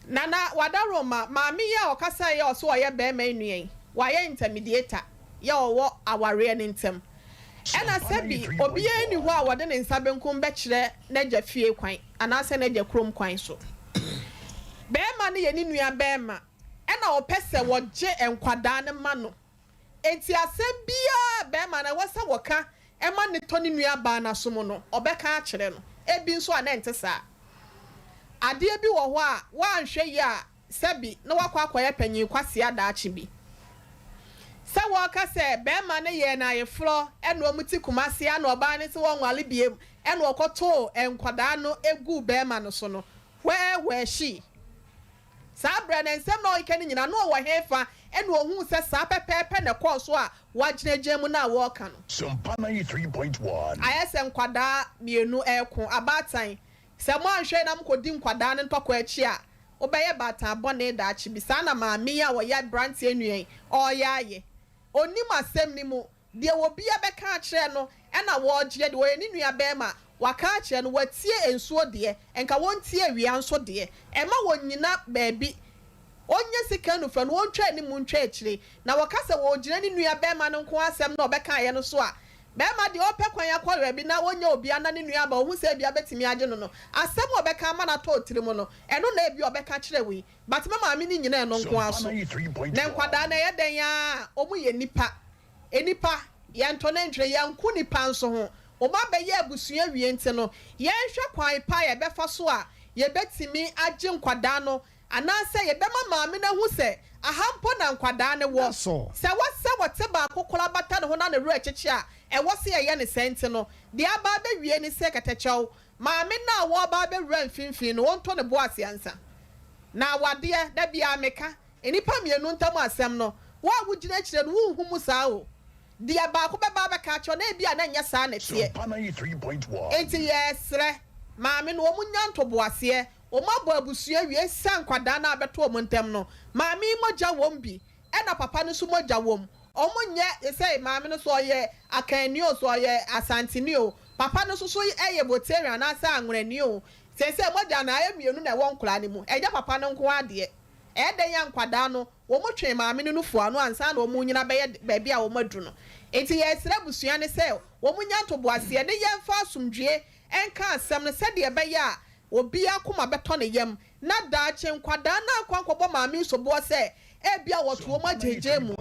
Nana Wadaroma, maame yi a ɔkasaeɛ a ɔse ɔyɛ barima yi nua yi, wayɛ intermediator yɛ ɔwɔ awareɛ no ntɛm. Ɛna sɛbi obiara nni hɔ a wɔde ne nsa benkum bɛkyerɛ n'agya fie kwan anaasɛ n'agya kurom kwan so. Barima no yɛ ne nua barima ɛna ɔpɛ sɛ wɔgye nkwadaa no ma no. Enti asɛm biara a barima no ɛwɔ sɛ wɔka ma no tɔ ne nuabaa no asom no, ɔbɛka akyerɛ no. Ebi nso a na ɛnte saa. Adeɛ bi wɔ hɔ a, woanhwɛ yie a, sɛbi na woakɔ akɔyɛ panyin kwasea daakye bi. Sɛ wɔka sɛ barima no yɛɛ no ayeforɔ ɛna wɔte Kumasi ɛna ɔbaa no se wɔnware biom ɛna ɔkɔtoo nkwadaa no guu barima no so no, where were she? Saa berɛ no, nsɛm na ɔreka no nyinaa, na ɔwɔ hefa na ɔhuu sɛ saa pɛpɛɛpɛ na ɛkɔɔ so a wɔagyinagyina mu no a wɔreka no? Sompa 93.1. Ayɛ sɛ nkwadaa mmienu reko. Abaatan, sɛ moanhwɛ na mokɔdi nkwadaa no ntɔkwa akyi a, wobɛyɛ baatan bɔne daakye bi. Saa na maame yi a ɔyɛ aberanteɛ nua yi ɔreyɛ ayɛ. Ɔnnim asɛm no mu. Deɛ obia bɛka akyerɛ no na wɔgyeɛ, deɛ ɔyɛ ne nua bɛɛma waka akyerɛ no, watie nsuo deɛ, nka wɔntie awia nso deɛ, ɛma wɔnyina baabi, ɔnyɛ sika nufra no wɔntwa anim ntwa akyire, na wɔka sɛ wɔgyina ne nua bɛɛma no nko asɛm na ɔbɛkaeɛ no so a, bɛɛma deɛ ɔpɛ kwan akɔ baabi na ɔnya obia na ne nua ba ɔhu sɛ ebia bɛtumi agye no no, asɛm a ɔbɛka ama no atɔ tirim no, ɛno na ebia ɔbɛka kyerɛ wo yi, but me maame no nyina ɛno nko ara so, na nkwadaa no ɛyɛ dɛn ara a wɔyɛ nnipa. Nnipa, yɛntɔ no ntwene, yɛnko nnipa nso ho. Wɔn abɛyɛ abusua awie nti no, yɛnhwɛ kwan pa a yɛbɛfa so a yɛbɛtumi agye nkwadaa no anaasɛ yɛbɛma maame no ahu sɛ aha mpo na nkwadaa no wɔ. Sɛ ɛwɔ sɛ wɔte baako koraa bata ne ho na ne werɛ kyekye a, ɛwɔ sɛ yɛyɛ no saa nti no, deɛ aba abɛwie ne sɛ kɛtɛkyɛw, maame no a wɔreba abɛwura mfimfini no, ɔntɔ ne bo ase ansa. Na awadeɛ, da biara meka, Nnipa mmienu ntam asɛm no, wo a wogyina akyire no, wonhu mu saa o. Deɛ baako bɛba abɛka akyerɛ wo no, ebia na ɛnyɛ saa na ɛteɛ. Enti yɛresrɛ, maame no, wɔn nnya ntoboaseɛ. Wɔn abɔ abusua awie, ɛsiane nkwadaa no a abɛto wɔn ntam no. Maame yi mogya wɔ mu bi, ɛna papa no nso mogya wɔ mu. Wɔn nyɛ, sɛ maame no sɛ ɔyɛ Akanni o, sɛ ɔyɛ Asanteni o, papa no nso so yɛ Voltarian anaasɛ Anworani o. Seesei mogya no ayɛ mmienu na ɛwɔ nkwadaa no mu, ɛnyɛ papa no nko ara deɛ. Ɛyɛ dɛn a nkwadaa no, wɔtwee maame no nufu ano ansa na wɔrenyini abɛyɛ baabi a wɔaduru no. Enti yɛresrɛ abusua no sɛ wɔnnya ntoboaseɛ ne yɛmfa asomdwoeɛ nka asɛm no sɛdeɛ ɛbɛyɛ a obiara akoma bɛtɔ ne yam na daakye nkwadaa no ankɔ ankɔbɔ maame yi soboɔ sɛ ebia wɔto wɔn agyeegyee mu.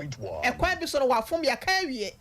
Ɛkwan bi so no wɔafom, yɛaka awie.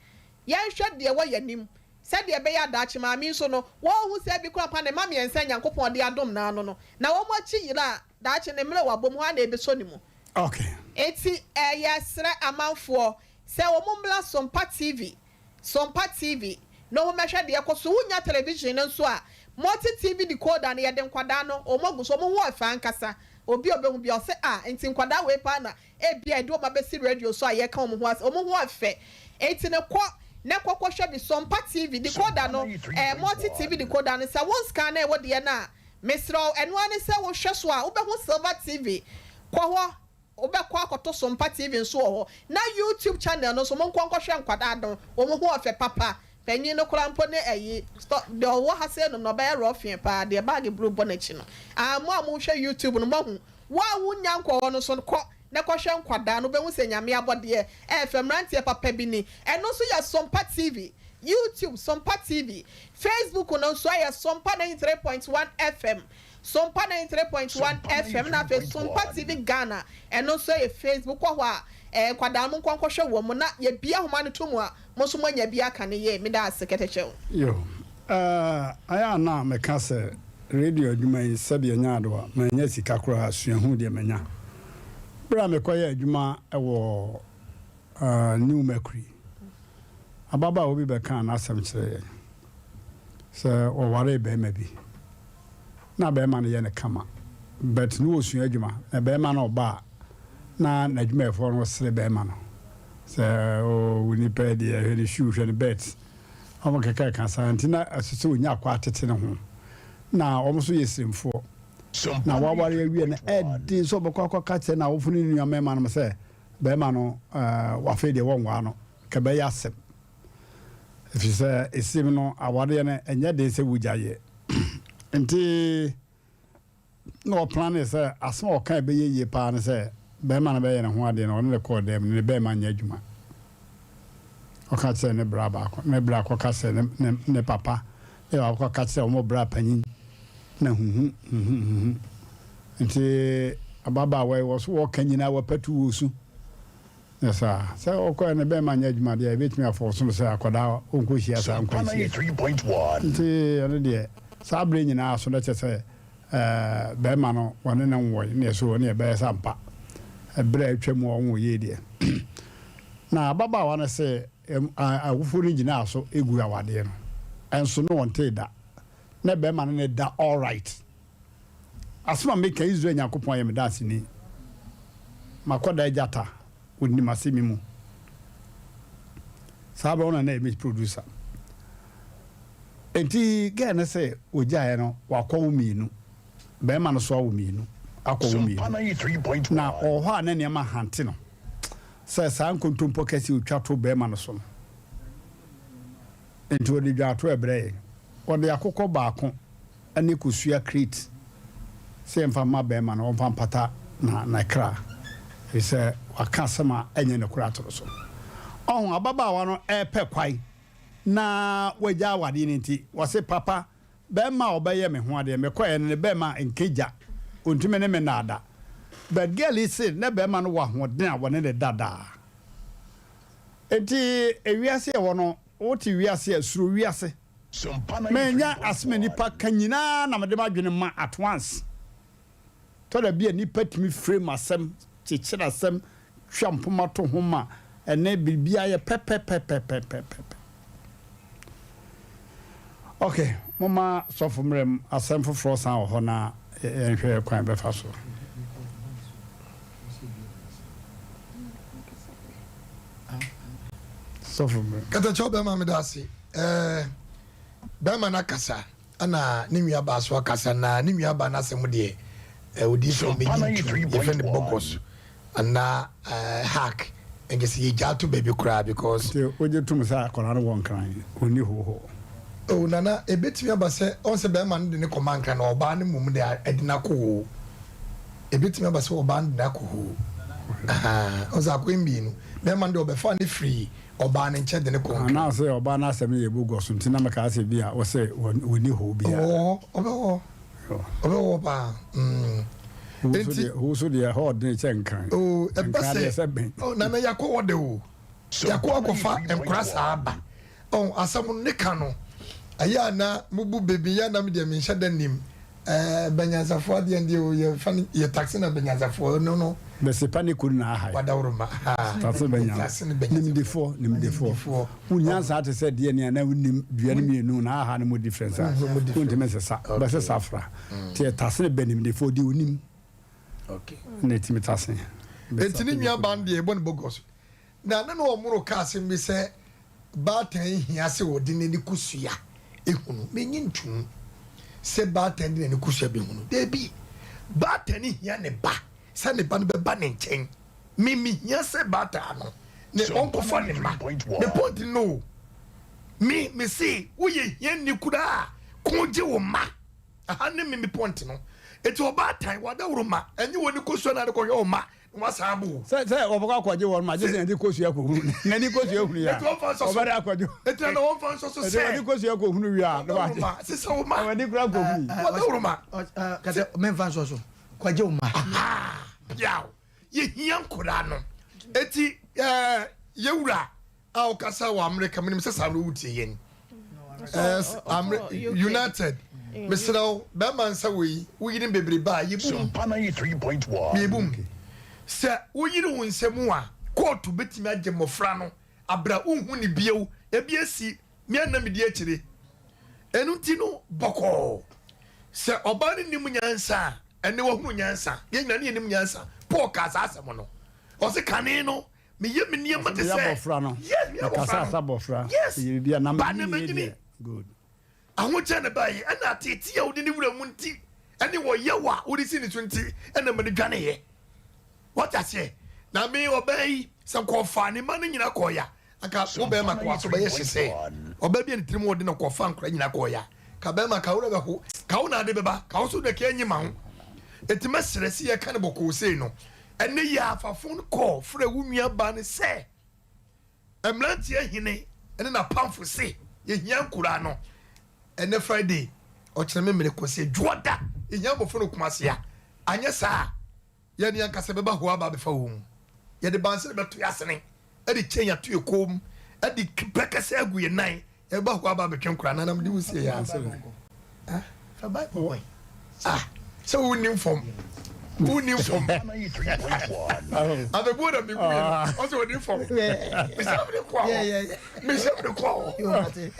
Yɛnhwɛ deɛ ɛwɔ yɛn anim sɛdeɛ ɛbɛyɛ a daakye maame yi nso no wɔnhu sɛ ebi koraa mpo a ne mma mmiɛnsa a Nyankopɔn de adom no ano no na wɔn akyi yera a Daakye ne mmerɛ wabom hɔ ara na ɛbɛsɔ ne mu. Okay. Enti eh yɛsrɛ amanfoɔ sɛ wɔn mmra Sompa TV, Sompa TV, na wɔn mmɛhwɛ deɛ ɛkɔ so. Wonnya television no nso a, Multi TV decoder no yɛde nkwadaa no wɔn agu so, wɔn ho ɔfɛ ankasa. Obi a ɔbɛhu biara ɔse ah nti nkwadaa wei paa na ebia yɛde wɔn abɛsi radio so a yɛreka wɔn ho asɛm, wɔn ho ɔfɛ. Enti no kɔ na kɔ kɔhwɛ bi, Sompa TV decoder no, eh Multi TV decoder no, sɛ wo nscanee wo deɛ no a, Mesrɛ wo, ɛno ara ne sɛ wohwɛ so a, wobɛhu Silver TV. Kɔ hɔ, wobɛkɔ akɔto Sompa TV nso wɔ hɔ. Na YouTube channel no nso, monkɔ nkɔhwɛ nkwadaa no, wɔn ho ɔfɛ papa. Panyin no koraa mpo ne ayi, stop, deɛ ɔwɔ ha sei nom no, ɔbɛyɛ rɔfeɛ paa, deɛ baage blue bɔ n'akyi no. Ah, mo a mohwɛ YouTube no, moahu. Wo a wonnya nkɔɔ hɔ no nso, kɔ na kɔhwɛ nkwadaa no, wobɛhu sɛ Nyame abɔdeɛ ɛyɛ fɛ. Mmeranteɛ papa bi ni. Ɛno nso yɛ Sompa TV, YouTube, Sompa TV. Facebook no nso ɛyɛ Sompa 93.1 FM, Sompa 93.1 FM, na afei Sompa TV Ghana, ɛno nso ɛyɛ Facebook. Kɔ hɔ a, ɛɛ nkwadaa no monkɔ nkɔhwɛ wɔn mo na yɛbue ahoma no to mu a, mo nso moanya bi aka no yie. Meda ase kɛtɛkyɛw. Yo, eh, ayɛ a na meka sɛ radio adwuma yi sɛdeɛ ɛnyɛ adewa, mannya sika koraa, suahunu deɛ manya. Berɛ a mekɔyɛɛ adwuma wɔ New Mercury, ababaawa bi bɛkaa n'asɛm kyerɛɛ yɛn sɛ ɔwaree barima bi. Na barima no yɛ no kama, but na ɔsua adwuma. Na barima no ɔba a, na n'adwumayɛfoɔ no sere barima no sɛ, oh, wo nipa yi deɛ, hwɛ ne shoe, hwɛ ne belt. Wɔkekaka saa nti na ɛsɛ sɛ ɔnya akɔ atete ne ho. Na wɔn nso yɛ siremfoɔ. Na waware awie no, ɛden sɛ ɔbɛkɔ akɔka kyerɛ n'awofo ne ne nua mmarima nom sɛ barima no afei deɛ wɔnwaa no, ka ɛbɛyɛ asɛm. Ɛfiri sɛ ɛsim no awareɛ no ɛnyɛ den sɛ wogya yɛ. Nti na ɔplanee sɛ asɛm a ɔka a ɛbɛyɛ yie paa ne sɛ barima no bɛyɛ ne ho adeɛ no, ɔne no kɔɔ dan mu no, ne barima nyɛ adwuma. Ɔka kyerɛɛ ne bra baako, ne bra kɔka kyerɛɛ ne, ne, ne papa, ne papa kɔka kyerɛɛ wɔn bra panyin, na huhu, huhu, huhu. Nti ababaawa yi, wɔ so wɔka nyinaa wɔpatu wɔ su. Nyɛ saa. Sɛ ɔkɔɛ no bɛɛma nyɛ adwuma deɛ a yɛbɛtumi afɔɔso no sɛ akwadaa ɔnkɔhyia saa nkwanhyia yi. Nti ɛno deɛ saa berɛ nyinaa so na kyerɛ sɛ bɛɛma no wɔne no nwoe ne ɛso ne ɛbɛyɛ sɛ ampa berɛ a atwa mu a ɔnwo yie deɛ. Na ababaawa no se awofoɔ no gyinaa so guu awadeɛ no nso na ɔntee da na bɛɛma no ne da alright. Asɛm a meka yi, Israel Nyankopɔn yɛ me danseni. Makɔda agyata, ɔnim asɛm yi mu. Saa berɛ ɔno na na ɛyɛ me producer. Enti girl no sɛ ɔgyaeɛ no, wakɔwo mmienu. Barima no so awo mmienu, akɔwo mmienu. Na ɔwɔ hɔ a na nneɛma hante no sɛ saa nkontompɔ kɛseɛ ɔtwa to barima no so no. Enti ɔde dwaato ɛbrɛ yɛn. Ɔde akokɔ baako ne kosua crate sɛ yɛmfa mma barima no ɔmfa mpata na ne kra, efisɛ waka asɛm a ɛnyɛ nokorɛ ato no so. Ɔho, ababaawa no repɛ kwan na wagya awadeɛ no nti, ɔse, Papa, barima a ɔbɛyɛ me ho adeɛ, mekɔeɛ no ne barima nka gya, ɔntumi ne me nnaada. But girl yi se ne barima no wɔ ahoɔden a wɔne no da daa. Enti ewiase a ɛwɔ no, wote wiase a, suro wiase. Manya asem a nipa ka nyinaa na mede m'adwene ma at once. Tɔ da bi a nipa tumi frame asɛm, kyekyere asɛm, twa mpoma to ho ma ɛne biribiara yɛ pɛpɛpɛpɛpɛpɛpɛ. Ok, momma sɔfo mmerɛ mu asɛm foforɔ san wɔ hɔ na yɛnhwɛ kwan bɛfa so. Sɔfo mmerɛ. Katakyɛ ɔbɛma meda ase. Ɛɛ, bɛrima no akasa, ɛna ne nuabaa so akasa, na ne nuabaa no asɛm deɛ, ɛɛ, odiyifoɔ mmɛgye ntum, yɛfrɛ no bɔgɔs anaa ɛɛ hack, ɛnkyɛ sɛ yɛgyaa to baabi koraa because. Nti wogye tom sɛ akwadaa no wɔ Nkran, ɔnni Hoho? Oh, Nana, ɛbɛtumi aba sɛ, ɔhu sɛ bɛrima no de no kɔma Nkran, na ɔbaa no mmom de ɛde no akɔ Hoho. Ɛbɛtumi aba sɛ ɔbaa no de no akɔ Hoho. Ahaa, ɔhu sɛ akɔyɛ mmienu, bɛrima no deɛ ɔbɛfaa no firii Ɔbaa no nkyɛn de no kɔɔ Nkran. Anaasɛ ɔbaa no asɛm no yɛ bogus nti na mekaa sɛ bi a ɔsɛ ɔnni hɔ biara. Ɔwɔ hɔ, ɔbɛwɔ hɔ, ɔbɛwɔ hɔ paa. Mm. Enti. Wo so deɛ hɔ ɔdene kyɛ Nkran. Oh, ɛba Nkran deɛ sɛ bɛn. Oh, nana yakɔ hɔ de o. Yakɔ akɔfa nkora saa ba. Oh, asɛm no ne ka no. Ɛyɛ a na mubu bɛ bi, yɛ a na me deɛ menhyɛ da nnim. Ɛɛ bɛnyansafoɔ adeɛ ndeɛ o yɛ fa no yɛ taxi na bɛnyansafoɔ no no. Bɛsepa ne kunu na aha yi. Wadaworoma haa. Taxi bɛnya Taxi no bɛnyansafoɔ. Nimdefoɔ nimdefoɔ. Wo nyansa te sɛ deɛ nea na wonim dua no mmienu na aha no mu difference a wontumi nsesa wobɛsesa afra. Nti yɛ taxi no bɛ nimdefoɔ deɛ onim na ɛtumi taxi. Enti ne nua baa no deɛ yɛbɔ no bogus. Na ne na wɔn ka asɛm bi sɛ baatan hia sɛ ɔde n'ani kosua hunu. Minnye ntom sɛ baatan de n'ani kosua behunu. Dabi, baatan hia ne ba sɛ ne ba no bɛba ne nkyɛn. Me mihia sɛ baatan no ne ɔnkɔfa ne mma. Me point no o. Me mese woyɛ hiani koraa a, ko gye wo mma. Aha ne me me point no. Eti ɔbaatan wadaworo ma ɛnyɛ w'ani kosua na ade kɔhwɛ wo mma. Wɔasan abo wo. Sɛ sɛ wɔbɛkɔ akɔgye wɔn ma gye sɛ n'ani kosua kɔhunu n'ani kosua hunu yɛ a ɔbɛde akɔgye Eti na wɔmfa nsɔ so sɛ wɔde kosua kɔhunu wie a na wagye ma sesa wo ma wɔde kura kɔhunu yi wɔde wo ma kata memfa nsɔ so kɔgye wo ma piaw yɛhia nkoraa no eti ɛɛ yɛwura a ɔkasa wɔ Amerika menim sɛ saa no wotie yɛn United mesrɛ wo bɛrima nsa wei wo yere bebrebe a yɛbum yɛbum. Sɛ woyere wo nsa mu a, kóòtù bɛtumi agye mmɔfra no abrɛ a wonhu no bio. Ebi asi me a na medi akyire. Ɛno nti no, bɔkɔɔ. Sɛ ɔbaa no nnim nyansa a, ɛnnɛ wahunu nyansa. Yɛn nyinaa ne yɛnim nyansa. Paul kaa saa asɛm no. Ɔse kane no, meyɛ me nneɛma te sɛ. Meyɛ abɔfra no. Yes, meyɛ abɔfra no. Yes. Ba na manyini. Good. Ahokyere na ɛbaeɛ, ɛna ateetee a wode ne wura mu nti, ɛne ɔyaw a wode si ne so nti, ɛna ɛma no dwaneeɛ. Wate aseɛ? Na me ɔbaa yi, sɛ nka ɔfaa ne mma no nyina kɔɔeɛ a, anka wo bɛrima ka w'aso bɛyɛ hye sɛ ɔbaa bi a ne tirim wɔ den na ɔkɔfaa nkwadaa nyina kɔɔeɛ a, ka bɛrima ka wo werɛ bɛho, ka wo na ade bɛba, ka wo nso deɛ ka ɛnye ma ho. Enti mɛsrɛ sɛ yɛka no bɔkɔɔ sei no, ɛnnɛ yi ara fa phone call frɛ wo nuabaa no sɛ, Mmeranteɛ hene ne n'apamfo se yɛhia nkuraa no ɛnɛ Friday ɔkyena memene kɔsi dwoɔda yɛhia mmɔfra no Kumasi a anyɛ saa a yɛn ankasa bɛba hɔ aba abɛfa wɔn mu yɛde bansere bɛto yɛn asene de kyɛn ato yɛn kɔn mu de pɛkɛsɛ agu yɛn nan yɛbɛba hɔ aba abɛtwe nkuraa no anam de wo sie yɛn asene. Fa Bible kɔ yi. Ah, sɛ wonnim fam. Wonnim fam. Abɛbuo na mebu yɛ no. Ɔsɛ ɔnim fam. Mesɛ mede kɔ hɔ. Mesɛ mede kɔ hɔ.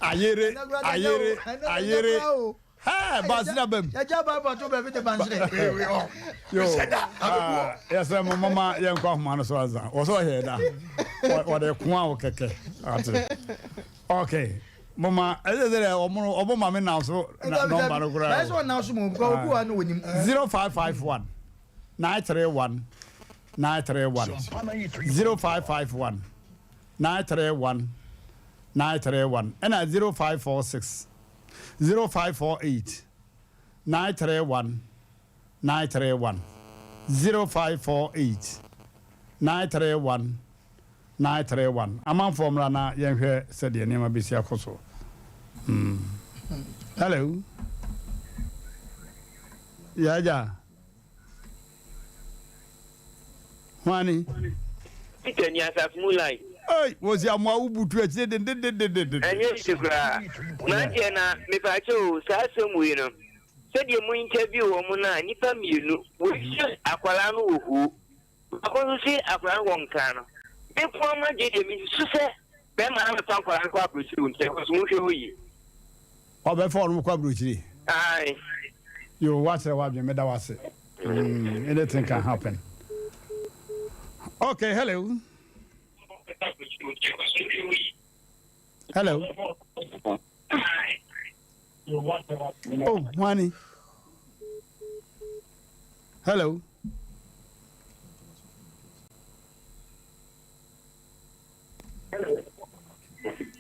Ayere, ayere, ayere. Hey, bansere aba mu. Yɛgya Bible ato baabi de bansere. Yo, yɛsɛ mo mama yɛnkɔ ahoma no so ansa. Wɔ sɛ ɔyɛ da. Wɔde ko a wo kɛkɛ. Ate. Okay. Mama, ɛsɛ sɛ ɔmo ɔmo ma me nan so nɔmba no koraa. Bɛyɛ sɛ ɔnan so mu because obi wɔ no wɔ nim. 0551 931 931 0551 931 931 ɛna 0546 0548 931 931 0548 931 931 Amanfoɔ mmra na yɛnhwɛ sɛdeɛ nneɛma bɛsi akɔ so. Hmm. Hello. Yɛagya. Hwani? Peter ni asafo mu line. Ei, wɔsi amoa wo butu akyire dendendendenden. Ɛnyɛ easy koraa. Mmeranteɛ na mepaakyɛ o, saa asɛm wei no, sɛdeɛ mo interview wɔn no a, nnipa mmienu, wei se akwadaa no wɔ huu, baako nso se akwadaa no wɔ nkran no, me nko ara m'adwene deɛ mesusu sɛ bɛrima no bɛfa nkwadaa no kɔ aburokyire o, nti ɛkɔ so monhwɛ hɔ yie. Ɔbɛfa ɔno kɔ aburokyire. Ae. Yo, wakyerɛ w'adwene, meda wo ase. Mm, anything can happen. Okay, hello. Hello. Oh, Juani. Hello.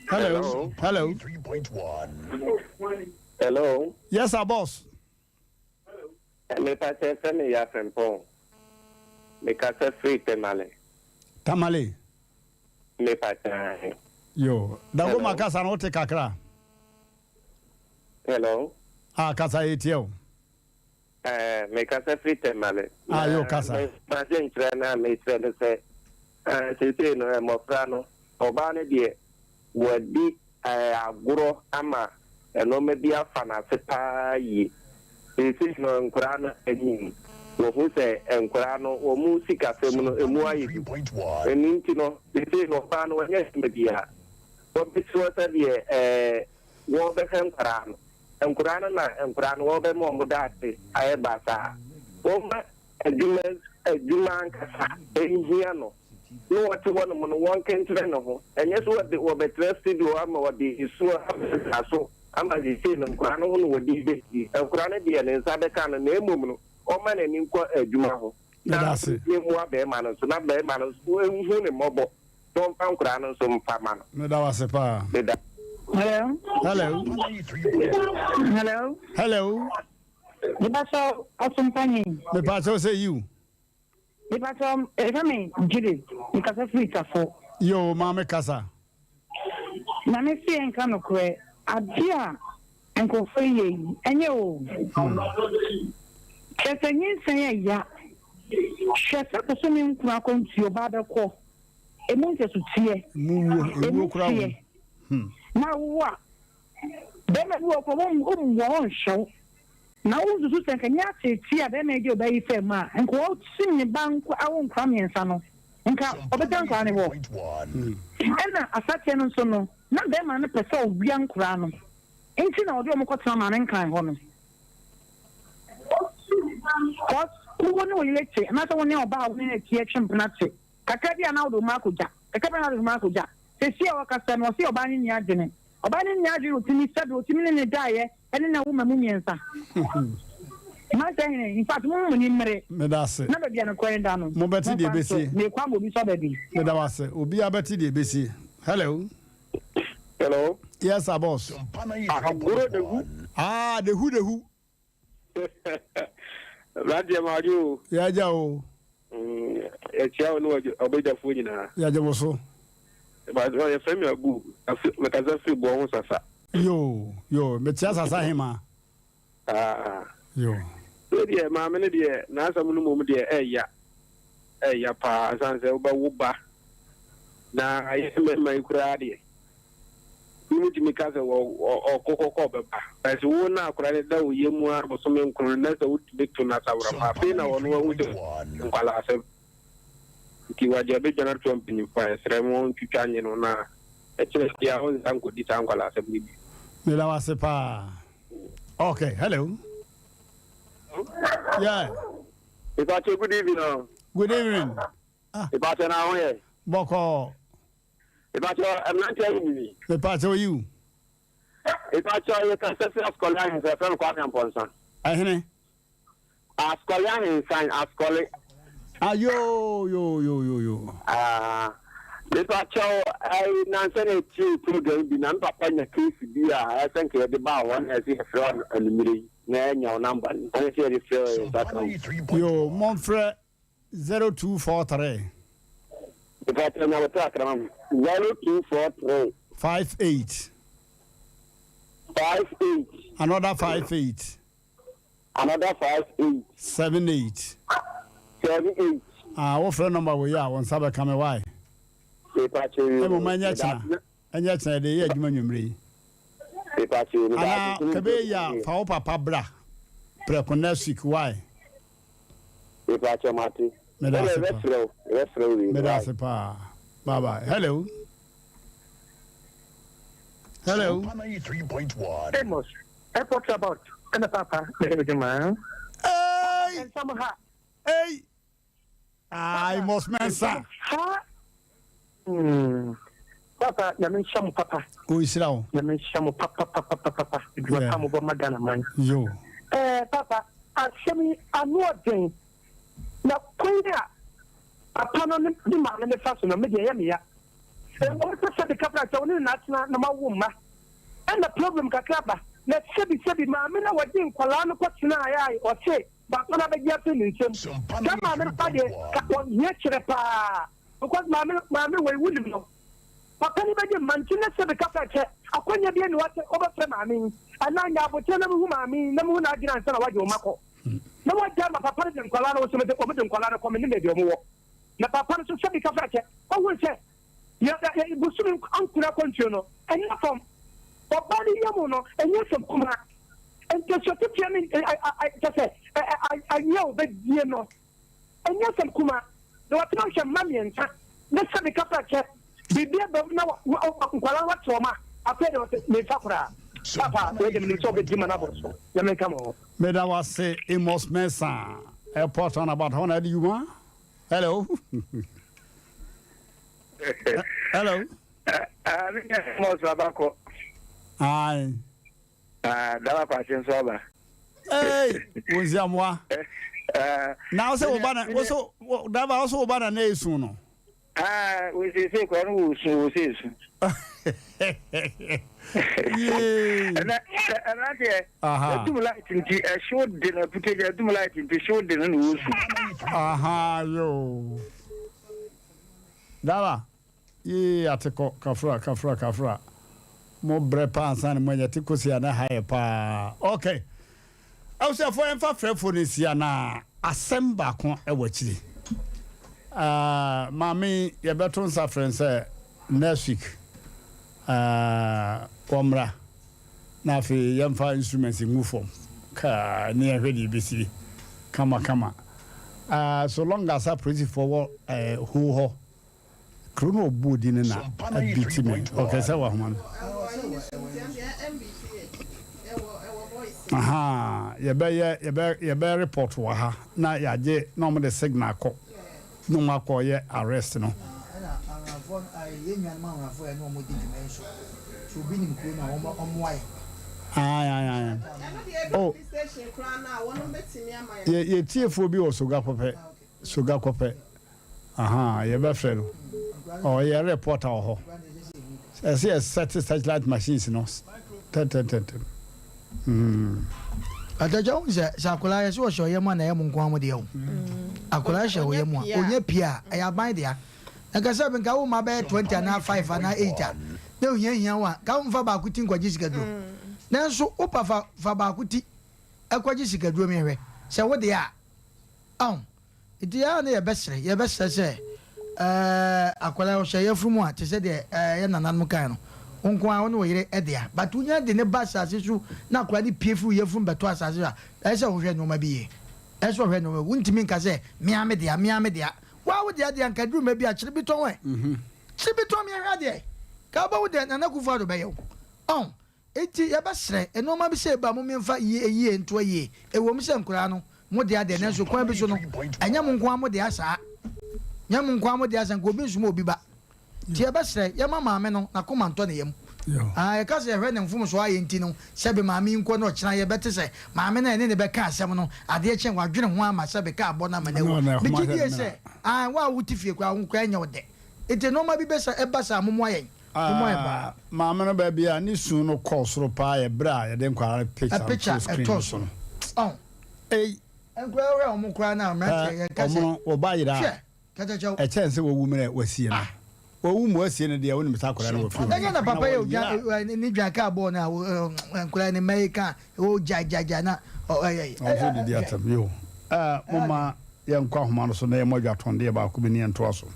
Hello. Hello. Hello. Yes, sir, boss. Mepa kyɛ sɛ me yɛ afrempɔn. Me kasa firi Tamale. Tamale. Mepa kyɛ. Yo, Dagoma kasa no wote kakra. Hello. Ah, kasa yɛ tie o. Ɛɛ, mekasa firi Tamale. Ah, yo, kasa. M'adwenkyerɛ no a mekyerɛ ne sɛ, seesei no, mmɔfra no, ɔbaa no deɛ, wadi agorɔ ama nnoɔma bi afa n'ase pa ara yie. Seesei no, nkwadaa no anyin. Wɔhu sɛ nkwadaa no, wɔn sikasɛm no, ɛmu ayɛ du. Ɛno nti no, seesei no, ɔbaa no, wanya adwuma biara. Wɔbɛsi hɔ sɛdeɛ wɔbɛhwɛ nkwadaa no. Nkoraa no na nkoraa no wɔbɛma wɔn daakye ayɛ basaa. Wɔmma adwuma adwuma ankasa nhia no na wɔte hɔnom no wɔnkenkyerɛ ne ho. Ɛnyɛ sɛ wɔde wɔbɛtena studio hɔ ama wɔde esu abɛda so ama seesei no nkoraa no ho na wɔde rebɛdidi. Nkoraa no deɛ ne nsa bɛka no na mmom no ɔmma n'ani nkɔ adwuma ho na mmoa barima no nso na barima no nso nhu ne mmɔbɔ. Na ɔmfa nkoraa no nso mfa ma no. Meda wo ase paa. Meda. Hello. Hello. Hello. Hello. Mepakyɛw ɔsompanyin. Mepakyɛw sɛ yiw. Mepakyɛw ɛfɛ me Judith mekasa firi Tafo. Yoo maame kasa. Nyame se yɛnka nokorɛ adeɛ a nkurɔfoɔ yi yɛ yi ɛnyɛ oo. Kyerɛ sɛ nyinsɛn ɛya hwɛ sɛ bosome nkron akwantuo ɔbaa bɛkɔ. Emu nsɛsoteɛ, emu teɛ, na wowo a, bɛrima bi wɔ hɔ koraa ɔmmu wo, ɔnhwɛ wo. Na wonsusu sɛ nka ɛnyɛ ateetee a bɛrima yi de ɔbaa yi faa mu a, nka ɔsim ne ba nko awo nkora mmiɛnsa no, nka ɔbɛgya nkora no hɔ. Ɛna asateɛ no nso no, na bɛrima no pɛ sɛ ɔwia nkora no, nti na ɔde wɔn kɔtena maame nkran hɔ no. Cos wo ne wo yere te, anaasɛ wo ne ɔbaa a wo ne no te twe mpena te, kakra bi a na wode wo mma akɔgya, kakra bi a na wode wo mma akɔgya. Seesei a ɔkasa no, ɔse ɔbaa no nni adwene. Ɔbaa no nni adwene na ɔtumi sɛbe ɔtumi ne no daeɛ ɛne no awo mmamu mmiɛnsa. Mansa hene, in fact momma mo ani mmere Meda ase. na baabi a nokorɛ no da no, Mobɛte deɛ momfa nto. ɛbɛsie. Merekɔ ama obi nso aba bi. Meda wo ase. Obiara bɛte deɛ ɛbɛsie. Hello. Hello. Yes sir, boss. Agorɔ dehu. Ah, dehu dehu. Aberanteɛ ma ɔgye o. Yɛagya o. Yɛkyia wo ne ɔbɛgyafoɔ nyinaa. Yɛgye wo so. Yɛfrɛ me Abu. Mekasa firi boɔ ho Sasa. Yoo, yoo, mekyia Sasa hema. Ah. Yoo. Wei deɛ maame no deɛ n'asɛm no mmom deɛ ɛɛya. Ɛɛya paa ɛsiane sɛ wobɛwo ba na yɛ mmarima yi koraa deɛ. Binom tumi ka sɛ ɔkokɔ kɔ ɔbɛba. But wo na akwadaa no da wo yam ara bosome nkron na sɛ wotumi to no asaworɔ pa afei na ɔno ahu sɛ nkwadaa asɛm. Nti wagye abɛdwane atoa mpanyinfoɔ a yɛsrɛ mo ntwitwa nye no na ɛkyerɛ bia ɔnsan nkɔdi saa nkwadaa asɛm no bio. Meda wo ase paa. Okay, hello. Yeah. Mepakyɛ good evening o. Good evening. Ah. Mepakyɛ na ho yɛ. Bɔkɔɔ. Mepakyɛ mmeranteɛ ayi mi. Mepakyɛ oyi o. Mepakyɛ yɛ kasa fi Asukɔle Ahensan yɛfrɛ no Kwame Ampɔnsa. Ɛhene. Asukɔle Ahensan Asukɔle. Ah yoo yoo yoo yoo yoo. Ah mepakyɛ ɛyi nansa na etie program bi na me papa nya case bi a ɛsɛ nka yɛde ba hɔ na ɛsɛ yɛfrɛ anumere yi na ɛnya wo namba no ɛsɛ yɛde frɛ yɛn nsa ka wo. Yoo momfrɛ 0243. Mepakyɛw nya wo tra ma me. 0243. 58. 58. Another 58. Another 58. 78. 78. Ah, wo frɛ number wei a, wo nsa bɛka me why? Mepakyɛw yoo. Ɛmɔ ma ɛnyɛ kyena. Ɛnyɛ kyena yɛde yɛ adwuma nwummere yi. Mepakyɛw yoo. Anaa kɛbɛyɛ yi a, fa wo papa bra prɛko next week why? Mepakyɛw mate. Meda ase paa. Yɛbɛfrɛ wo, yɛbɛfrɛ wo wie. Meda ase paa. Bye bye. Hello. Hello. Amos, airport about ɛna papa na ɛyɛ adwuma. Hey! Nsɛm ha. Hey! I must mensa. Ha. Hmm. Papa, nyame nhyɛ mo papa. Ɔnhyira wo. Nyame nhyɛ mo papa papa papa. Adwuma pa mo bɔ ma Ghana man. Yo. Eh, papa, asɛm yi ano ɔden. Na kwan a papa no ne ne maame no fa so no, me deɛ ɛyɛ me ya. Ɛwɔ sɛ sɛbi kapra sɛ wo ne no na atena na moawo mma. Ɛna problem kakra ba. Na sɛbi sɛbi maame no a wɔde nkwadaa no kɔtenaeɛ a ɔse Papa no abɛgye afiri ne nsam. Saa maame no pa deɛ ka ɔhia kyerɛ paa because maame no maame wei wonim no. Papa no bɛgye mma nti na sɛbi kasa kyɛ akwanya bi ani wasɛ wobɛfrɛ maame yi anaa nya aboterɛ na mehu maame yi na mehu n'adwene ansa na wagye wo mma kɔ na wagya ama papa no de nkwadaa no wo so mede wɔn de nkwadaa no kɔ me ne baabi wɔn wɔ na papa no so sɛbi kasa kyɛ ɔhu sɛ Yɛ yɛ bosome ankora akwantuo no ɛnyɛ fam. Ɔbaa no yam no ɛnyɛ asɛm kumaa. Nkesua ketewa ne kyɛ sɛ anwea a ɔbɛdie no ɛnyɛ asɛm kumaa. Na watena ahwɛ mma mmiɛnsa ne sɛbe kasa kyɛ biribi aba mu na nkwadaa no wate wɔn a afei deɛ ɔsɛ memfa koraa. Papa wei deɛ menim sɛ ɔbɛdi ma no aboro so. Nyame nka mo ho. Meda wo ase Amos Mensah, Airport roundabout hɔ na adi dwuma. Hello. Hello. Ah, me nya mo so abakɔ. Ai. Ah, dawa kwakye nso aba. Hey, wo nsi amoa. Na wo sɛ wo ba na wo so daba wo so wo ba na na esu no. Ah, wo sese kwa no wo su wo se su. Yee. Ɛna ɛna deɛ. Ɛdum light nti ɛhyew de na pute deɛ ɛdum light nti hyew de no na wo su. Aha yo. Dara, Yee atekɔ, kafra, kafra, kafra. Mo brɛ paa ansa na mo anya te kosi a na ha yɛ paa. Ok. Abusuafoɔ yɛmfa frɛfoɔ no nsi anaa asɛm baako wɔ akyiri. Uh, maame yi yɛbɛto nsa frɛ no sɛ next week uh, wɔmmra na afei yɛmfa instruments ngu fam. Kaa ne yɛnhwɛ deɛ ɛbɛsie. Kama kama. Ah, so long as apolisifoɔ wɔ eh, hoo hɔ. Kuro no ɔbɔɔ din no na abiti me. Okay, sɛ wɔ ahoma no. Aha, yɛbɛyɛ yɛbɛ yɛbɛ report wɔ ha na yɛagye na wɔn de signal kɔ na wɔn akɔ yɛ arrest no. Ɛna anwurafoɔ no ayi yɛn nuanom anwurafoɔ yɛ ne wɔn di dwuma yi nso sɛ obi nim kuro no a wɔn wɔmmoa yɛn. Ae ae ae. Oh, yɛ yɛ tiefoɔ bi wɔ Soga kɔpɛ Soga kɔpɛ. Ahaa yɛbɛfrɛ no ɔyɛ reporter wɔ hɔ ɛsɛ yɛ set satellite machines no tɛntɛntɛntɛm mm. Atagya wohu sɛ sɛ akwadaa yɛ sɛ ɔhyɛ ɔyam a na ɛyɛ mo nko ara mo dea o akwadaa hyɛ ɔyam a ɔnya pie a ɛyɛ aban dea na nka sɛ nka wo mma bɛyɛ 20 anaa 5 anaa 8 a na ohia hia wo a nka womfa baako ti nkɔgye sikaduro nanso wopa fa fa baako ti ɛkɔgye sikaduro mehwɛ sɛ wo dea a ahu Nti yɛn a na yɛbɛsrɛ, yɛbɛsrɛ sɛ, ɛɛ, akwadaa yi ɔhyɛ yafunu mu a, te sɛ deɛ ɛɛ yɛn nananom kae no, wo nko ara wo ne wo yere dea. But wonya de no ba asase so na akwadaa no pue firi wo yafunu mu bɛtɔ asase so a, ɛsɛ sɛ wohwɛ nneɛma bi yie. Ɛsɛ sɛ ɔhwɛ nneɛma bi. Wontumi nka sɛ, me ara me dea, me ara me dea. Wo ara wo dea deɛ, anka aduru mma bi a, kyere bi tɔn ɛ. Kyere bi tɔn, meɛhwɛ adeɛ. Ka wobɛhu deɛ Nana Akufo-Addo bɛyɛ wo. Ɔho? Enti yɛbɛsrɛ, nnoɔma bi sɛ eba a momfa yie yie ntoa yie. Ɛwom sɛ nkoraa no, mo dea deɛ, nanso kwan bi so no, ɛnyɛ mo nko ara mo dea saa. Nyɛ mo nko ara mo dea saa, nka obi nsoma obi ba. Nti yɛbɛsrɛ, yɛma maame no n'akoma ntɔ ne yam. Ah, yɛka sɛ yɛhwɛ ne mfomsoɔ a ayɛ nti no, sɛbe maame yi nkɔ na ɔkyena yɛbɛte sɛ maame no a yɛne no bɛka asɛm no, adeɛ kye a wadwene ho ama sɛbe kaa bɔ no ama no awu. Megye die sɛ, ah, wo a wote fie koraa, wo koraa ɛnyɛ wo dɛ. Nti nnoɔma bi bɛsa, ɛba saa a, mommoa yɛn. Ah, maame no baabi a ne su no kɔɔ soro paa yɛ bere a yɛde nkwadaa no picture no too screen no so no. Ei. Nkwadaa hwɛ wɔn koraa na mmeranteɛ yɛn kasa. Wɔn no wɔba yera a, ɛkyɛn sɛ wɔwu mmerɛ wɔasie no. Wɔwu mu wɔasie no deɛ wonim sɛ akwadaa no wɔ fie. Ɛnyɛ na papa yɛ odwa ne dwan kaa bɔɔl no a nkwadaa ne mma yi ka o gya gya gya na ɔyɛ. Wɔn nso didi atam yo. Ɛɛ mo ma yɛnkɔ ahoma no so na yɛmmɔ dwatɔndeɛ baako bi ne yɛntoa so.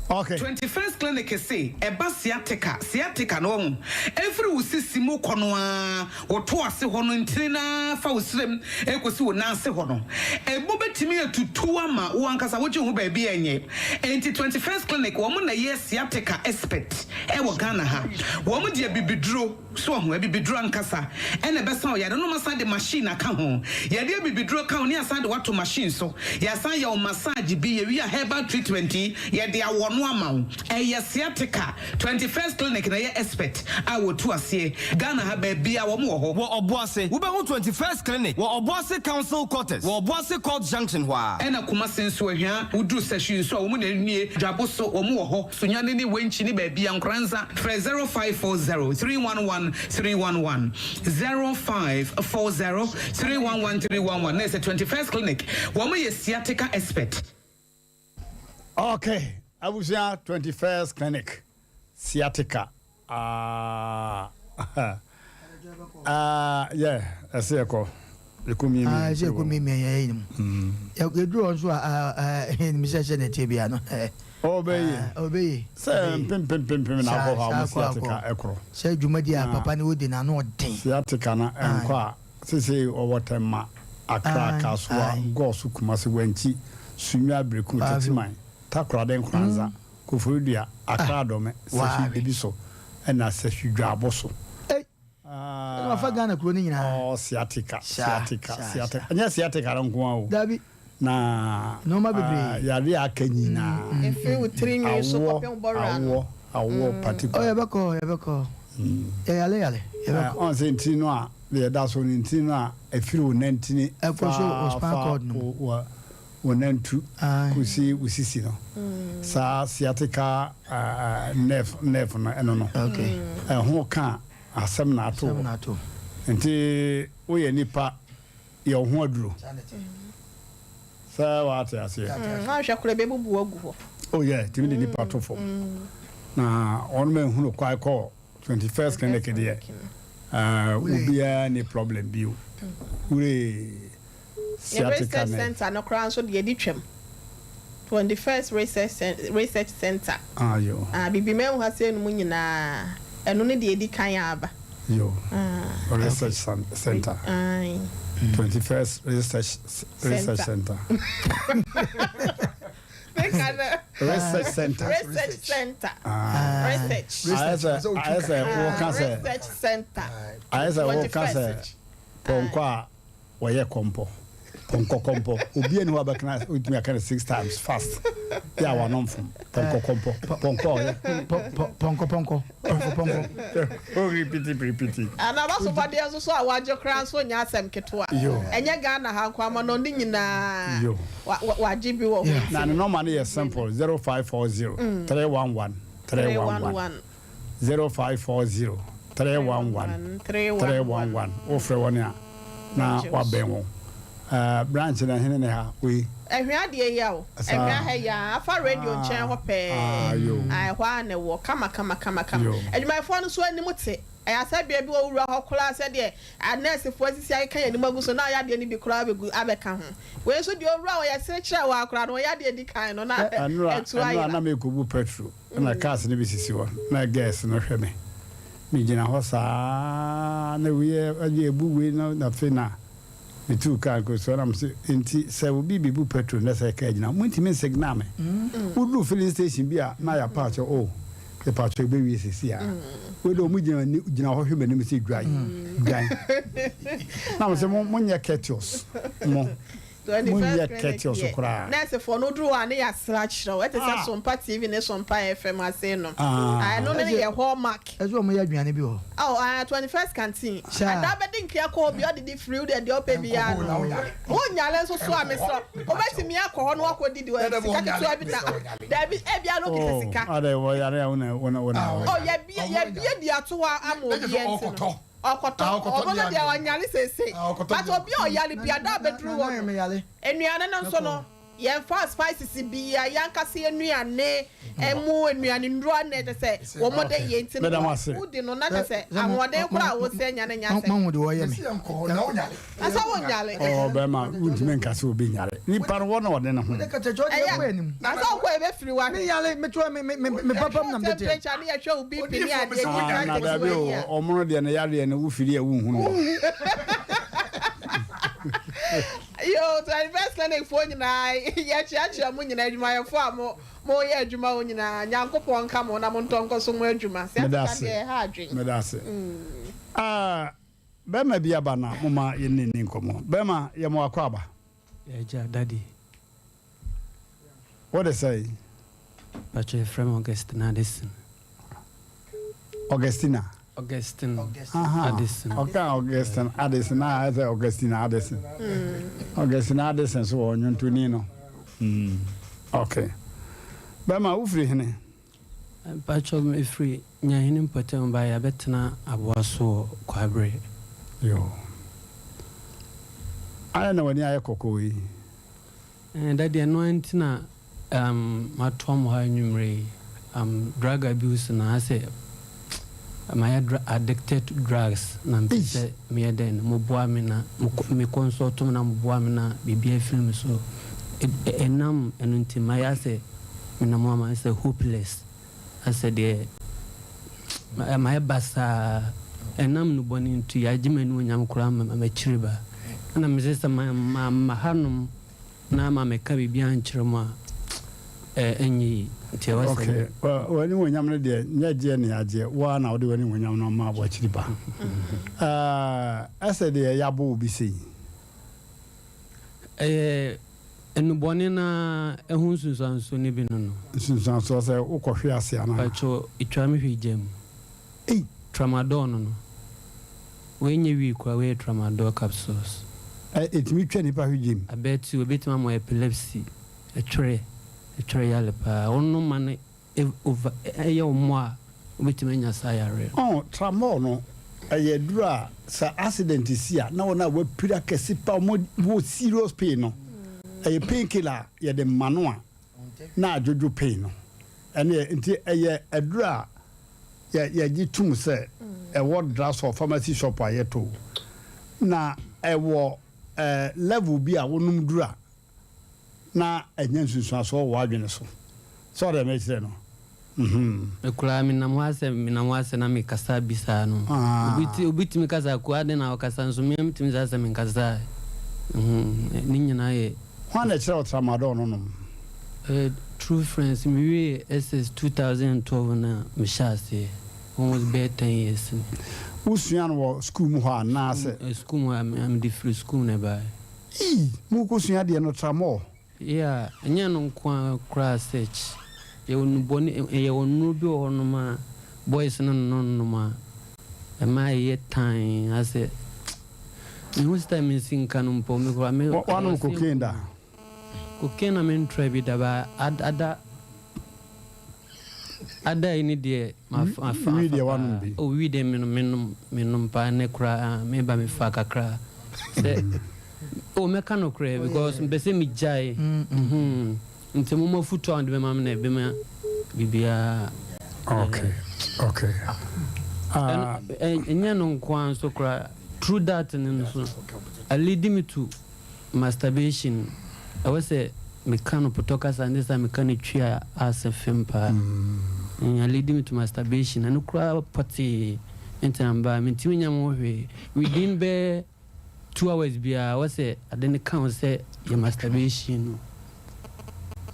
Okay. 21st Clinic se ɛba sciatica, sciatica no wahu, ɛfiri wo sisi mu kɔ no ara, wo to ase hɔ no ntini no ara fa wo srem ɛkɔsi wo nan ase hɔ no, ɛmu bɛtumi atutu ama wo ankasa wogye wo ho baabi a ɛnyɛ. Enti 21st Clinic wɔn na ɛyɛ sciatica expert ɛwɔ Ghana ha. Wɔn de abibiduro. So wahu? Abibiduro ankasa na ɛbɛsa wo yare no. Wɔasan de machine aka ho. Yɛde abibiduro ka ho na yɛasan de wo ato machine so. Yɛasan ayɛ wo massage bi. Yɛwie a herbal treatment yi, yɛde awɔ no ama wo. Ɛyɛ sciatica. 21st Clinic na ɛyɛ expert a wɔtu aseɛ. Ghana ha baabiara wɔn wɔ hɔ. Wɔ Ɔboase, wobɛhu 21st Clinic wɔ Ɔboase Council Quarters wɔ Ɔboase Court Junction hɔ ara. Ɛna Kumasi nso, Ahwia, woduru Sahwi nso a, wɔn na nie. Dwabo so, wɔn wɔ hɔ. Sunyani ne Wenchi ne baabia Nkoranza frɛ 0540 311 311 0540 311 311 na ɛsɛ 21st clinic wɔn yɛ sciatica expert. Ok abusua 21st clinic sciatica aah Ah, yeah, ɛsɛ yɛkɔ. Yɛkɔ miamia. Ah, ɛsɛ yɛkɔ miamia yɛn yɛn mu. Yɛduru hɔ nso a, ɛɛ, sɛ sɛ na ɛteɛ bia no. Ɔbɛyɛ. Ɔbɛyɛ. Sɛ mpempempempem na akɔ hɔ a wɔn sciatica ɛkorɔ. Sɛ dwumadi a papa ne wodi na ano ɔden. Sciatica na ɛnkɔ a, sese ɔwɔ Tɛma, Accra, Kasoa, Gɔɔso, Kumasi, Wankyi, Sunyani, Berekum, Techiman, Takoradi, Nkoranza. Koforidua, Accra Dome, Sahwi Debiso ɛna Sahwi Dwaabo so. Ei! Ɛna wafa Ghana kuro no nyinaa. Oh, sciatica, sciatica, sciatica. Ɛnyɛ sciatica no nko ara o. Dabi. Na nneɛma bebree. Yadeɛ a aka nyinaa. Efiri wo tiri nwi so kɔpem wo bɔwura no. Awoɔ, awoɔ particular. Oh, yɛbɛkɔ, yɛbɛkɔ. Yɛyale yale, yɛbɛkɔ. Ɔn sɛ ntini no a deɛ ɛda so no, ntini no a ɛfiri wo nantini Ɛkɔ so wo spinal cord no mu. wo nantu kosi wo sisi no saa sciatica nerve nerve no ɛno no ɛho ka asɛm na ato hɔ nti woyɛ nipa yɛ wo ho aduro sɛ wate aseɛ. Woanhwɛ koraa ɛbɛbubu agu hɔ. Oh yeah, tumi de nipa to fam na wɔn ehunu kwae kɔ 21st clinic deɛ obiara ni problem bio wuree. Ne research center no koraa nso deɛ ɛdi twam. 21st Research Research Center. Ah, yo. Ah, Bibiman mu ha sei no mu nyinaa, ɛno ne deɛ ɛdi kan aba. Yo. Ah. Research Center. Aye. 21st Research Research Center. Research Center. Research Center. Ah. Research. Ayɛ sɛ ayɛ sɛ wɔka sɛ. Research Center. Ayɛ sɛ wɔka sɛ pɔnkɔ a Wɔyɛ kɔmpɔ, pɔnkɔ kɔmpɔ. Obiara nni hɔ a ɔbɛka ɔtumi aka no six times fast. Yɛ a wano mfom. Pɔnkɔ kɔmpɔ, pɔnkɔ a ɔyɛ. Pɔnkɔ pɔnkɔ, pɔnkɔ pɔnkɔ. O repeat repeat. Ana abasopadeɛ nso so a wagye koraa nso nyɛ asɛm ketewa. Ɛnyɛ Ghana ha nko amanɔne nyinaa wagye bi wɔ hɔ. Na ne nɔma no yɛ simple, 0540 311 311. 0540 311 311 Wofrɛ wɔn a na wabɛn wo. Eh, branch na hene ne ha wei. Ɛhwea deɛ ya o. Ɛhwea ha yi aa afa radio nkyɛn hɔ pɛɛ. Ah, ɛhɔ ara na ɛwɔ kama kama kama kama. Adwumayɛfoɔ no nso anim te. Ɛyɛ asɛ bea bi wɔ wura hɔ koraa sɛdeɛ anɛɛsefoɔ asisi akeka yɛn anim agu so na yadeɛ no bi koraa abɛgu abɛka ho. Wei nso deɛ owura hɔ yɛsere kyerɛ wo ara koraa no yadeɛ di kan no na atu ayera. Ɛnora na merekɔbu petrol. Na cars no bi sisi hɔ na girls no hwɛ me. Me gyina hɔ saa na wei ɛde ebu wei na afei na me tuu car no kɔ so na me se nti sɛ obi bebu petrol na sɛ car gyina mo ntumi nsignal me. Woduru filling station bi a na yɛ apaakyɛ oh yɛpaakyɛ ebewie sisi a. Wei de ɔmo gyina gyina hɔ hwɛ m'anim sɛ dwan dwan. Na me se mo mo nyɛ courteous mo. 21st Monyɛ Clinic courteous deɛ, koraa. nɛɛsefoɔ no woduru hɔ a ne yɛasere akyerɛ wo, ɛte sɛ Sompa TV ne Sompa FM ase no. Ah, ɛno ne yɛ hallmark. Ɛsɛ wɔn yɛ aduane bi wɔ hɔ. Oh, ah, 21st Canteen. Saa. Ada bɛdi nkea kɔ hɔ bi, ɔdidi free, wodeɛ deɛ wopɛ biara no. Wonyare nso so a, mesrɛ wo, wobɛtumi akɔ hɔ na woakɔdidi hɔ, sika ketewa bi na, daabi, ebia na wokita sika. Oh, adɛn, wɔyare a wo na, wo na, wo na. Oh, yɛbie, yɛbie di ato hɔ ama obiara nti no. Ɔkɔtɔ, ɔno no deɛ ɔnyare seesei but obi a ɔyare bia da a bɛduru hɔ no nnuane no nso no yɛnfa spices bia yɛankasa yɛn nnuane ɛmu nnuane nnuro na ɛkyɛ sɛ wɔn de yɛ nti no wodi no na kyɛ sɛ ahoɔden koraa a wosɛ nya no nya sɛ na sɛ wonyare. Ɔɔ bɛrima wontumi nka sɛ obi nyare nipa no wɔ na ɔde ne ho. Ɛyɛ na sɛ wokɔ ɛbɛfiri wa. Me yare me to me me me papa mu na me tete. Temperature ne yɛhwɛ wo BP ne adeɛ Ah, nyinaa na ketewa dabi o yi a. ɔmono deɛ ne yareɛ no wofiri a wonhunu hɔ. Yo, 21st Clinic foɔ nyinaa yɛkyeakyea mo nyinaa adwumayɛfoɔ a mo moyɛ adwuma hɔ nyinaa Nyankopɔn nka mo na montɔ nkɔ so mo adwuma sɛ Meda Africa ase. deɛ ɛha adwen. Meda ase. Ah, bɛrima bi aba na moma yɛne nni nkɔmmɔ. Bɛrima, yɛ mo akɔ aba. Agya, Daddy. Wo de sɛn? Pacho yɛfrɛ me Augustine Addison. Augustina. Augustine Addison. Ɔka Augustine Addison a ayɛ sɛ Augustina Addison. Augustina Addison so wɔ nnwontoni no. Mm. Okay. Bɛma wofiri hene? Mpacho mefiri Nyahene mpɔtam ba yɛabɛtena aboa so wɔ Kwabre. Yo. Ayɛ na w'ani ayɛ kɔkɔɔ yi. Eh daddy ɛno ara nti na um matoa mo ha anwumerɛ yi um drug abuse no asɛ mayɛ dr addicted to drugs na mepɛ sɛ meyɛ dɛn no moboa me na me consult mo na moboa me na biribi afiri me so ɛnam ɛno nti mayɛ asɛ menam hɔ a mayɛ sɛ hopeless asɛ deɛ mayɛ basaa ɛnam nnubɔne nti yɛagye m'animuonyam koraa ma m'akyiri ba ɛna mese sɛ mamma hanom na mammɛka biribi ankyerɛ mo a ɛnyɛ yie nti ɛwɔ sɛ Okay, w'animuonyam no deɛ nyɛ gyeɛ ne agyeɛ, wo ara na wode w'animuonyam no ama w'akyiri ba. Ɛsɛ deɛ yɛabɔ wo bi sei. Ɛyɛ nnubɔne no ara ho nsunsuansoɔ no bi no no. Nsunsuansoɔ sɛ wokɔhwe ase anaa? Pakyɛw, etwa me hwe gya mu. Ei! Tramadol no no. Wei nyɛ wii koraa, wei yɛ tramadol capsules. Ɛ, etumi twa nipa hwe gya mu? Abɛɛte, obetumi ama wo epilepsy, ɛtwere, ɛtwere yale paa. Wonom ma no over, ɛyɛ wo mɔ a, wobɛtumi anya saa yareɛ no. Ɔn, tramol no, ɛyɛ aduro a sɛ accident si a na wɔn a wɔapira kɛse pa, wɔn wɔ serious pain no, ɛyɛ pain killer a yɛde ma no a na adwodwo pain no. Ɛneɛ, nti ɛyɛ aduro a yɛ, yɛgye tom sɛ ɛwɔ drugstore, pharmacy shop a yɛtɔ o. Na ɛwɔ eh, level bi a wonom duru a. na anya nsunsuansoɔ wɔ w'adwene so. Sɛ ɔdeɛ mekyerɛ no. Mhm. Me koraa me nam hɔ asɛ me nam hɔ asɛ na me kasa bi saa no. Ah. Obi ti obi tumi kasa ko adɛn na ɔkasa nso me tumi saa sɛ me nkasa. Mhm. Ne nyinaa yɛ. Hwan na ɛkyerɛ wo tramadol no nom? Eh, true friends me wie SS 2012 na me hyɛ aseɛ. Almost bɛyɛ 10 years ni. Wo sua no wɔ school mu hɔ anaa sɛ? Eh, school mu a me de firi school na ɛbaeɛ. Ii, mo kɔ sua deɛ no tramol. Yeah, ɛnyɛ ɛno nko ara koraa search. Yɛwɔ nnubɔne, yɛwɔ nnuro bi wɔ hɔnom a boys no nonnom a, ɛma ɛyɛ tann asɛ mehu style mensi nka no mpo me koraa me. Woanom cocaine da? Cocaine na men try bi da but ada ada yi ne deɛ mafa mafa Wii deɛ woanom bi? Oh wii deɛ menom menom menom paa ɛnɛ koraa meba mefa kakra sɛ. Oh mɛka nokorɛ because mepɛ sɛ megyae mm nti mo mafutuo a mode bɛma me na ɛbɛma biribiara. Okay okay. Ah. Ɛnyɛ no nko ara nso koraa through that no nso a lead me to masturbation ɛwɔ sɛ meka no potɔ kasa ne sɛ meka no twi a asɛ fem paa mm. a lead me to masturbation ɛno koraa pɔtee nti na mbaa mentumi nya mo hwee within bɛɛ 2 hours biara wɔ sɛ ade no ka wo sɛ yɛ masturbation no.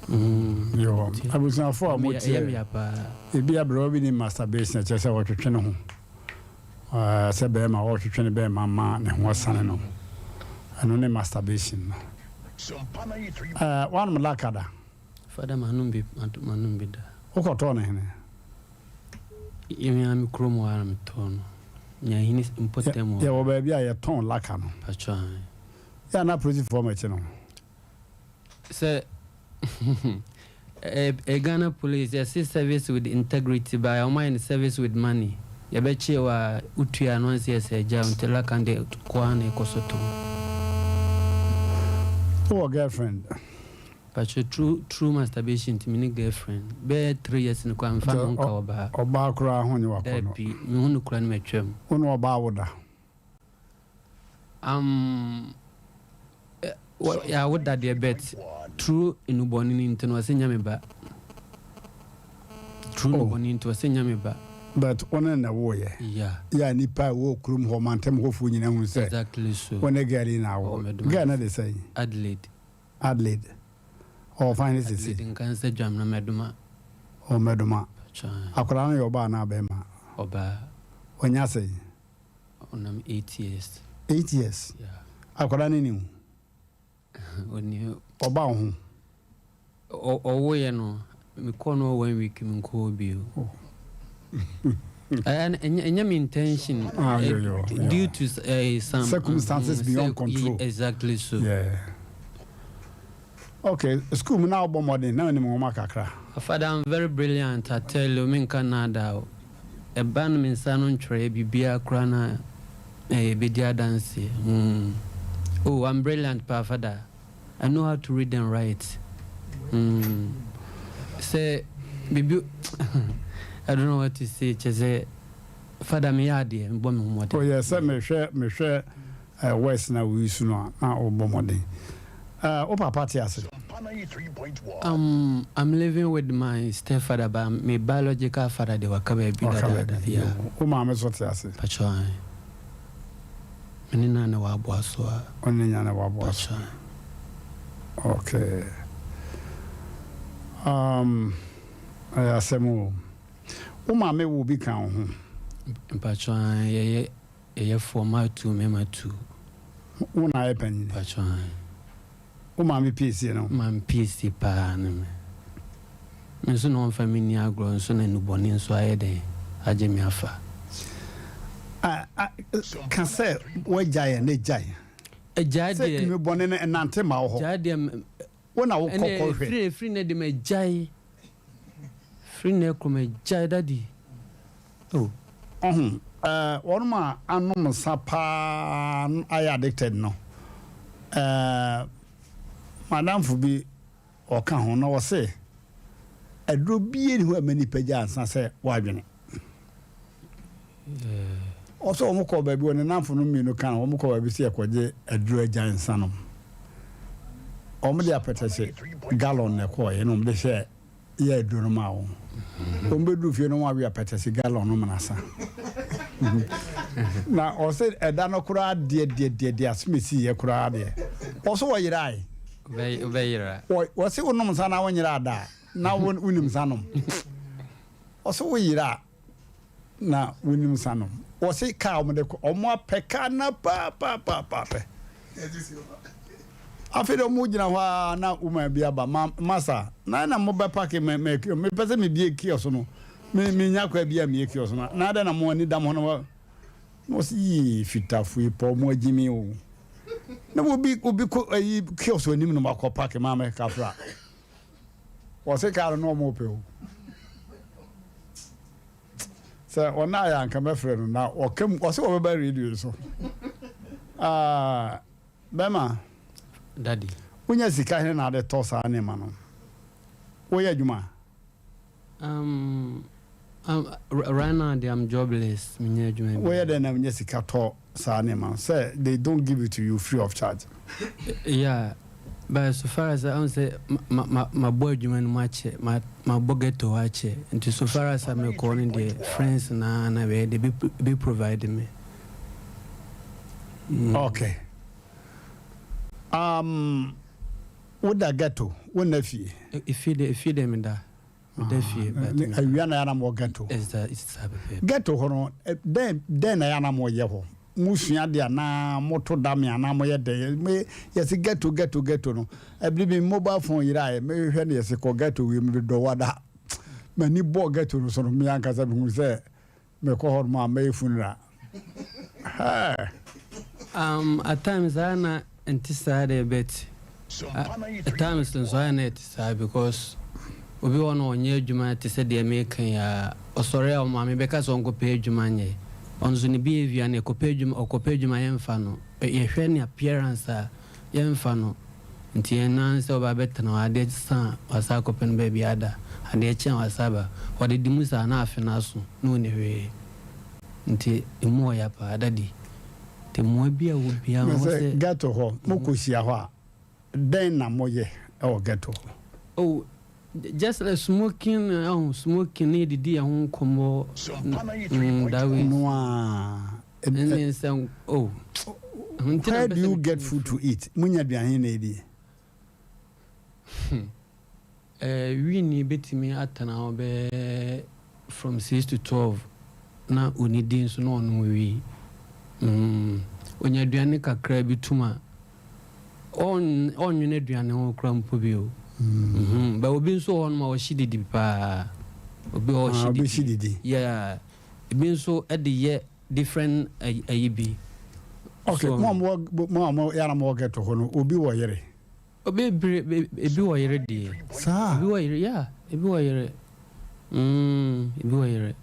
Mm. Yo, abusuafo a mo tie. Ebi aberewa bi ni masturbation kyerɛ sɛ wɔtwetwe ne ho. Sɛ bɛrima wɔtwetwe ne bɛrima ma ne ho asane no. Ɛno ne masturbation no. Wanom laka da? Fada manom bi manom bi da. Wokɔtɔɔ no hene? Me ara me kurom hɔ ara na metɔɔ no. Nyahini mpɔtam hɔ. Yɛwɔ baabi a yɛtɔn laka no. Patro ae. Yɛ a na apolisifoɔ mmɛkye no. Sɛ ɛyɛ Ghana police yɛse service with integrity but wɔn ayɛ no service with money. Yɛbɛkye wo a wotua no ansa yɛsɛ agya wo nti laka no deɛ kɔ ara na yɛkɔ so tɔn. Wowɔ girlfriend? Pacho true true masturbation nti me ne girlfriend bɛyɛ 3 years no koraa mfa me ho nka ɔbaa. Ɔbaa koraa ho nyɛ wakɔnɔ. Dabi me hu no koraa no matwam. Wo ne ɔbaa wo da? Um ya wo da deɛ but true nnubɔne no nti no ɔse nyɛ me ba. True oh. nnubɔne nti ɔse nyɛ me ba. But wo ne na wo yɛ. Yeah. Yeah nipa a wɔ kurom hɔ mantam hɔfoɔ nyina hu sɛ. Exactly so. Wo ne girl yi na awo. Oh, girl no de sɛn? Adelaide. Adelaide. Ɔwɔ fan ne sese. Adelaide Nkansah Dwamena Mɛdoma. Ɔwɔ Mɛdoma. Akwadaa no yɛ ɔbaa anaa bɛrima? Ɔbaa. Wanya sɛn? Ɔnam 8 years. 8 years? Yeah. Akwadaa no ni wo? Ɔni. Ɔba wo ho? Ɔwoeɛ no, mekɔɔ no hɔ one week menkɔɔ hɔ bio. Ɛnyɛ me intention. Ah, yo, yo, yo. Due to uh, some circumstances beyond control. Exactly so. Yeah. Okay, school mu na wobɔ mmɔden na wonim nwoma kakra. Father, I'm very brilliant, I tell you, menka nada o. Ɛba no me nsa no ntwerɛeɛ biribiara koraa na ɛbɛdi adanseɛ. Mm. Oh, I'm brilliant paa, Father. I know how to read and write mm sɛ biribi I don't know what to say kyɛ sɛ father meyɛ adeɛ mebɔ me ho mmɔden. Oh yeah sɛ mehwɛ mehwɛ eh, words na wo use no a na wobɔ mmɔden. Eh, wo papa te ase? Um, I'm living with my stepfather but my biological father de waka baabi Waka dadaada. baabi. Yeah. Wo maame so te ase? Pacho ae. Me ne no na ɛwɔ aboa so a. Wo ne nya na ɛwɔ aboa so. Okay. Um, ɛyɛ asɛm o. Wo maame wo bi ka wo ho? Mpatsɔ yɛyɛ yɛyɛ fɔ mmaa tu mmarima tu. Wo na ayɛ panyin? Mpatsɔ. Wo maame piesie no? Maame piesie paa ne me. Me nso na ɔmfa me nni agorɔ nso na nnubɔne nso ayɛ dɛn agye me afa. Ka sɛ woagyae a na gyae. Agyae Sɛ deɛ. nnubɔne no nnante mma wo hɔ. Gyae deɛ. Wo na wokɔ Ɛnɛ kɔhwɛ. ɛfiri ɛfiri nnɛ deɛ magyae. Firi nnɛ korɔ magyae daddy oh. Ɔho eh, wɔnom a anom nsa paa ayɛ addicted no eh, madamfo bi ɔka ho na ɔse aduro bie ni hɔ a ɛma nipa gyaa nsa sɛ wadwene. Ɔsɛ wɔn kɔ baabi wɔn ne namfo no mmienu ka wɔn kɔ baabi sɛ yɛkɔgye aduro agya nsa nom. Wɔn de apɛtɛse gallon na ɛkɔɔeɛ na wɔn de hyɛ yɛ aduro no maa wɔn. Wɔn bɛduru fie no wɔn awe apɛtɛse gallon no mena sa. Na ɔsɛ ɛda no koraa deɛ deɛ deɛ deɛ asem esi yɛ koraa deɛ. Ɔsɛ wɔyerae. Wobɛyera. Wɔse wonom nsa na wonyera ada a na wonim nsa nom. Ɔsɛ woyera a na wonim nsa nom. Wɔse kaa wɔn de kɔ wɔn apɛ kaa na paapaapaa pɛ. Afei de wɔn gyina hɔ a na woman bi aba ma masa na na mo bɛ paki mɛ mɛ mepɛ sɛ mebie kiosk no me menya kwa bi a mie kiosk no na adɛn na mo ani da mo ho na wɔ na wɔsi yii fitafo yi pɔ mo agyimi o na obi obi kɔ ayi kiosk anim na wakɔ paki maa mɛ kafra wɔsi kaa no na wɔn pɛ o sɛ ɔna ayɛ anka mɛfrɛ no na ɔka mu ɔsɛ wɔbɛba radio so aa bɛma daddy wonya sika hene na ade tɔ saa nneɛma no woyɛ adwuma. Um, right now deɛ I'm jobless, menyɛ adwuma bi. Woyɛ dɛn na wonya sika tɔ saa nneɛma no sɛ they don't give it to you free of charge? Yeah, but so far as I say, ma ma ma bɔ adwuma no mu akyɛ, ma ma bɔ ghetto hɔ akyɛ. Nti so far as I'm kɔ no deɛ, friends na na bɛyɛ de bi provide me. Okay. Woda ghetto, wonna fie? Efie de, efie de meda. Meda fie. But awia na yɛanam wɔ ghetto. Ɛsa pɛpɛɛpɛ. Ghetto hɔ no, dɛn dɛn na yɛanam wɔyɛ hɔ? Musua de anaa moto dame anaa moyɛ dɛn? Me yɛse ghetto ghetto ghetto no. Ɛbere bi mobile phone yeraeɛ, mehwehwɛ no yɛse kɔ ghetto wei medɔ wada. M'ani bɔɔ ghetto no so no, me ankasa mehu sɛ mekɔ hɔ nom a mɛyɛ funeral. Hey. At times ayɛ na nte saa deɛ, but at times nso ayɛ na ɛte saa because obi wɔ no ɔnyɛ adwuma te sɛ deɛ meka yi a, ɔsɔre a ɔmaame bɛka sɛ ɔnkɔpɛ adwuma nyɛ. Ɔno nso ne behavior no, ɛkɔpɛ adwuma, ɔkɔpɛ adwuma yɛmfa no. Yɛhwɛ ne appearance a, yɛmfa no. Nti ɛno ara ne sɛ ɔba abɛtena hɔ, adeɛ sa a wasan akɔpɛ no baabi ada, adeɛ kye a wasan aba. Ɔdedi mu saa na afe no aso na ɔnni hwee. Nti emu ɔya paa daddy. Nti mmoa bi a ɛwɔ biara Na ho sɛ sɛ. Ghetto hɔ, mokɔhyia hɔ a, dɛn na moyɛ wɔ ghetto hɔ? Oh, just like smoking, oh, smoking ne yɛdidi yɛn ho nkɔmmɔ, that way. No ara. Ɛne nsɛm, oh. Nti na Where mpɛ do sɛ you get food to eat? Munya aduane he na edi? Eh, wini bɛtumi atena hɔ bɛyɛ from 6 to 12 na ɔnidi nso na ɔnom wii. Ɔnya aduane kakra bi tum a, ɔnnwene aduane ho koraa mpo bio. But obi nso wɔ hɔnom a ɔhye didi paa. Obi wɔ hɔ Ah, ɔhye obi hye didi. didi. Yeah. Ebi nso de yɛ different ayi bi. Okay, So, mo a mowɔ mo a mo yɛ a mowɔ ghetto hɔ no, obi wɔ yere? Obi bere ebi wɔ yere deɛ. Saa. Ebi wɔ yere, yeah, ebi wɔ yere. Ebi wɔ yere.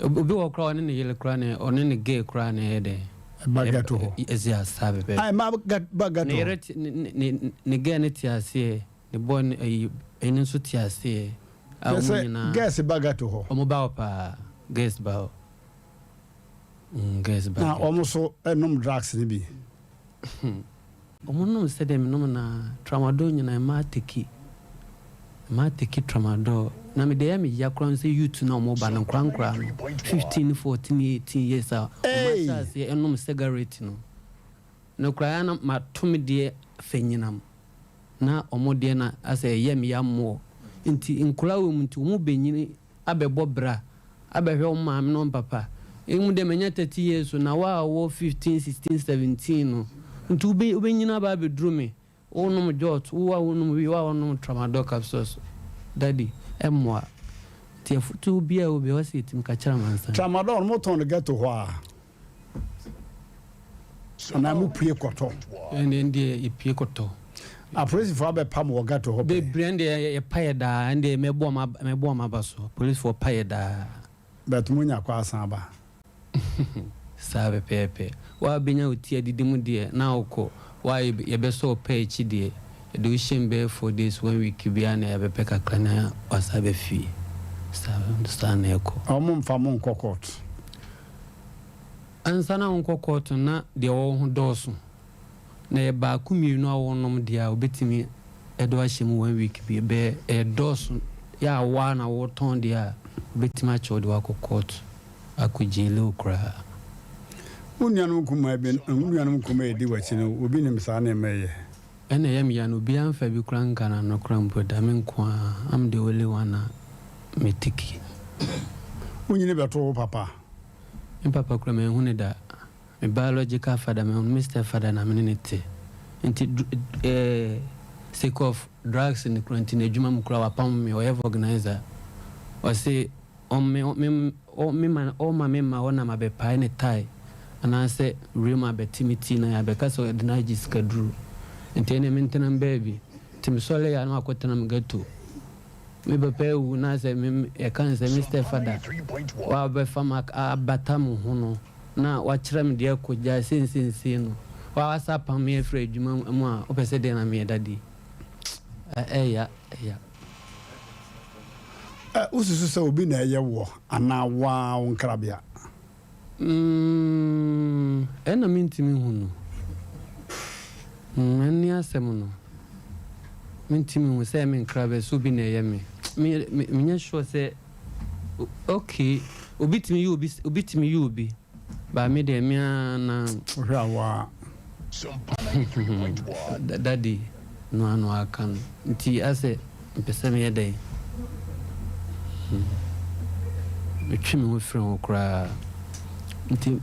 Obi wɔ koraa ɔne ne yere koraa na ɔne ne gay koraa na ɛyɛ dɛ. Ɛba ghetto hɔ. Ɛsi asa pɛpɛ. Ah, ɛma ba ghetto Ne hɔ. yere te ne girl ne te aseɛ, ne boy ne ɛyi ɛno nso te aseɛ. A Kyerɛ wɔn sɛ nyinaa. girls ba ghetto hɔ. Wɔn ba hɔ paa, girls ba hɔ. Girls ba Na ghetto. wɔn nso nom drugs no bi. Wɔn nom sɛdeɛ menom na tramadol nyinaa mmaa take. Mmaa take tramadol. Na mede ɛyɛ me ya koraa sɛ youth na wɔn ba no nkora nkora no 15, 14, 18 years a wɔn Hey! ahyɛ aseɛ ɛnom cigarette no. No koraa na mato me deɛ fɛ nyinam na wɔn deɛ na asɛ ɛyɛ me ya mmoɔ. Nti nkora wɔ mu nti wɔn bɛnyini abɛbɔ bra abɛhwɛ wɔn maame ne wɔn papa. Emu deɛ manya 30 years so na wo a wɔwɔ 15, 16, 17 no nti wobɛnyini aba abɛduru me. Wonom jot, wo a wonom wii, wo a wonom tramadol capsules, daddy, ɛmmoa. Nti afutuo biara wɔ bi a ɛwɔ sɛ yɛtumi ka kyerɛ amansan. Tramadol no motɔn no ghetto hɔ a? Anaa mopue kɔtɔ? Ɛndeɛ ɛndeɛ yɛpue kɔtɔ. Apolisifoɔ abɛpam wɔ ghetto hɔ pɛn? Bebree, ɛndeɛ yɛpa yɛ daa, ɛndeɛ mɛbɔ wɔn aba so. Polisifoɔ pa yɛ daa. But monya kɔ asan aba? Saa pɛpɛɛpɛ. Woabɛnya wo ti adidi mu deɛ na wokɔ. Wo a yɛbɛsɔ wo pɛ akyi deɛ, yɛde wo hyɛm bɛyɛ 4 days, one week biara na yɛabɛpɛ kakra na wasan aba fie. Saa saa na ɛkɔ. Ɔmo mfa mo nkɔ court? Ansa na wonkɔ court no na deɛ wɔwɔ ho dɔɔso. Na ɛyɛ baako mmienu a wonom deɛ a wobɛtumi de wo ahyɛ mu one week bi. Bɛ ɛdɔɔso yɛ a wo ara na wotɔn deɛ a wobɛtumi akyɛ wo de wo akɔ court akɔ jaili wo koraa. Wo nuanom nkumaa bi, wo nuanom nkumaa a ɛdi w'akyi no, obi nim saa nneɛma yi yɛ? Ɛna ɛyɛ me ya no obiara mfa bi koraa nka n'ano koraa mpo da me nko ara I'm the only one a me tiki. Wo nyini bɛto wo papa? Me papa koraa manhu no da. Me biological father manhu no, me step father na me ne no te. Nti eh, sake of drugs no koraa nti n'adwuma mu koraa wapam me, ɔyɛ vulcanizer. Ɔse ɔmme me ɔ me ma ɔmma me mma hɔ na mabɛpae ne tae anaasɛ wiem abɛte me ti na yɛabɛka sɛ ɔde no agye sikaduro. Nti ɛnneɛ mentena me baabi. Nti mesɔreeɛ a na makɔtena me ghetto. Me papa awu na sɛ me yɛka no sɛ me step father wabɛfa me abata me ho no na wakyerɛ me deɛ ɛkɔ gyae seisei no wasa apam me afiri adwuma mu a wopɛ sɛ deɛn na meyɛ daddy? Ɛya ɛya. Ɛ, Wosusu sɛ obi na ɛyɛ woɔ anaa wo ara wo nkrabea? Mm, ɛna mentumi nhu no. Mm, ɛno ne asɛm no. Mentumi nhu sɛ ɛyɛ me nkrabea sɛ obi na ɛyɛ me. Me, me, menyɛ sure sɛ, okay, obi tumi yɛ obi, obi tumi yɛ obi. But me deɛ me ara na. Wohwɛ a wo ara. Daddy no ara na waka no nti asɛ mepɛ sɛ meyɛ dɛn metwe me ho firi ho koraa nti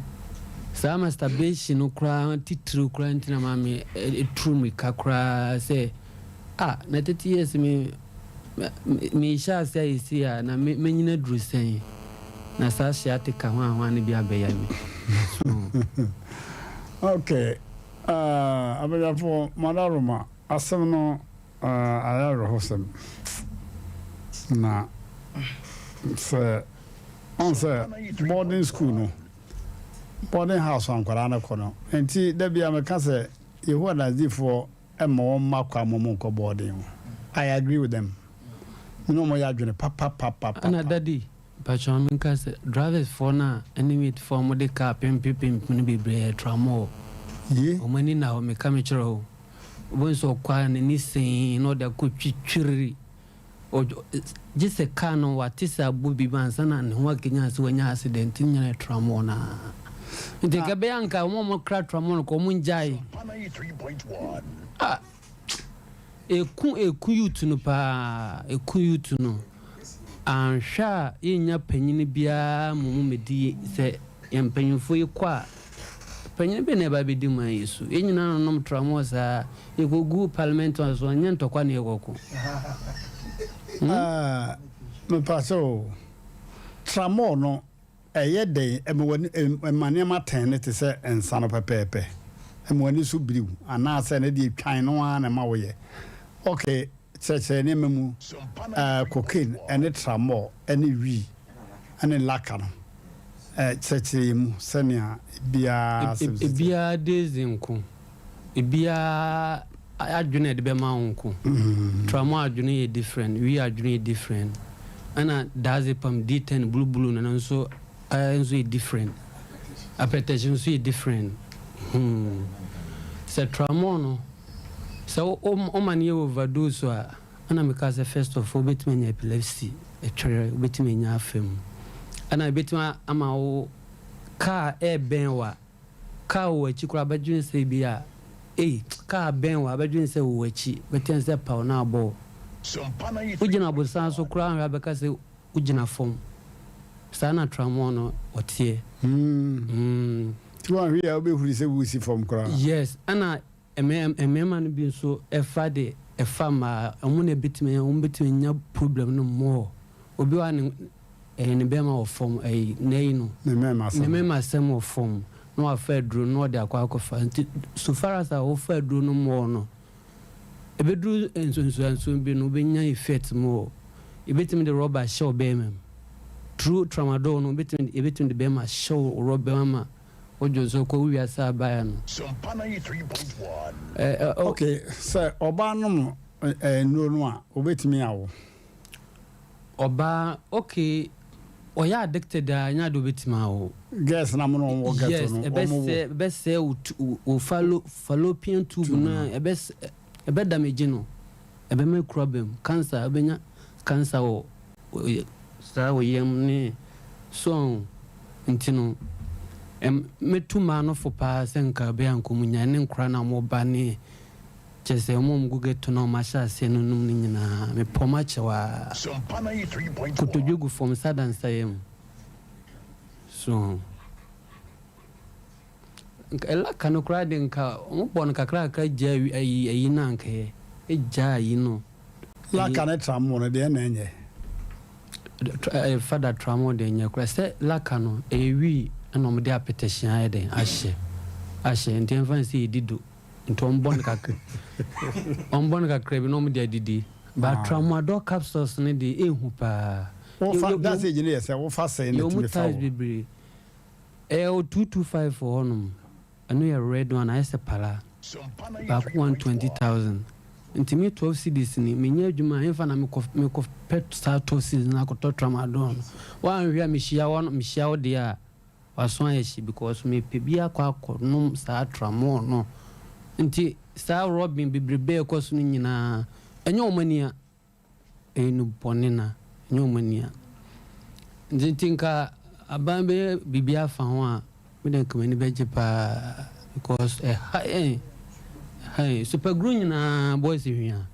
saa masturbation no koraa titiriw koraa nti na maa me ɛturu mirika koraa sɛ ah na 30 years me Merehyɛ ase ayɛ sei a, na mɛnyini aduru sɛn? Na saa sciatica hwanhwan no bi abɛyɛ me. So. Ok, uh, abadwafoɔ, Madaroma, asɛm no uh, ayɛ awerɛhosɛm. Na sɛ ɔn sɛ boarding school no, boarding house a nkwadaa no kɔ no, nti da bi a meka sɛ Yehowa Dansedifoɔ mma wɔn mma kwan ma wɔn nkɔ boarding o I agree with them me ne wɔn yɛ adwene papapapapa. Ɛna daddy mpakyɛw ma menka sɛ drivers foɔ no a ɛne mate foɔ a wɔde car pempe pempe no bebree yɛ tramɔɔ Ye. wɔn ani nna hɔ meka mekyerɛ wo wobɛhu sɛ ɔkɔ a n'ani sɛn na ɔde akɔ twitwiri Gye sɛ car no wate sɛ abɔ biribi ansa na ne ho akanyan sɛ wanya accident ne nyinaa yɛ tramɔɔ no ara. Nti nka ɛbɛyɛ anka wɔn a wɔkra tramɔɔ no ka wɔn ngyae. Ah, eku eku youth no paa, eku youth no. Anhwɛ a yɛnnya panyin biara mmom mmɛdi sɛ yɛn mpanyinfoɔ yi kɔ a Panyin bɛn na ɛba abɛdi man yi so? Yɛn nyinaa nonom tramɔɔ saa. Yɛkɔgu parliament house so, ɛnyɛ ntɔkwa na yɛkɔko. Hmm? Ah, mepa sɛ o. Tramɔɔ no, ɛyɛ dɛn? Ɛma w'ani, ɛma nneɛma tɛn ne te sɛ nsa no pɛpɛɛpɛ. Ɛma w'ani so biriw, anaasɛ ne deɛ twan no ara na ɛma woyɛ. Okay, Kyerɛkyerɛ nneɛma mu, Cocaine ne tramol ne wii ne laka no, kyerɛkyerɛ yɛn mu sɛnea ebiara asɛm si teɛ. Ebiara daisy nko, ebiara adwene a ɛde bɛma wo nko. Tramol adwene yɛ different, wii adwene yɛ different, ɛna diazepam, D10, blue blue no nso nso yɛ different, apɛtɛhye nso yɛ different. Hmm. Sɛ tramol no. Sɛ woma no yɛ overdose a, ɛna meka sɛ first of all wobɛtumi anya epilepsy, ɛtwɛrɛ, wobɛtumi anya afa mu. Ɛna ɛbɛtumi ama wo car ɛɛbɛn wo a, car wɔ w'akyi koraa bɛdwene sɛ bi a, ei, car bɛn wo a bɛdwene sɛ wɔ w'akyi, bɛtɛn sɛ paw na abɔ wo. Wogyina abosan so koraa nhwɛ a bɛka sɛ wogyina fam. Saa na tramɔɔ no ɔteɛ. Mm. Nti woanhwɛ yie a wobɛhuri sɛ woresi fam koraa. Yes, ɛna Mmarima no bi nso ɛfa de ɛfa mmaa wɔn na ebetumi wɔn betumi anya problem no more. Obi wɔ ha ne ɛyɛ ne bɛrima wɔ fam ɛyi n'ayi no Ne mmarima ne asɛm. mmarima asɛm wɔ fam na wafa aduro no na ɔde akɔ akɔfa nti so far as a wofa aduro no more no ebeduru nsunsuansoɔ bi no wobɛnya effect more. Ebetumi de rɔba ahyɛ wo bɛrima mu through tramadol no ebetumi ebetumi de bɛrima ahyɛ wo rɔba mu ama Wodwo nso kɔ wo wiase a baeɛ no. Ɛ ɛ. Ok, sɛ ɔbaa nom nnuro no a, ɔbɛtumi awo? Ɔbaa, ok, Ɔyɛ addicted a ɛnyɛ ade obetumi awo. Girls na mo na wɔn wɔ ghetto Yes, no, wɔn wo. ɛbɛsɛe ɛbɛsɛe wo tu wo fallo fallopian tube no a ɛbɛsɛ ɛbɛ damage no. Ɛbɛma ekuro aba mu, cancer wobɛnya cancer wɔ wo saa wo yam ne so ɔho. Nti no ɛm mɛtu mmaa no fo paa sɛ nka ɛbɛyɛ a nka wɔn nyae ne nkwadaa no a wɔba ne Kyerɛ sɛ wɔn a wɔgu ghetto na wɔahyɛ aseɛ no nom no nyinaa, mepɛ wɔn akyɛw ara. Kotodwe gu fam, nsa da nsa yam. So ho. Nka Elaka no koraa de nka wɔbɔ no kakra kakra gyaa wi ayi ayi no a nka ɛyɛ. Egyaa ayi no. Laka ne tramol no deɛ na ɛnyɛ. Fada tramol deɛ ɛnyɛ koraa. Sɛ laka no ɛyɛ wii ɛna wɔde apɛtɛhye ayɛ dɛn ahyɛ ahyɛ nti ɛmfa no sɛ yɛdi do. Nti wɔn bɔ no kakra wɔn bɔ no kakra bi na wɔn de adidi. But tramadol capsules no deɛ ehu paa. Wofa dosage no yɛ sɛ wofa sɛn na Yɛwɔ mu ɛtumi fa types wo? bebree. Ɛyɛ wɔ 225 wɔ hɔnom. Ɛno yɛ red one ayɛ sɛ pala. Baako 120,000. Nti me 12 cedis ni menyɛ adwuma a ɛmfa na mekɔ mekɔ pɛ saa 12 cedis no akɔtɔ tramadol no. Woanhwɛ a mehyia wo mehyia wo deɛ a W'aso ayɛ hye because mepɛ bi akɔ akɔ nom saa tramol no nti saa robbing bebrebe a ɛkɔ so no nyinaa ɛnyɛ wɔn ania ɛyɛ nubɔne na ɛnyɛ wɔn ania nti nti nka aban bɛyɛ biribi afa ho a me deɛ nka m'ani bɛgye paa because ɛha yɛn ɛha yɛn supaguru nyinaa boys hwia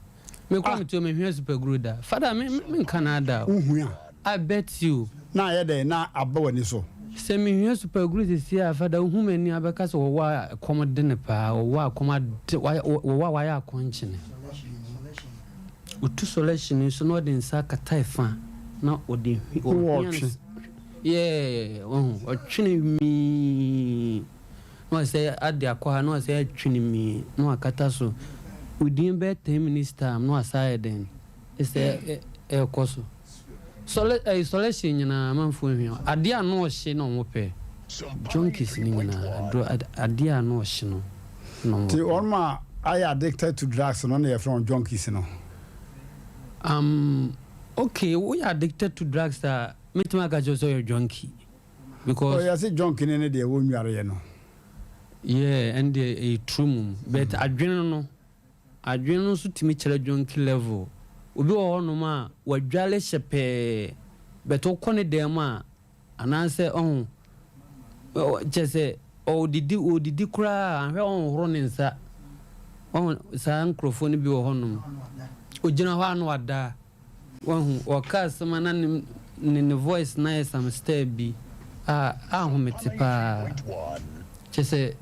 Me kora me tuo me hwia super glue da. Father me me nka na ada o. Wo hwia. I bet you. Na ayɛ dɛn na aba w'ani so. Sɛ me hwia super glue sisi a father wo hu m'ani a bɛka sɛ wɔwɔ a ɛkɔm de no paa wɔwɔ a kɔm ade wɔwɔ a wayɛ akɔnkyene. Otu solution nso na ɔde nsa akata ɛfa na ɔde hwi Wowɔ ɔhwia ɔtwe. Yeah wahu ɔtwene mii. Na wasɛ ade akɔ ha na wasɛ atwi no mii na wakata so within bɛyɛ ten minutes time na wasa ayɛ dɛn sɛ ɛɛkɔ so sɔle ɛyi sɔlɛhyɛ nyinaa amanfoɔ hia adeɛ a na ɔhye na wɔn pɛ junkies no nyinaa aduro adeɛ a na ɔhye no na wɔn Nti pɛ. wɔn a ayɛ addicted to drugs no na yɛfrɛ wɔn junkies no. Okay woyɛ addicted to drugs a mɛtumi aka kyerɛ wo sɛ woyɛ junkie. Oh because. yɛse junkie ne deɛ wɔnnwareɛ no. Yeah ɛndeɛ ɛyɛ true mom but adwene no adwene no nso tumi kyerɛ junkie level obi wɔ hɔ nom a wadwale hyɛ pɛɛ but wokɔ ne dan mu a anaasɛ ɔho kyerɛ sɛ ɔdidi ɔdidi koraa anhwɛ ɔnhoro ne nsa ɔho saa nkorɔfoɔ no bi wɔ hɔ nom ogyina hɔ a na wada Wahu, ɔka asɛm a na ne ne ne voice no ayɛ some style bi a ahomete paa. Kyerɛ sɛ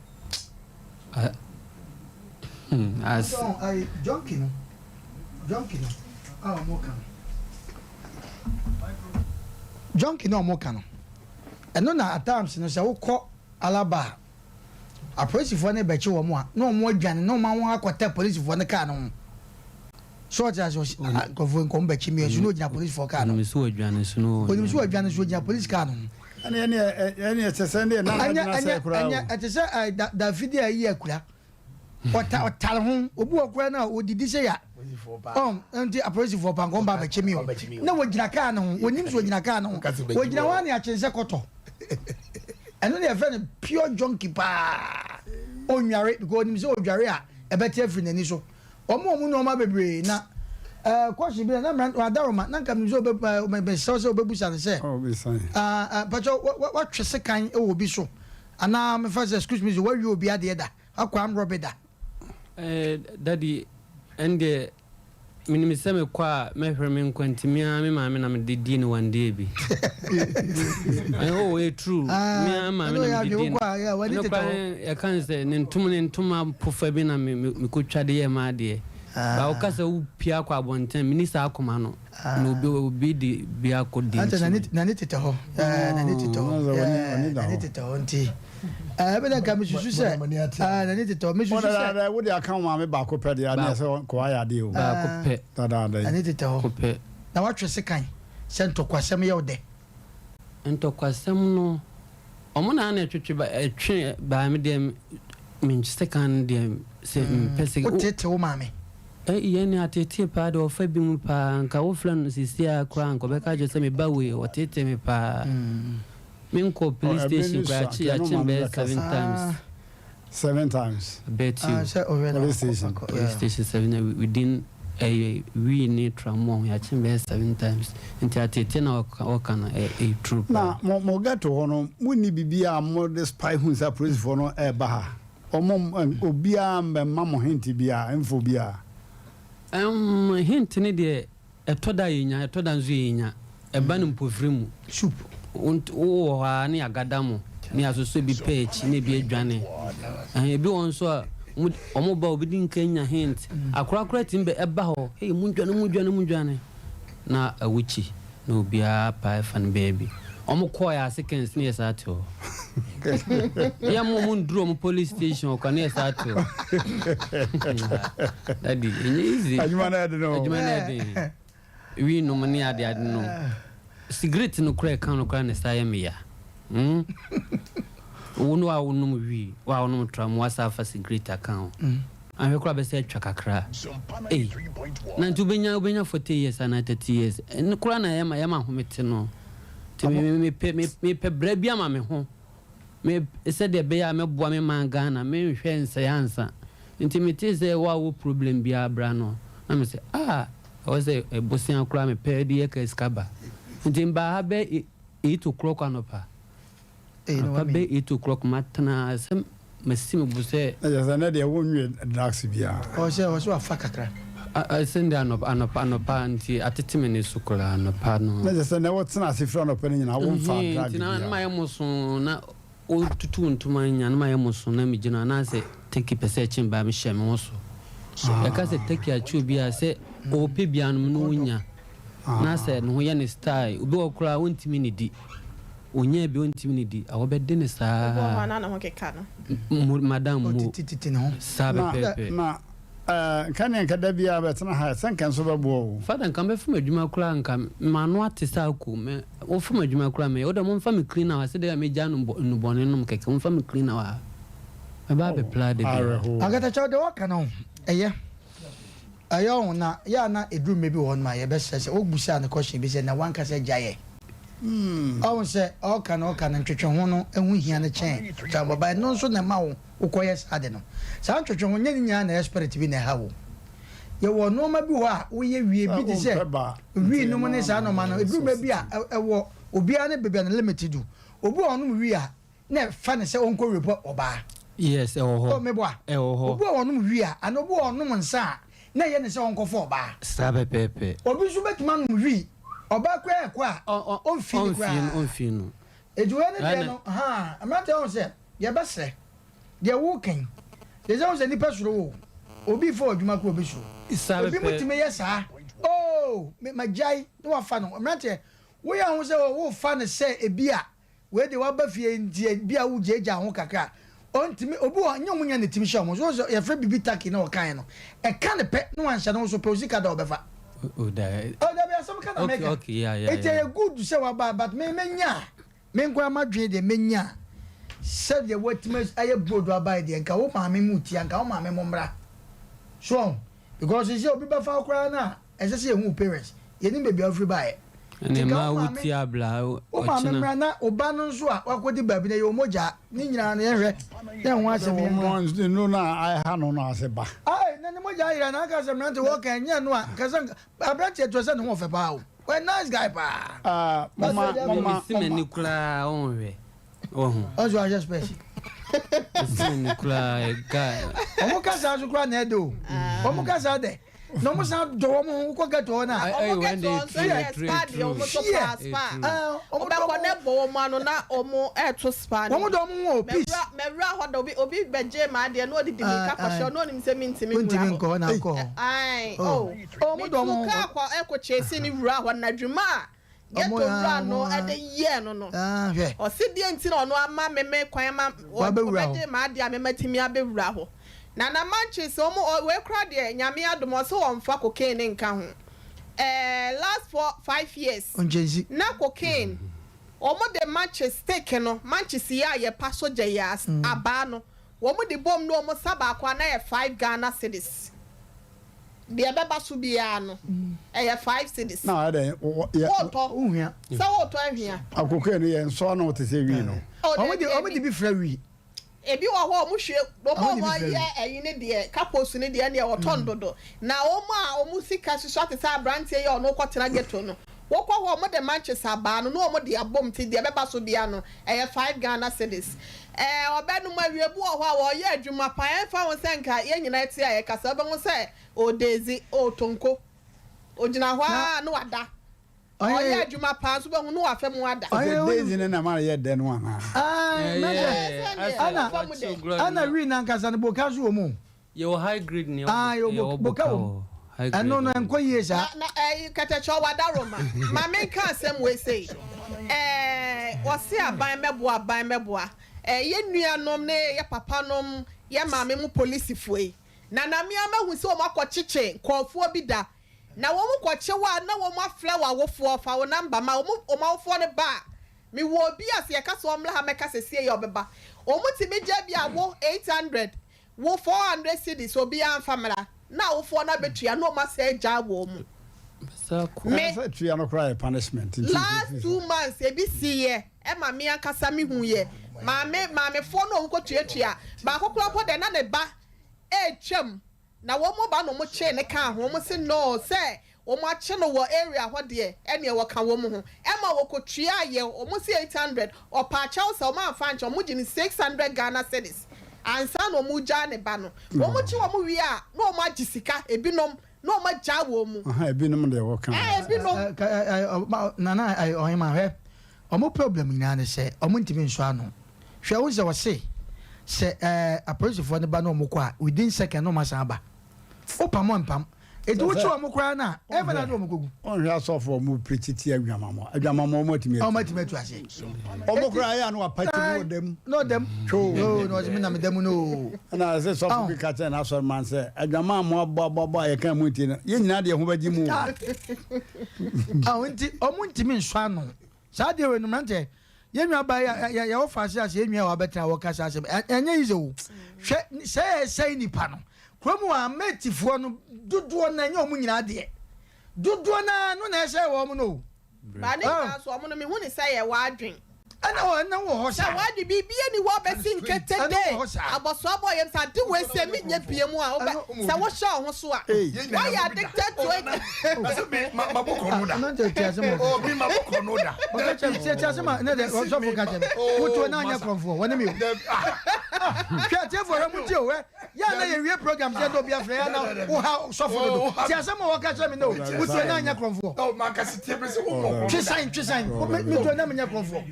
ah hmm as. Ɔn ayi junkie no junkie no a ɔmo ka no junkie no a ɔmo ka no ɛno na at times no sɛ wokɔ Alaba a apolisifoɔ no bɛkye wɔn a na wɔn adwane na wɔn wɔn akɔtɛ polisifoɔ no kaa no ho. So ɔte ase ɔsi ah nkurɔfoɔ nkɔm bɛkye mi ɛso na ogyina polisifoɔ kaa no. Onim so wadwane so no. Onim so wadwane so ogyina polisi kaa no ho. Ɛne ɛne ɛne ɛkyɛ sɛ ɛne ɛna Ɛnyɛ adwene ɛnyɛ asɛe koraa ɛnyɛ o. ɛte sɛ ɛɛ da dafidi a ɛyi akura ɔta ɔtare ho obi wɔ koraa na odidi sɛ ya ɔn nti apolisifoɔ pa nkɔm ba abɛkye mi o na wɔgyina kaa no ho wɔnim so wɔgyina kaa no ho wɔgyina hɔ a ne akye sɛ kɔtɔ ɛno na yɛfrɛ no pure junkie paa ɔnware because onim sɛ ɔdware a ɛbɛte afiri n'ani so. Wɔn a wɔn nnoɔma bebree na ɛɛ kɔhye bi na na mmerante wadaroma na nka sɛ ɔbɛ ɛɛ mesrɛ sɛ ɔbɛbusa no sɛ ɛɛ ɛɛ mpakyɛ watwe sekan wɔ obi so anaa mefa sɛ excuse me sɛ wawie obi adeɛ da akɔ amrɔbe da. Ɛɛ daddy ɛndeɛ Menim sɛ mekɔ a mɛhwere me nkwa nti me ara me maame na mede dii no one day bi. Eh, oh, ɛyɛ true. Me ara me maame na mede dii no. Ɛno koraa ne yɛka ne sɛ ne ntoma ne ntoma pofa bi na me mekɔtwa de yɛɛ m'adeɛ. Ba woka sɛ wopie akɔ abɔnten a, menni saa akoma no. Na obi obi de bi akɔ di nkyɛn. N'ani tetɛ hɔ. N'ani tetɛ hɔ. N'ani tetɛ hɔ nti. Ɛbɛ dɛ nka mesusu sɛ n'ani tetɛ hɔ. Mesusu sɛ. Dadaada wo de aka wo maame baako pɛ deɛ aneɛ sɛ kɔ ayɛ adeɛ o. Baako pɛ. Dadaada yi. N'ani tetɛ hɔ. Ko pɛ. Na watwe sekan sɛ ntɔkwasɛm yɛ wo dɛ. Ntɔkwasɛm no ɔmo na na ɛtwetwe ba ɛtwe baa me deɛ me sekan no deɛ sɛ mpɛ sɛ. Woteetee wo maame. Yɛn nua ateetee paa deɛ ɔfa bi mu paa nka wo frɛ no seesei ara koraa nka ɔbɛka akyerɛ sɛ me ba wei ɔteetee me paa me nkɔ police station koraa akye akye me bɛyɛ seven times. Seven times. I bet you. Police station. Police station seven within ɛyɛ wii ne tramɔ ho yɛakye me bɛyɛ seven times nti ateetee na ɔka no ɛyɛ true paa. Na mo mo ghetto hɔ no mo nni biribi a mo de spy hu sɛ apolisifoɔ no ɛreba ha? Ɔmo obiara mmɛma mo hint biara, info biara. Ɛmm hint no deɛ ɛtɔ da a yɛnya, ɛtɔ da nso yɛnnya. Ɛba no mpofiri mu. Soup. Wowɔ hɔ ara ne yɛagada mo, ne yɛasosɔ ebi pɛ akyi na ebi adwane. Ɛhɛn, ebi wɔ hɔ nso a, wɔn ba a obi di nkan nya hint. Akorakora tumi bɛ ɛba hɔ, hey mondwane mondwane mondwane, na awukyi. Na obiara pae fa no baabi. Ɔmo kɔɔ yɛ ase kɛns ne yɛ saa te hɔ. Yɛ mo ɔmo nduru ɔmo police station ɔkwa ne yɛ saa te hɔ. Daddy, ɛnyɛ easy. Adwuma no ɛden o. Adwuma no ɛden. Wii nom ne ade ade no. Cigarette no koraa ɛka no koraa na ɛsaa yɛ me ya. Hmm? Wo no a wonom wii, wo a wonom tram, woasa afa cigarette aka ho. Anhwɛ koraa bɛsɛ atwa kakra. Ei, na nti wobɛnya wobɛnya 40 years anaa 30 years. Ɛno koraa na ɛma ɛma ahomete no. Nti me me mepɛ me mepɛ bra bi ama me ho. Me sɛdeɛ ɛbɛyɛ a mɛboa me man Ghana, menhwɛ nsɛe ansa. Nti metee sɛ wo a wowɔ problem biara bra no, na me sɛ ah, ɛwɔ sɛ bosea koraa mepɛ de yɛ ka sika ba. Nti mebaa ha bɛ 8 o'clock anɔpa. Anɔpa bɛ 8 o'clock matena sɛ masi me bo sɛ. Na kyerɛ sɛ ɛnɛ deɛ wonwe drugs biara. Ɔsɛ ɔsɛ wafa kakra. Ɛsɛ deɛ anɔpa anɔpa anɔpa nti atete me ne so koraa anɔpa no. Na kyerɛ sɛ nɛ wotena ase firi anɔpa no nyinaa womfaa drug Nti na biara. mayɛ moso na wotutu ntoma nya na mayɛ moso na megyina anaasɛ turkey pɛ sɛ ɛkye ba mehyɛ me ho so. Yɛka sɛ turkey akye obi a sɛ ɔpɛ biara no no wonya na sɛ ne ho yɛ ne style obi wɔ koraa wontumi ne di. Onyaa bi ontumi ne di a wɔbɛde no saa. Obi wɔ hɔ a na ne ho keka no. Mo madam mo. Ɔtitititi ne ho. Saa Na pɛpɛɛpɛ. na eh, nka neɛ nka da biara bɛtena ha sɛ nka nso bɛboa o. Father nka mɛfa m'adwuma koraa nka m'ano ate sɛ ako me wofa m'adwuma koraa mɛyɛ wodɛ momfa me cleaner wɔ ha sɛdeɛ mɛgya nnubɔne nom kɛkɛ momfa me cleaner wɔ ha mɛba abɛpla da biara. Awerɛhoɔ. Akatakyɛw deɛ waka no ɛyɛ ɛyɛ ɔho na yɛ a na ɛduru mmerɛ bi wɔ hɔ nom a yɛbɛsrɛ sɛ wobusaa no question bi sɛ na wankasa gyaeɛ ɔho sɛ ɔka no ɔka no ntwetwe ho no ɛho hia no kyɛn travel but ɛno nso na ɛma wo wokɔyɛ saa de no saa ntwetwe ho nyɛ ne nyinaa na ɛyɛ spirit bi na ɛha wo yɛwɔ nneɛma bi wɔ hɔ a woyɛ wie bi te sɛ wii nom ne saa nneɛma no ɛduru mmerɛ bi a ɛwɔ obiara ne baabi a ne limit du obi wɔ ɔnom wie a na ɛfa ne sɛ ɔnkɔ rape ɔbaa. Yes, ɛwɔ hɔ. Oh, meboa. Ɛwɔ hɔ. Obi a ɔnom wie a, anaa obi a ɔnom nsa a, na ɛyɛ ne sɛ ɔnkɔfa ɔbaa. Saa pɛpɛɛpɛ. Obi nso bɛtumi anom wii, ɔbaa koraa ɛkɔ a, ɔmfii no koraa. Ɔmfii no. Enti wei ne deɛ no, haa, mmeranteɛ ɔhu sɛ, yɛbɛsrɛ, deɛ woka yi, deɛ sɛ wohu sɛ nnipa suro wo o, obi refa w'adwuma koraa ɔbɛsuro. Saa Ebi mo pɛpɛɛpɛ. tumi yɛ saa, oh, me, magyae, na wafa no. Mmeranteɛ, woyɛ ho sɛ wofa no sɛ ebi a, Wei deɛ waba fie nti ebia wo gyaagyaa ho kakra a ɔntumi obi wɔ hɔ nyɛ ɔmo nyɛ na etumi hyɛ ɔmo so sɛ yɛfrɛ biribi turkey na ɔkaeɛ no ɛka ne pɛ na wanhyɛ ne ho so pɛ osika da ɔbɛfa. Oh da. Oh dabi asɛm ka na Okay meka okay yeah yeah eti yeah. ɛyɛ good sɛ waba but me menya a me nko ara m'adwene deɛ menya a sɛdeɛ watumi ayɛ bold aba yi deɛ nka wo maame mu tia nka wo maame mo mmra so ɔho because sɛ obi bɛfa wo koraa no a Ɛnsɛ sɛ yɛhu wo parents. Yɛnim baabi a wofiri baeɛ. Ɛne Nti nka mmaa wo wo maame ti abla wo maame ɔkyena. mmra na wo ba no nso a wakɔdi baabi no ɛyɛ wo mogyaa. Ne nyinaa no yɛnhwɛ na ɛho asɛm yɛnka. Nnuro no a ɛha no no ase ba. Ae na ne mogya ayera na aka sɛ mmerante wɔka ɛnyɛ no a nka sɛ aberanteɛ toɔ sɛ ne ho ɔfɛ paa o. Ɔyɛ nice guy paa. Ah, moma, moma, Mesi m'ani koraa ɔnhwɛ. Wahu. Ɔnso ahwɛ spɛs. Mesi m'ani koraa guy. Ɔmo kasa so koraa na ɛdɛ o. Ɔmo kasa dɛ. Na ɔmo san dɔ wɔn ho wokɔ ghetto hɔ na. Ɔmo ghetto hɔ nso yɛ spa deɛ ɔmo to paa spa. Wobɛkɔ na ɛbɔ wɔn ano na ɔmo ɛto spa no. Wɔn dɔ ɔmo ho o peace. Mɛwura hɔ da obi obi bɛgye maa deɛ na ɔdidi mirika kɔhyɛ hɔ na onim sɛ mintimi nwura hɔ. Wontumi nkɔ hɔ na akɔ hɔ. Ae oh. Ɔmo dɔ ɔmo ho. Metu kaa kɔ ɛkɔ chase ne wura hɔ na dwuma a ghetto wura no ɛde yɛɛ no no. Ɔse deɛ nti na ɔno ama me me kwan ma ɔbɛgye maa deɛ a me matumi abɛwura hɔ. Nana Manches ɔmo ɔ wei koraa deɛ Nyame adom ɔse ɔnfa cocaine nka ho ɛɛ last four five years na cocaine ɔmo de matches stick no matches yi a yɛpa so gya yi a abaa no wɔn de bom no ɔmo sa baako a na yɛ five Ghana cedis. Deɛ ɛbɛba so biara no, ɛyɛ 5 cedis. Na ayɛ dɛn? Wotɔ. Sɛ wotɔ ahwia. Akokoe no yɛ nsɔ ano te sɛ wii no. Wɔn de bi fra wii. Ebi wɔ hɔ a wɔn hwie, wɔn a wɔn yɛ ɛyi ne deɛ, kapos ne deɛ ɛneɛ wɔtɔn dodo. Na wɔn a wɔn sika susua te sɛ abranteɛ yi a ɔno kɔ tena ghetto no, wɔkɔ hɔ a wɔn de manches abaa no na wɔn de abom nti deɛ ɛbɛba so biara no ɛyɛ 5 Ghana cedis. Ɛɛ ɔbɛnom awie, ebi wɔ hɔ a wɔyɛ adwuma paa ɛnfa ho sɛ nka yɛn nyinaa te a yɛkasa, wobɛhu sɛ ɔɔdezi, ɔɔtonko, ogyina hɔ ara na wada. Ɔyɛ adwuma paa nso bɛhu no wafa mu ada. Ɔsɛ daisy ne na ma yɛ dɛ no anaa. Ɛna ɛna wii nankasa no boka nso wɔ mu. Yɛwɔ high grade ne yɛwɔ boka wɔ mu. Ɛno no ɛnkɔ yie saa. Na ɛyi kɛtɛkyɛ wadaroma ma me nka asɛm wei sei ɛɛ wɔse aban mɛboa aban mɛboa ɛɛ yɛ nuanom ne yɛ papa nom yɛ maame mo polisifoɔ yi na na me ara mahu sɛ wɔn akɔ kyekye nkɔɔfoɔ bi da Na wɔn kɔ kye wo a na wɔn afrɛ w'awofoɔ, fa wo number ma wɔn, wɔn awofoɔ no ba a, me wɔ obi a sɛ yɛka sɛ ɔmmra ha mmɛka sɛsie yi a ɔbɛba. Wɔn tumi gye bi a wo 800, wo 400 cedis obiara mfa mmra, na awofoɔ no abɛtua na wɔn asan agyaa wɔn mu. Me, Sɛ tua no koraa yɛ punishment nti last 2 months ebi siiɛ ɛma me ankasa me huiɛ, maame, maamefoɔ no a wɔn kɔ tuatua, baako koraa mpo deɛ na ne ba ɛretwam. Na wɔn ba na wɔn kyee no kaa ho, wɔn se noo sɛ wɔn akye no wɔ area hɔ deɛ ɛneɛ wɔka wɔn ho, ɛma wɔkɔ tuaa yɛ, wɔn se 800, ɔpaa kyɛw sɛ wɔn amfa ankyɛ wɔn gye no 600 Ghana cedis ansa na wɔn gyaa ne ba no, wɔn kye wɔn wie a na wɔn agye sika, ebinom na wɔn agyaa wɔn mu. Aha ebinom deɛ wɔka. Ɛɛ ebinom. Nana Ɔhema hwɛ Ɔmo problem nyinaa ne sɛ ɔmo ntumi nsɔ ano. Hwɛ wohu sɛ ɔse sɛ ɛɛ apolisifoɔ no ba na ɔmo kɔ a within second na ɔmo asan aba. Wo pam ɔmpam. Eti wo kye ɔmo koraa no a ɛnfa na ade ɔmo kɔgu. Wonhwɛ asɔfo a ɔmo preach tia adwamamɔ. Adwamamɔ ɔmo atumi atu. Ɔmo atumi atu aseɛ. Ɔmo koraa ɛyɛ a na wapati na ɔda mu. Na ɔda mu. Twoo. Yoo na ɔse me na meda mu no oo. Ɛna ɛsɛ sɔfo bi ka kyerɛ n'asɔreman sɛ adwamamɔ abɔ abɔ abɔ a yɛka mu nti no yɛn nyinaa de yɛn ho bɛgye mu oo. Awo nti ɔmo ntumi nsɔ ano saa adeɛ wei no mmeranteɛ yɛn nua baa yi a yɛwɔ faase ase yɛn nua a wabɛtena a wɔka saa asɛm ɛnyɛ yize o hwɛ sɛ ɛsɛe nipa no kurom wɔ ametifoɔ no dodoɔ na ɛnyɛ ɔmo nyinaa deɛ dodoɔ naa no na ɛsɛe wɔn no o. Ba ne nyinaa so ɔmo no mehu ne sɛ yɛ w'adwen. Ɛna wɔ ɛna wɔ hɔ saa. Sɛ w'adwen biribi ani hɔ bɛsi nkete de abɔso abɔ yam sɛ ade wei sɛ me nyɛ bie mu a wobɛ sɛ wo hyɛ ɔho so a wayɛ addicted to it. Ɛsɛ mi ma ma bɔ kɔn no da. Oh mi ma bɔ kɔn no da. Ɔka kyerɛ mi tiɛ ase ma ne de ɔsɔfo ka kyerɛ mi wotuo na anyɛ kɔnfoɔ wɔne mi o. Hwɛ atiefoɔ hwɛ mo tie o hwɛ. Yɛ a na yɛwie program sɛ dɛ obi afrɛ yɛ a na woha sɔfo dodo. Te asɛm a wɔka kyerɛ me no, wotie na anyɛ korɔmfoɔ. Twesan, twesan, metie na menyɛ korɔmfoɔ.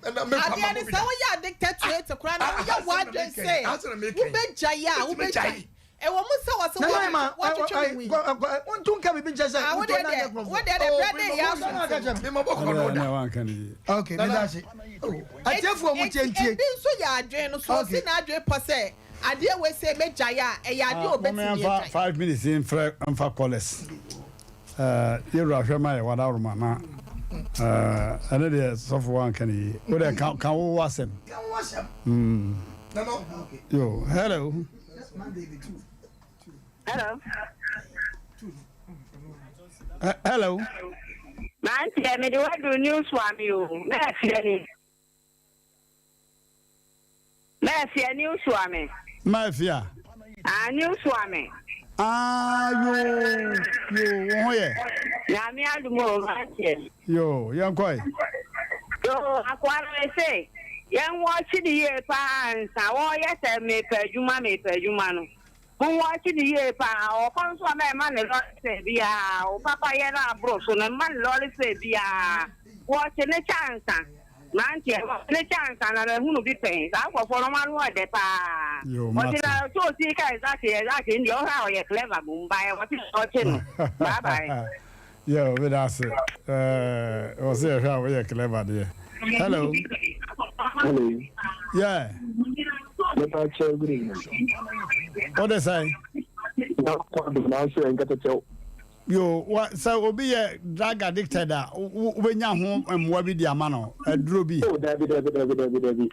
Adeɛ ne sɛ woyɛ addicted to it koraa na woyɛ w'adwen sɛ wobɛgyae a wobɛgyae. Ɛwɔ mu sɛ wɔse wɔtwetwe me ho yi. Wonto nka biribi nkyɛ sɛ wotie na anyɛ korɔmfoɔ. Wo deɛ deɛ berɛ de yɛ aso nti. Okay, meda ase. Atiefoɔ mo tie ntie. Ebi nso yɛ adwen no so ɔsi n'adwen pɔ sɛ Adeɛ wei sɛ mɛgyae a, ɛyɛ adeɛ a ɔbɛtumi agyae. Moma yɛmfa 5 minutes yi mfrɛ mfa callers. Yɛwura hwɛ ma yɛ wadaworoma na ɛne deɛ sɔfo wanka ne yie. Wo deɛ ka ka wo asɛm. Ka wo asɛm. Yo, hello. Hello. Hello. Manteɛ mede waduru news wa me o na afie ni. Mafia new soa me. Mafia. Ah new soa me. Ah yoo yoo wo ho yɛ. Nyame adom o mafia. Yoo yɛn kɔ yi. Yoo akoa no me se yɛn wɔkye ne yie paa nsa wɔyɛ sɛ mepɛ adwuma mepɛ adwuma no. Monwɔɔkye no yie paa. Ɔkɔ nso a mɛmma no lɔre fare biara. Wo papa yɛ no aboro so no, mma no lɔre fare biara. Wɔɔkye no kyɛ ansa. Mmeranteɛ, wɔɔkye no kyɛ ansa na mahunu bi pɛn. Saa nkurɔfoɔ no, wɔn ano yɛ dɛ paa. Yoo, Ɔte mate. na ɔte osi ka exactly exactly ndeɛ ɔhwɛ a ɔyɛ clever mom. Bye, wɔte wɔɔkye no. Bye bye. Yo, meda ase. Eh, wɔ sɛ yɛhwɛ a woyɛ clever deɛ. Hello. Hello. Yeah. Mepa kyɛw good evening. Wo de sɛn? Na kɔ na so nkɛtɛkyɛw. Yo, wa sɛ obi yɛ drug addicted a, wobɛnya ho mmoa bi de ama no, aduro bi. Oh, dabi dabi dabi dabi dabi.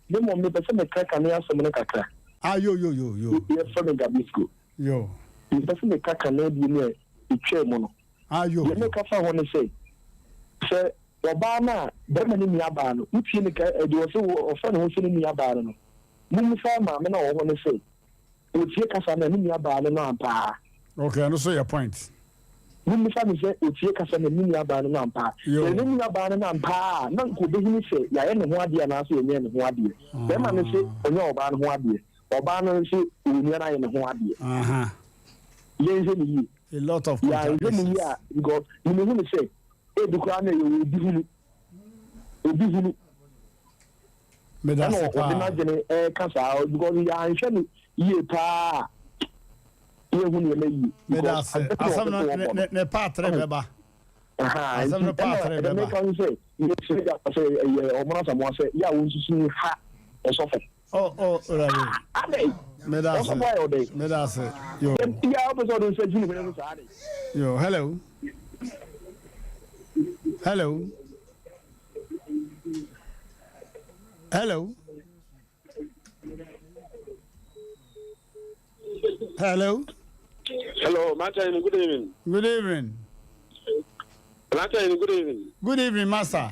Ne mmom mepɛ sɛ meka kane asɛm no kakra. Ah, yo yo yo yo. Yɛfrɛ me Gabisco. Yo. Mepɛ sɛ meka kane bi no a ɛtwaa mu no. Deɛ meka fa ho ne sɛ, sɛ ɔbaa no a, barima no nuabaa no, wotie ne ka, deɛ ɔse ɔfrɛ ne ho sɛ ne nuabaa no no, mommisa maame no a ɔwɔ hɔ no sɛ, ɔtie kasa no a ne nuabaa no no ampa ara? Okay, ɛno nso yɛ point. Mommisa no sɛ ɔtie kasa no a ne nuabaa no no ampa ara? Sɛ ne nuabaa no no ampa ara a, na anka ɔbɛhunu sɛ yɛayɛ ne ho adeɛ anaasɛ yɛnyɛɛ ne ho adeɛ. Barima no se ɔnyɛɛ ɔbaa no ho adeɛ. Ɔbaa no nso onua no ayɛ ne ho adeɛ. Yɛnhwɛ no yie. A lot of Yɛanhwɛ no yie a because me mehu no sɛ ebi koraa na ɛyɛ obi hunu. Obi hunu. Ɛna ɔde n'adwene ɛreka saa because yɛanhwɛ no yie paa a yɛnhu nneɛma yie. Because asɛm no ne paatere bɛba. Asɛm no paatere bɛba. Ɛna meka sɛ yɛsrɛ gya sɛ ɛyɛ ɔmo asamoa sɛ yɛ a wɔnsusu ha ɔsɔfo. Oh, oh, Awurade. Adɛn? Meda ase. Ɔsɔfo ayɛ ɔdɛn? Meda ase. Yo. Bia wopɛ sɛ ɔde nsa gyina hwene so saa adɛn? Yo, hello. Hello. Hello. Hello. Hello, Martin. Good evening. Good evening. Martin, good evening. Good evening, Master.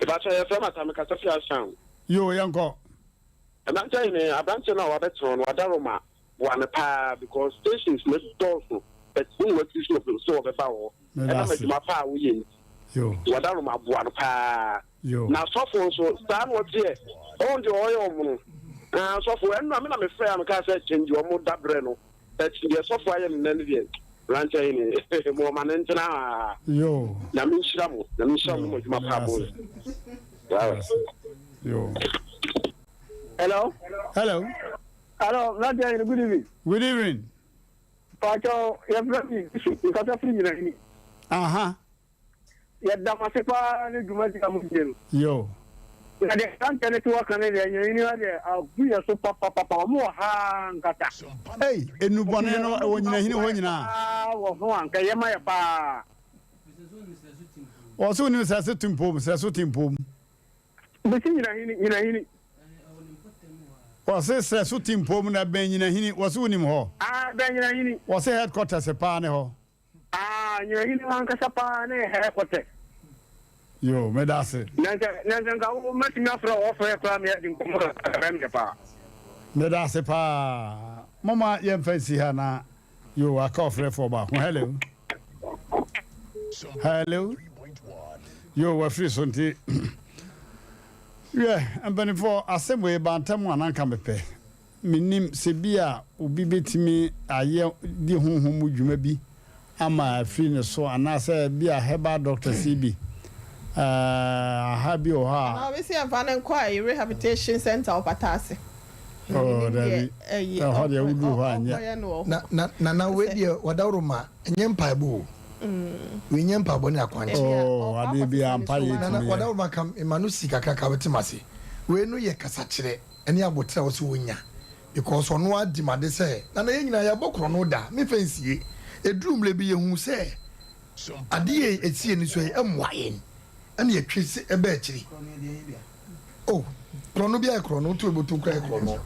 Mepakyɛ yɛfrɛ me Ata mekasa fi Ashtown. Yoo yɛnkɔ. Mmeranteɛ hene abranteɛ no a wabɛtena hɔ no wadaroma boa no paa because stations no dɔɔso but wo na watiri so sɛ ɔbɛba wɔ hɔ ɛnam adwuma pa a woyɛ nti nti wadaroma boa no paa na sɔfo nso saa na ɔteɛ ɔn deɛ ɔyɛ ɔmo no ah sɔfo ɛno na me na mefrɛ a mekaa sɛ change ɔmo dabrɛ no But deɛ sɔfo ayɛ no nnɛ no deɛ mmeranteɛ yi ne mo ɔma no ntena hɔ aa. Yoo. Nyame nhyira mo nyame nhyira mo ne mo adwuma pa mo yɛ. Yoo. Hello. Hello. Hello, mmeranteɛ yi good evening. Good evening. Pàtó yɛfrɛ mi Yusuf nkasa firi nyina ni. Aha. Yɛda mo ase paa ne dwumadi a modie no. Yo. Na deɛ mmeranteɛ no te hɔ ka no deɛ, nyanyini ha deɛ agu yɛn so papapapa, wɔn wɔ ha ankasa. Ei, nnubɔne no wɔ nyinahini hɔ nyinaa. Paa wɔ ho a, nka ɛyɛ ma yɛ paa. Wɔ so wonim sɛ so tempom, sɛ so tempom. Bɛsi nyinahini, nyinahini. Wɔ se sɛ so tempom na bɛn nyinahini, wɔ so wonim hɔ. Ah, bɛn nyinahini. Wɔ se headquarters paa ne hɔ. Ah, Nyahini ankasa paa ne headquarters. Yo, meda ase. Na sɛ na sɛ nka wo mɛtumi afrɛ wo ɔfrɛ koraa me adi nkɔmmɔ kakra ɛbɛyɛ me dɛ paa. Meda ase paa. Moma yɛmfa nsi ha na yo aka ɔfrɛfoɔ baako. Hello. Hello. Yo, wafiri so nti. Wiɛ, mpanimfoɔ asɛm wei ba ntam a na nka mepɛ. Minnim sɛ bi a obi betumi ayɛ di honhom mu dwuma bi ama afiri ne so anaasɛ bi a herbal doctors yi bi eh, aha bi wɔ hɔ a. Anaa obi se yɛmfa no nkɔ ayi rehabilitation center wɔ Pata ase. Oh, Menim dabi. deɛ ayi Ɛhɔ deɛ woduru hɔ a nyɛ. ɔnkɔyɛ no wɔ hɔ. Na na nana wei deɛ wadaworo ma ɛnyɛ mpaebɔ o wei nyɛ mpaebɔ ne akwankyerɛ. Ebia Oh, ɔkɔ adeɛ bi a akɔsesa ne mpaeɛ suban. Nana tumi yɛ. wadaworo ma ka ma no si kakra ka bɛte mase wei no yɛ kasakyerɛ. Ɛne aboterɛ a ɔsɛ ɔnya because ɔno ara di m'ade sɛ Nana yɛn nyinaa yɛabɔ korɔno da me fɛ nsie ɛduru mmerɛ bi yɛhuu sɛ adeɛ a ɛsi yɛn ani so yi ɛmmoa yɛn ɛna yɛtwe se ɛba akyiri oh korɔno bi ayɛ korɔno woto ɛbɔto kora yɛ korɔno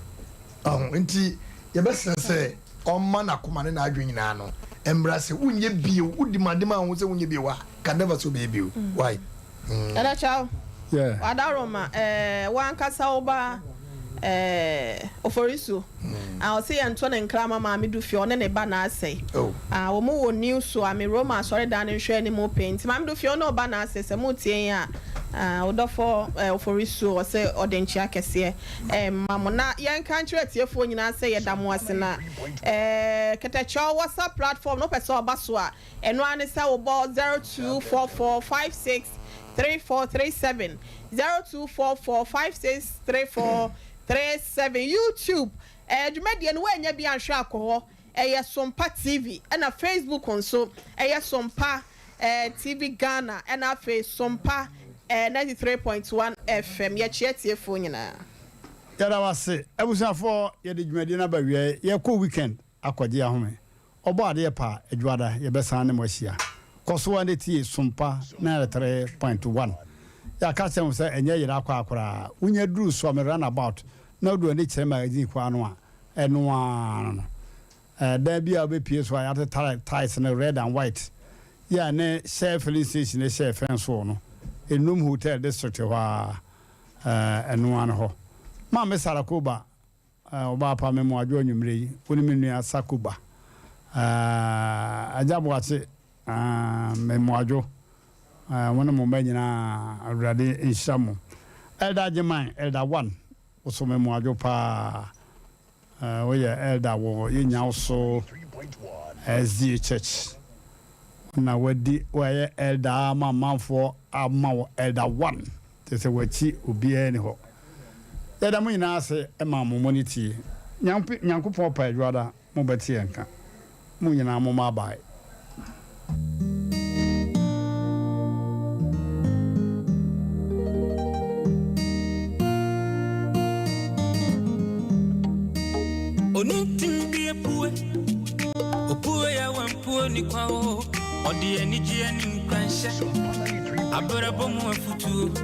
aho nti yɛbɛsrɛ sɛ ɔmma n'akoma ne n'adwene nyinaa no mmra sɛ wonyɛ bio wodi m'ade ma ho sɛ wonyɛ bio a can never sɛ wobɛyɛ bio why Ɛda kyɛw. Yeah. Wadaroma eh, wankasa wo ba eh, Oforisuo. Ah, ɔse yɛnto ne nkra ma Maame Dufie, ɔne ne ba na asɛe. Oh. Ah, wɔn wɔ New Suame, Roma asɔredan no nhwɛ anim pɛɛ. Nti Maame Dufie, wo ne wo ba na asɛe. Sɛ moretie yɛn a, ah, wo dɔfo eh, Oforisuo, ɔse ɔde nkyea kɛseɛ eh, ma mo. Na yɛnka nkyerɛ atiefoɔ nyinaa sɛ yɛda mo ase na eh, Kɛtɛkyɛw WhatsApp platform no wopɛ sɛ ɔba so a, Ɛno ara ne sɛ wobɔ 0244 56 3437, 0244 56 3437. YouTube eh, dwumadie no woannya bi anhwɛ akɔ hɔ, ɛyɛ Sompa TV, ɛna Facebook nso ɛyɛ Sompa eh, TV Ghana, ɛna afei Sompa eh, 93.1 FM. Yɛkyea atiefoɔ nyinaa. Yɛda wo ase. Abusuafoɔ, yɛde dwumadie no aba awieɛ. Yɛkɔ weekend akɔgye ahome. Ɔbɔ adeɛ pa a, Adwoada, yɛbɛsan ne mo ahyia. Kɔ so ara na tie Sompa 93.1. Yɛaka akyerɛ wo sɛ ɛnyɛ yera kwaa koraa. Wonya duru Suame Runabout na wode w'ani kyerɛ magazine kwaa no a, ɛno ara no. Dan bi a wobɛpue so a yɛatetare tiles no red and white yi a ne Shell filling station no hyɛ fɛn soɔ no, Ennum Hotel District hɔ ara, ɛno ara ne hɔ. Maame Sarah Koba, ɔbaa pa, me mo adwo anwummerɛ yi, wo ne me nua Sakoba. Agya Boakye, me mo adwo, mo ne mo mma nyinaa, Awurade nhyira mo. Elder Agyeman, Elder One, wo so me mo adwo paa. Woyɛ elder wɔ yɛn Nyawoso SDA Church na wadi wayɛ elder ama amanfoɔ ama wo elder one kyerɛ sɛ wakyi obiara ni hɔ. Yɛda mo nyinaa ase ma mo mo ne tie. Nyankopɔn pɛ adwoada mo bɛte yɛn nka. Mo nyinaa mo mma bye. Onintun bi apue, opue a wampue ni kwa o. Ɔde anigyeɛ ne nkuranhyɛ, abrabɔ mu afutuo.